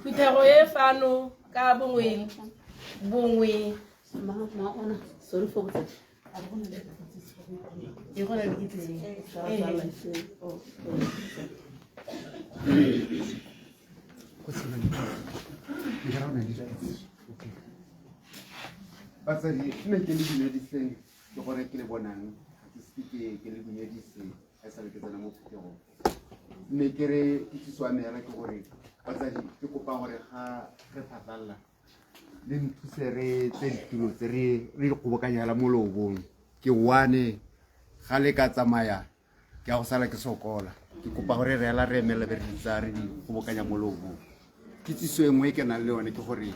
phuthego e fano ka bongwe bongwe. Sorry for that. E gona le kitsiso. Batsadi, nne ke le dumediseng ke gore ke le bonang ga ke se ke le dumedise ga e sale ke tsena mo phuthegong. Mme ke re kitsiso ya me yana ke gore batsadi ke kopa gore ga re phatlalla le nthuse re tse ditulo tse re di kgobokanyela mo loobong. Ke one ga le ka tsamaya ke a go sala ke sokola. Ke kopa gore re ela re emelela be re di tsaya re di kgobokanya mo loobong. Kitsiso e nngwe e ke nang le yone ke gore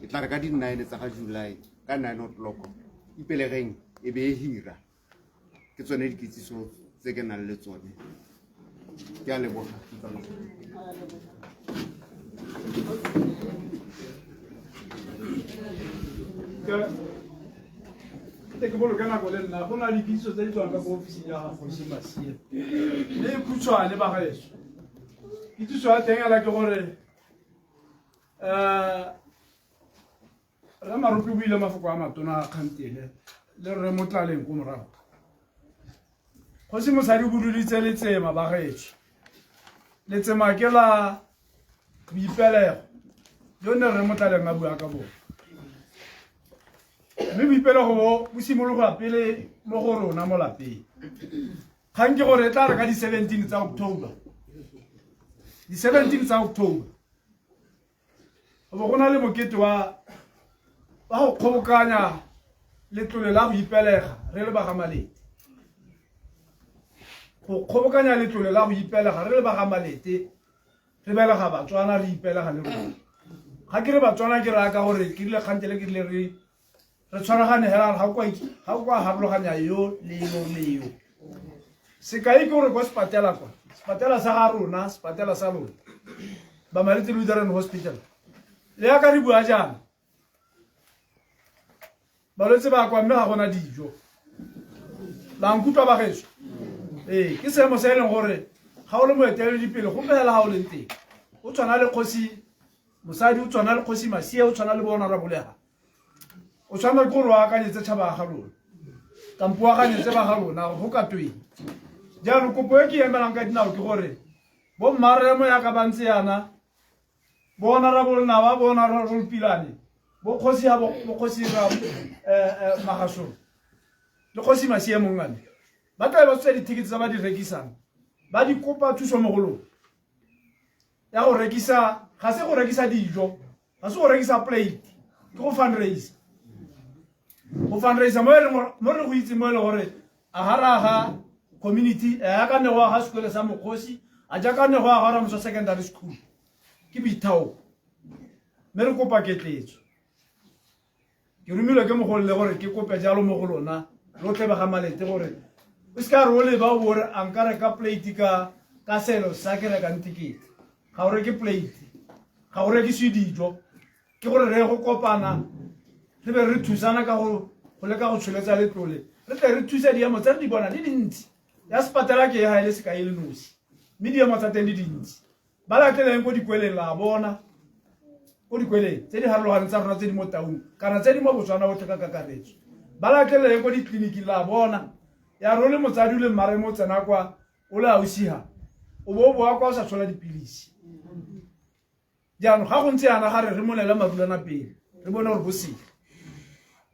e tla re ka di-9 tsa ga July ka 9 o'clock Ipelegeng e be e hira. Ke tsone dikitsiso tse ke nang le tsone. Ke a leboga. Ke ke boloke nako le nna go na le dikitsiso tse di tswang ka ko ofising ya ga kgosi Masie mme e khutshwane ba gaetsho. Kitsiso ya teng ela ke gore Rre Marope o buile mafoko a matona a kgantele le rre Motlaleng ko morago. Kgosi Mosadi o budulitse letsema ba gaetsho. Letsema ke la boipelego jo ne rre Motlaleng a bua ka bone. Mme boipelego bo bo simologa pele mo go rona mo lapeng. Kgang ke gore e tla re ka di-17 tsa October. Di-17 tsa October. Go bo go na le mokete wa go kgobokanya letlole la go ipelega re le ba ga Malete. Go kgobokanya letlole la go ipelega re le ba ga Malete, re belega Batswana re ipelega le rona. Ga ke re Batswana ke raya ka gore ke rile kgantele ke rile re re tshwaragane hela ga kwa harologanya yo le yo le yo. Sekai ke gore kwa sepatela kwa, sepatela sa ga rona, sepatela sa lona, ba Malete Lutheran Hospital. Le ya ka re bua jaana, balwetse ba kwa mme ga gona dijo. La nkutlwa ba gaetsho? Ee, ke seemo se e leng gore ga o le moeteledipele gope fela ga o leng teng, o tshwana le kgosi Mosadi, o tshwana le kgosi Masie, o tshwana le bona Rabolega. O tshwanela ke gore o akanyetse tšhaba ya ga lona kampo o akanyetse ba ga lona go ka tweng. Jaanong kopo e ke emelang ka dinao ke gore bo mmaremo yaka ba ntse yana, bo Honorable Nawa, bo Honorable Pilane, bo kgosi ya bo kgosi ra Magasong le kgosi Masie mongame ba tla ba tswa dithekete tsa ba di rekisang, ba di kopa thuso mo go lona ya go rekisa. Ga se go rekisa dijo, ga se go rekisa plate, ke go fundraise. Go fundraise mo mo re go itse mo e le gore a ga ra ga community a ka ne go aga sekole sa mokgosi, a jaaka ne go aga Ramoso Secondary School, ke boithaopo. Mme re kopa ketletso. Ke romilwe ke mogolole gore ke kope jalo mo go lona lotlhe ba ga Malete gore o se ka re o leba o bo re a nka reka plate ka ka selo sa ke rekang tekete. Ga o reke plate, ga o rekisiwe dijo. Ke gore re ye go kopana re be re thusana ka go go leka go tsholetsa letlole re tle re thuse diemo tse re di bona di dintsi. Ya sepatela ke e ga e le sekai e le nosi mme diemo tsa teng di dintsi. Ba lateleng ko dikweleng la bona ko dikweleng tse di harologaneng tsa rona tse di mo Taung kana tse di mo Botswana botlhe ka kakaretso. Ba lateleng ko ditleliniking la bona ya re o le motsadi o le mmaremo o tsena kwa o le ausiha o bo o boa kwa o sa tshola dipilisi. Jaanong ga go ntse yana ga re re monele marulana pele re bone gore bo sele.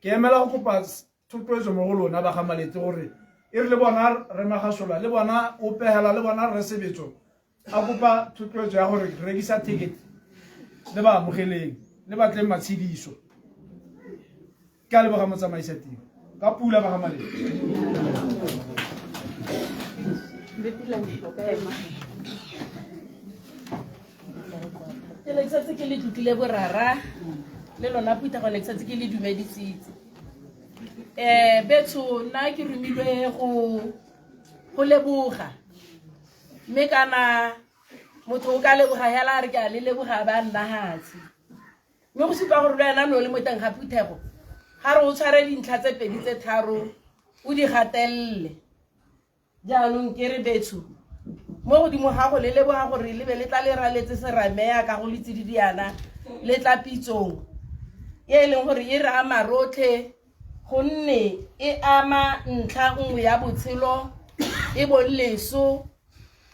Ke emela go kopa thotloetso mo go lona ba ga Malete gore e re le bona re Magasola le bona Opegela le bona Rre Sebetso a kopa thotloetso ya gore rekisa ticket le ba amogeleng le batleng matshediso. Ke a leboga motsamaisa tiro ka pula ba ga Malete. Ke ne ke setse ke le tlotlile borara le lona phuthego ne ke setse ke le dumedisitse. Betsho nna ke romilwe go leboga mme kana motho o ka leboga hela a re ke a le leboga ba nna hatshe. Mme go supa gore le wena no le mo teng ga phuthego ga re o tshware dintlha tse pedi tse tharo o di gatelele. Jaanong ke re betsho mo godimo ga go le leboga gore le be le tla le raletse serameya ka go le tsididiana le tla pitsong e e leng gore e re ama rotlhe gonne e ama ntlha nngwe ya botshelo e bong leso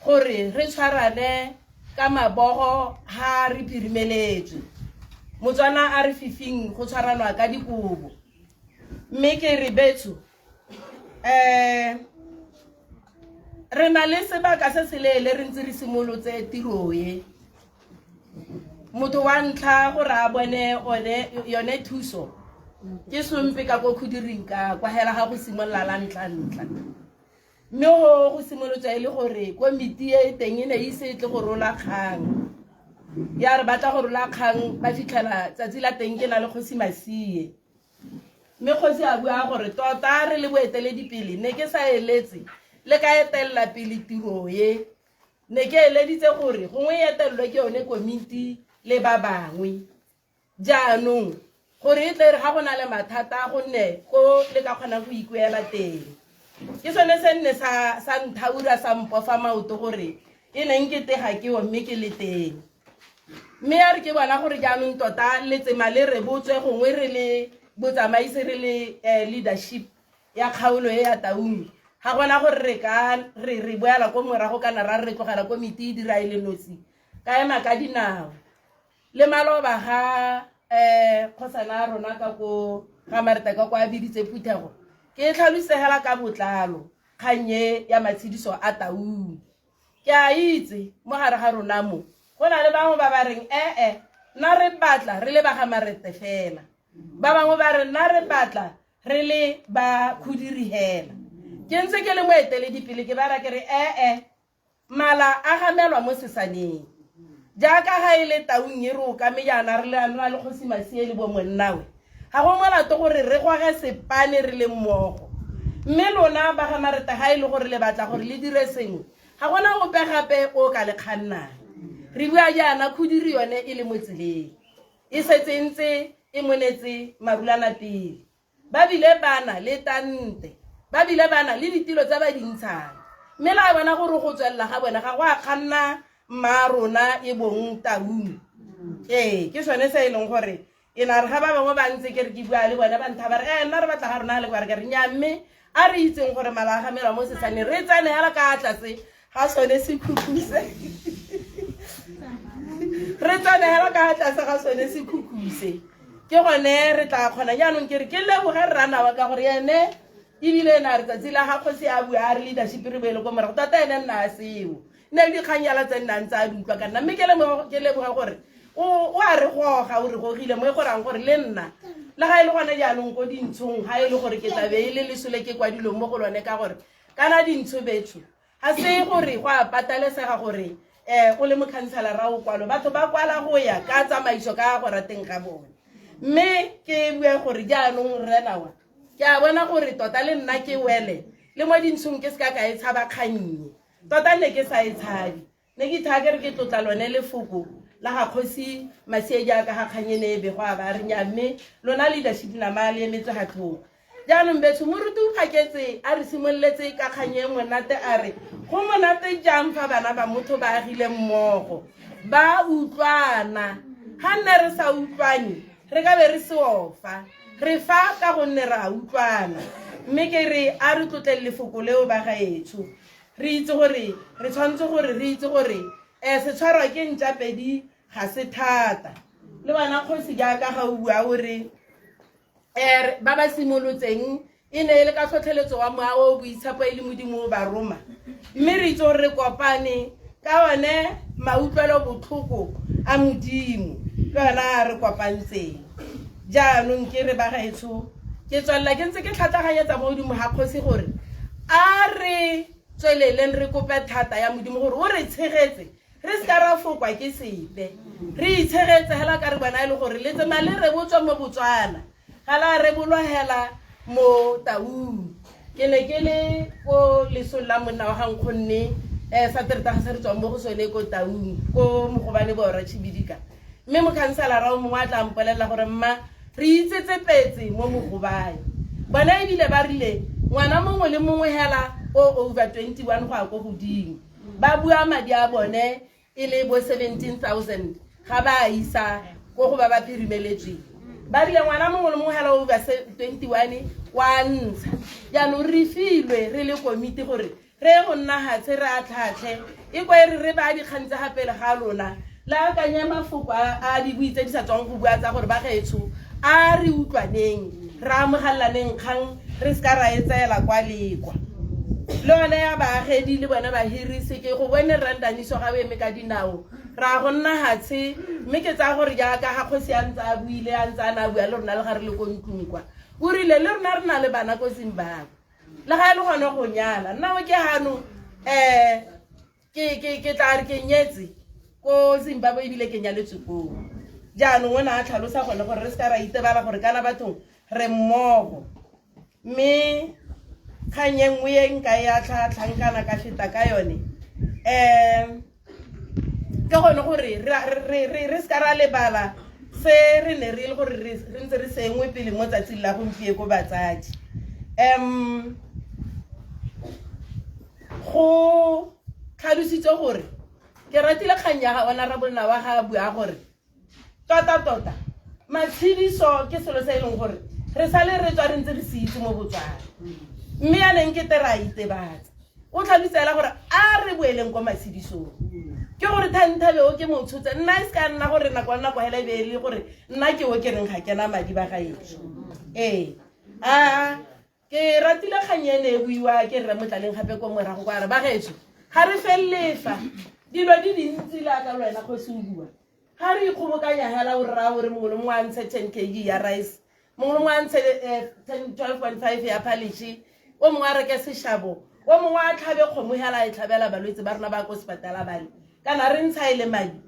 gore re tshwarane ka mabogo ha re phirimeletswe. Motswana a re fifing go tshwaranwa ka dikobo. Mme ke re betsho re na le sebaka se se leele re ntse re simolotse tiro e. Motho wa ntlha gore a bone yone thuso ke sompe ka ko khudiring ka kwa hela ga go simolola la ntlha ntlha. Mme go simolotswe e le gore komiti e teng e ne e ise e tle go rola kgang. Ya re batla go rola kgang ba fitlhela tsatsi la teng ke na le kgosi Masie. Mme kgosi a bua gore tota re le boeteledipele ne ke sa eletse le ka etelela pele tiro e. Ne ke eleditse gore gongwe e etelelwe ke yone komiti le ba bangwe. Jaanong gore e tle re ga go na le mathata gonne ko le ka kgonang go ikuela teng. Ke sone se nne sa nthaura sa mpofa maoto gore e neng ke tega ke o mme ke le teng. Mme ya re ke bona gore jaanong tota letsema le rebotswe gongwe re le botsamaisi re le leadership ya kgaolo e ya Taung. Ga gona gore re ka re boela ko morago kana ra re tlogela komiti e dira e le nosi. Ka ema ka dinao. Le maloba ga kgosana ya rona ka ko ga Mareta ka kwa biditse phuthego ke tlhalosegela ka botlalo kgang e ya matshediso a Taung. Ke a itse mo gare ga rona mo go na le bangwe ba ba reng ee nna re batla re le ba ga Marete fela, ba bangwe ba re nna re batla re le ba Khudiri hela. Ke ntse ke le moeteledipele ke ba ra ke re ee mala a gamelwa mo sesaneng jaaka ga e le Taung e re o kame jaana re le le kgosi Masie le bo monnawe ga go molato gore re goge sepane re le mmogo. Mme lona ba ga Marete ga e le gore le batla gore le dire sengwe ga gona ope gape o ka le kgannang. Re bua jaana Khudiri yone e le mo tseleng e setse e ntse e monetse marulana pele. Ba bile ba na le tante, ba bile ba na le ditilo tse ba di ntshang. Mme la bona gore go tswelela ga bone ga go a kganna mma rona e bong Taung. Ee, ke sone se e leng gore e na re ga ba bangwe ba ntse ke re ke bua le bone ba ntha ba re nna re batla ga rona le kwa re ke re nya mme a re itseng gore mala a gamelwa mo sesaneng re tsene hela ka tlase ga sone sekhukhuse. Re tsene hela ka tlase ga sone sekhukhuse. Ke gone re tla kgona jaanong ke re ke leboge rranawa ka gore ene ebile ene a re tsatsi la ga kgosi a bua a re leadership re boele ko morago tota ene nna a seo ne le dikganyala tse nna ntse a di utlwa ka nna mme ke leboge gore o a re goga o re gogile mo e gorang gore le nna le ga e le gone jaanong ko dintshong ga e le gore ke tlabe e le lesole ke kwadilong mo go lone ka gore kana dintsho betsho ga se gore go a patalesega gore O le mokhanselara o kwalo, batho ba kwala go ya ka tsamaiso ka go rateng ga bone. Mme ke bue gore jaanong rrenawa ke a bona gore tota le nna ke wele le mo dintshong, ke seka ka e tshaba kgannye. Tota ne ke sa e tshabe, ne ke ithaya ke re ke tlotla lone lefoko la ga kgosi Masie jaaka ga kganye ne e bego a ba re nya, mme lona leadership nama le emetse ga tlhogo. Jaanong betsho, moruti o phaketse a re simololetse ka kgang e monate, a re go monate jang fa bana ba motho ba agile mmogo ba utlwana. Ga nne re sa utlwane re ka be re se ofa re fa ka gonne re a utlwana. Mme ke re a re tlotleng lefoko leo ba gaetsho, re itse gore re tshwanetse gore re itse gore setshwarwa ke ntša pedi ga se thata. Le bana kgosi jaaka ga o bua o re ba ba simolotseng e ne e le ka tlhotlheletso wa moya o boitshepo e le Modimo o ba roma, mme re itse gore re kopane ka one mautlwelo botlhoko a Modimo ke ona a re kopantseng. Jaanong ke re bagaetsho, ke tswelela ke ntse ke tlhatlhaganyetsa mo godimo ga kgosi gore a re tsweleleng re kope thata ya Modimo gore o re tshegetse, re se ka ra fokwa ke sepe, re itshegetse hela ka re bona e le gore letsema le rebotswe mo Botswana ga la rebolwa hela mo Taung. Ke ne ke le ko lesong la monna wa ga nkgonne satereta ga se re tswang mo go sone ko Taung ko Mogobane Borwa Chibidika, mme mokhanselara o mongwe a tla mpolelela gore mma re itsetsepetse mo Mogobane bona ebile ba rile ngwana mongwe le mongwe hela o over 21 go ya ko godimo ba bua madi a bone e le bo 17,000 ga ba a isa ko go ba ba phirimeletsweng. Ba rile ngwana mongwe le mongwe hela over 21 wa ntsha. Jaanong re filwe re le komiti gore re ye go nna hatshe re a tlhatlhe e kwa e re re baya dikgang tse ga pele ga lona le akanye mafoko a dibui tse di sa tswang go bua tsa gore ba gaetsho a re utlwaneng, re amogelelaneng kgang, re se ka ra e tseela kwa le kwa. Le yone ya baagedi le bone bahirise, ke go bone rrandaniso ga o eme ka dinao ra go nna hatshe. Mme ke tsaya gore jaaka ga kgosi a ntse a buile, a ntse a ne a bua le rona le ga re le ko ntlong kwa, o rile le rona re na le bana ko Zimbabwe le ga e le gone go nyala. Nna o ke gano ke tla re ke nyetse ko Zimbabwe ebile ke nyaletswe koo. Jaanong o ne a tlhalosa gone gore re se ka ra itebala gore kana bathong re mmogo. Mme kgang e nngwe e nka e atlhatlhang kana ka feta ka yone ke gone gore re se ka ra lebala se re ne re le gore re ntse re sengwe pele mo tsatsing la gompieko ko batsadi. Go tlhalositse gore ke ratile kgang ya ga honorable Nawa ga a bua gore tota-tota matshediso ke selo se e leng gore re sale re tswa re ntse re se itse mo Botswana, mme ya neng ke te ra itebatsa. O tlhalosela gore a re boeleng kwa matshedisong, ke gore thanthabe o ke motshotse nna e se ka nna gore nako le nako hela e be e le gore nna ke o ke reng ga kena madi ba gaetsho. Ee, a ke ratile kgang e ne e buiwa ke rre Motlaleng gape ko morago kwa re bagaetsho ga re felele fa dilo di dintsi le aka le wena kgosi o bua ga re ikgobokanya hela o rra gore mongwe le mongwe a ntshe 10 kg ya rice, mongwe le mongwe a ntshe 12.5 ya phalishi, o mongwe a reke seshabo, o mongwe a tlhabe kgomo hela a e tlhabela balwetse ba rona ba ko sepatala bale, kana re ntsha e le madi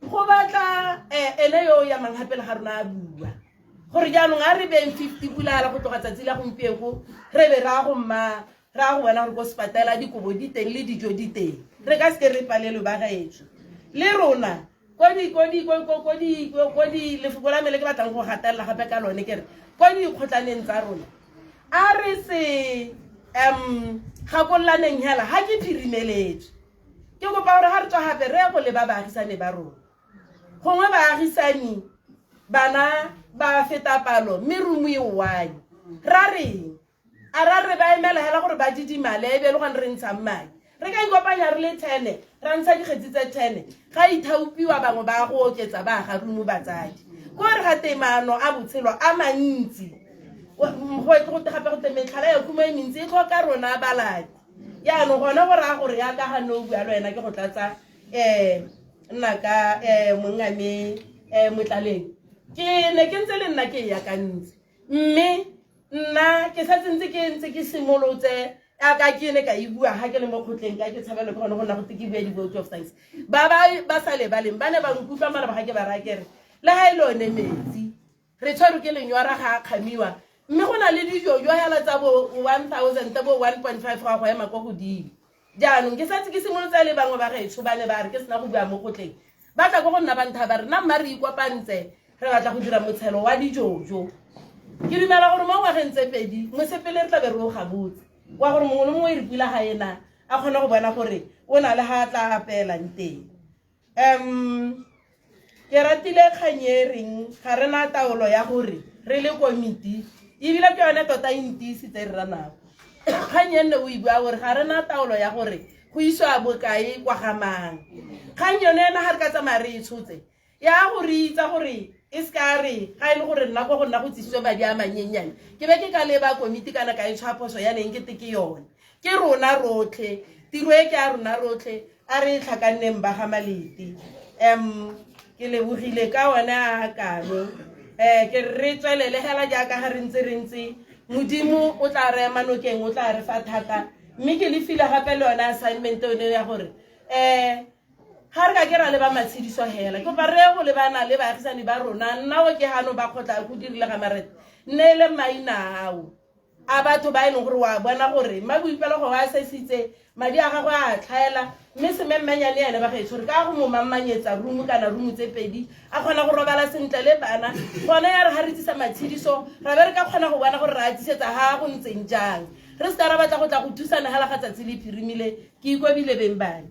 go batla ene yo o yamang gape le ga rona a bua gore jaanong a re beng 50 pula go tloga tsatsi la gompieko re be ra go mma ra go bona gore ko sepatela dikobo di teng le dijo di teng, re ka seke re palelwe ba gaetsho. Le rona ko di lefoko la me le ke batlang go gatelela gape ka lone ke re ko dikgotlaneng tsa rona a re se gakololaneng hela ga ke phirimeletswe. Ke kopa gore ga re tswa gape re ye go leba baagisane ba rona, gongwe baagisani bana ba feta palo mme room e one ra reng a ra re ba emela hela gore ba didimale e be le gone re ntshang madi. Re ka ikopanya re le 10 ra ntsha dikgetsi tse 10 ga ithaopiwa bangwe ba go oketsa ba ga room batsadi ko re ga temano a botshelo a mantsi go gape go te metlhala ya khumo e mentsi e tlhoka rona baladi. Jaanong gone go raya gore yaka ga ne o bua le wena ke go tlatsa nna ka mongame Motlaleng, ke ne ke ntse le nna ke e yakantse, mme nna ke setse ntse ke ntse ke simolotse Ka ke ne ka e bua ga ke le mo kgotleng ka ke tshabelo ke gone go nna go te ke bue di-vote of thanks. Ba ba ba sa lebaleng ba ne ba nkutlwa maloba ga ke ba raya kere le ga e le one metsi re tshwerwe ke lenyora ga a kgamiwa, mme go na le dijojo hela tsa bo 1000 bo 1.5 go ya go ema ko godimo. Jaanong ke santse ke simolotse le bangwe ba gaetsho ba ne ba re ke sena go bua mo kgotleng, ba tla ko go nna ba ntha ba re nna mma re ikopantse re batla go dira motshelo wa dijojo. Ke dumela gore mo ngwageng tse pedi mosepele re tla be re o gabotse wa gore mongwe le mongwe e re pula ga ena a kgone go bona gore o na le ga a tla apeelang teng. Ke ratile kgang e reng ga re na taolo ya gore re le komiti, ebile ke yone tota e ntiisitse rra nako. Kgang e nne o e bua gore ga re na taolo ya gore go iswa bokae kwa ga mang. Kgang yone ena ga re ka tsamaya re e tshotse ya go re itsa gore e se ka re ga e le gore nna kwa go nna go tsisitswe madi a manyenyane ke be ke ka leba komiti kana ka e tshwa phoso ya neng ke te ke yone. Ke rona rotlhe, tiro e ke a rona rotlhe, a re e tlhakanneng ba ga Malete. Ke lebogile ka one a kalo. Ke re tswelele hela jaaka ga re ntse re ntse, Modimo o tla re ema nokeng, o tla re fa thata. Mme ke le file gape le yone assignment one ya gore ga re ka ke ra leba matshediso hela, ke kopa re go lebana le baagisani ba rona. Nna o ke gano ba kgotla go dirile ga marete, nne le maina ao a batho ba e leng gore wa bona gore mma Boipelo go a sesitse madi a gagwe a tlhaela, mme sememmenyane ene ba gaetsho re ka go mo mammanyetsa room kana room tse pedi a kgona go robala sentle le bana. Gone ya re ga re tsisa matshediso ra be re ka kgona go bona gore re a tsisetsa ga go ntseng jang, re se ka ra batla go tla go thusana hela ga tsatsi le phirimile. Ke ikobile beng bane.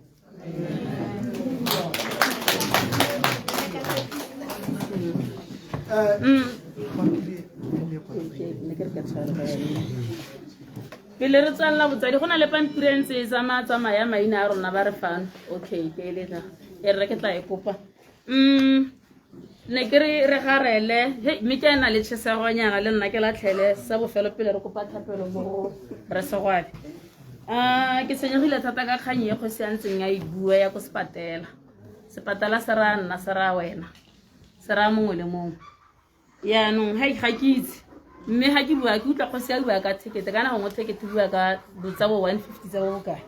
Pele re tswelela botsadi, go na le pampiri e ntse e tsamaya tsamaya maina a rona ba re fano. Okay, ke eletla e rre ke tla e kopa. Ne ke re re garele he, mme ke ena le tšhesegonyana le nna ke latlhele sa bofelo pele re kopa thapelo mo go re Segwabe. Ke tshwenyegile thata ka kgang e kgosi a ntseng a e bua ya ko sepatela. Sepatela se raya nna, se raya wena, se raya mongwe le mongwe. Yaanong hai ga ke itse, mme ga ke bua ke utlwa kgosi a bua ka thekete, kana gongwe thekete bua ka tsa bo 150 tsa bo bokae.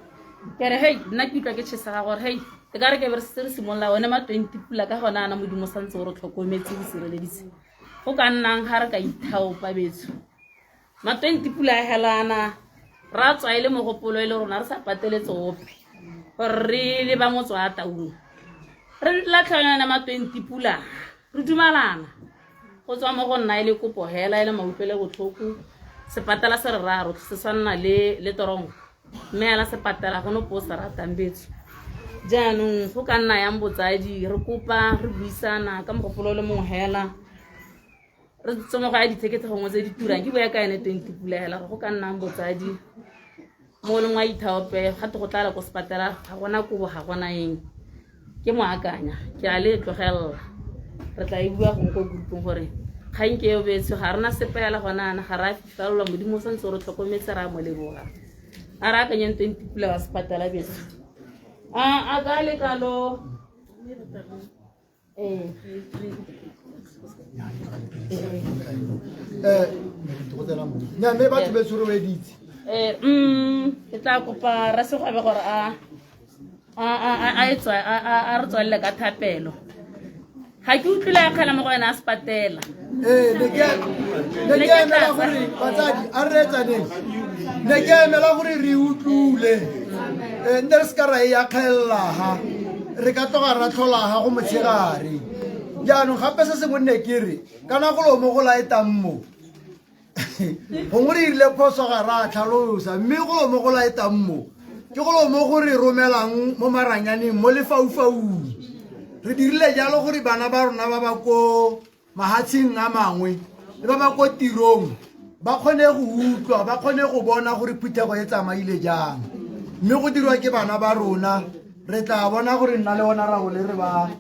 Ke re hei, nna ke utlwa ke tšhesega gore hei, e ka re ke be re setse re simolola one ma 20 pula ka gona ana Modimo santse o re tlhokometse o sireleditse. Go ka nnang ga re ka ithaopa betso ma 20 pula a helana ra tswa e le mogopolo e le rona re sa pateletse ope gore re le ba motse wa Taung re latlhela ma 20 pula re dumalana go tswa mo go nna e le kopo hela e le mautlwele botlhoko. Sepatela se re raya rotlhe se tshwanna le toronko, mme ela sepatela go no po se ratang betso. Jaanong go ka nna yang botsadi re kopa re buisana ka mogopolo le mongwe hela re tsomogo ya dithekete gongwe tse di turang ke bua ka ene 20 pula hela gore go ka nnang botsadi mo leng wa ithaope gate go tlala ko sepatela ga gona kobo ga gona eng. Ke mo akanya ke a le tlogelela re tla e bua gongwe ko groupong gore kgang ke eo betsho ga rena sepe hela gona ana ga re a fifalelwa, Modimo o santse o re tlhokometse re a mo leboga. A re akanyeng 20 pula wa sepatela betso a ka lekalo. Mme batho be tshwere weditse. Ke tla kopa Rasegwabe gore a re tswalele ka thapelo. Ga ke utlwile ya kgala mo go wena a sepatela. Ne ke emela gore batsadi a re etsaneng, ne ke emela gore re utlwile nne re se ka ra e akgelelaga re ka tloga ra tlholaga go motshegare. Jaanong gape se sengwe nne ke re kana go lo mo go laetang mo gongwe re irile phoso ga ra tlhalosa, mme go lo mo go laetang mo ke go lo mo go re romelang mo maranyaneng mo lefaufaung. Re dirile jalo gore bana ba rona ba ba ko mahatsheng a mangwe le ba ba ko tirong ba kgone go utlwa, ba kgone go bona gore phuthego e tsamaile jang, mme go dirwa ke bana ba rona. Re tla bona gore nna le ona Rabole re ba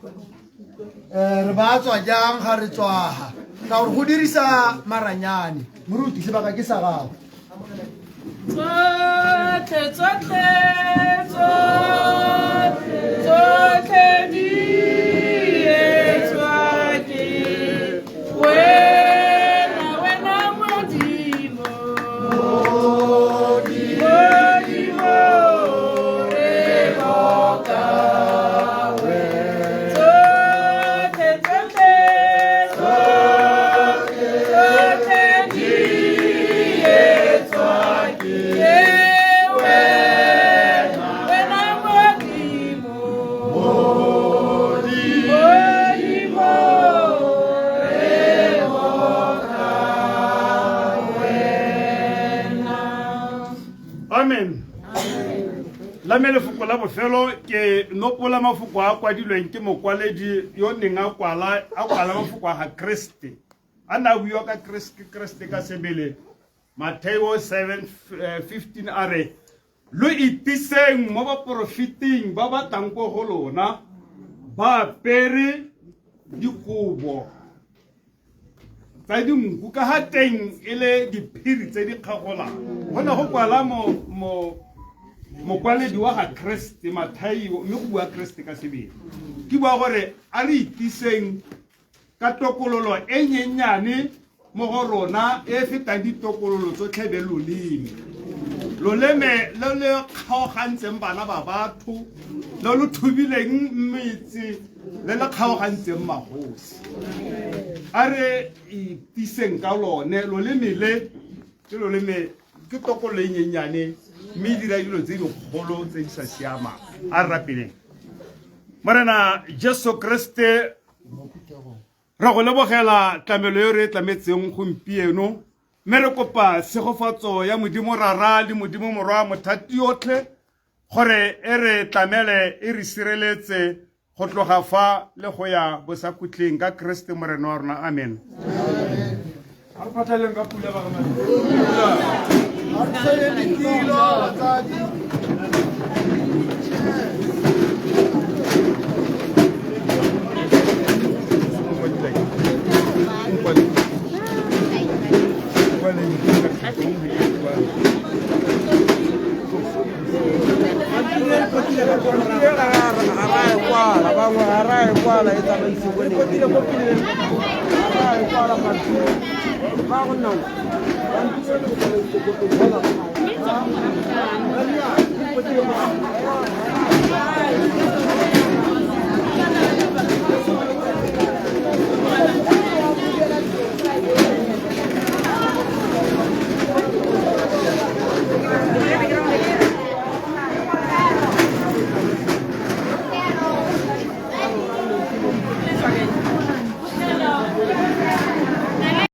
re ba tswa jang ga re tswaga ka gore go dirisa maranyane. Moruti, sebaka ke sa gago. Tsotlhe, tsotlhe, tsotlhe, tsotlhe di etswa ke wena, wena Modimo. Modimo. La me lefoko la bofelo ke nopola mafoko a kwadilweng ke mokwaledi yo neng a kwala a kwala mafoko a ga Kreste. A ne a buiwa ka Kreste Kreste ka sebele. Mateo 7:15 a re lo itiseng mo baporofeting ba ba tlang ko go lona ba apere dikobo tsa dinku ka ga teng e le diphiri tse di kgagolang go ne go kwala mokwaledi wa ga Kreste Mathaio mme go bua Kreste ka sebele ke bua gore a re itiseng ka tokololo e nyenyane mo go rona e fetang ditokololo tsotlhe be loleme loleme lo le kgaogantseng bana ba batho lo lo thubileng metse le le kgaogantseng magosi a re itiseng ka lone loleme le ke loleme ke tokololo e nyenyane mme e dira dilo tse dikgolo tse di sa siamang a re rapeleng morena Jesu Kriste re go lebogela tlamelo e re e tlametseng gompieno mme re kopa tshegofatso ya modimo rara le modimo morwa mothati yotlhe gore e re tlamele e re sireletse go tloga fa le go ya bosakhutleng ka Kriste morena wa rona amen. A re phatlaleng ka pula ba A re tshwayeng ditilo batsadi.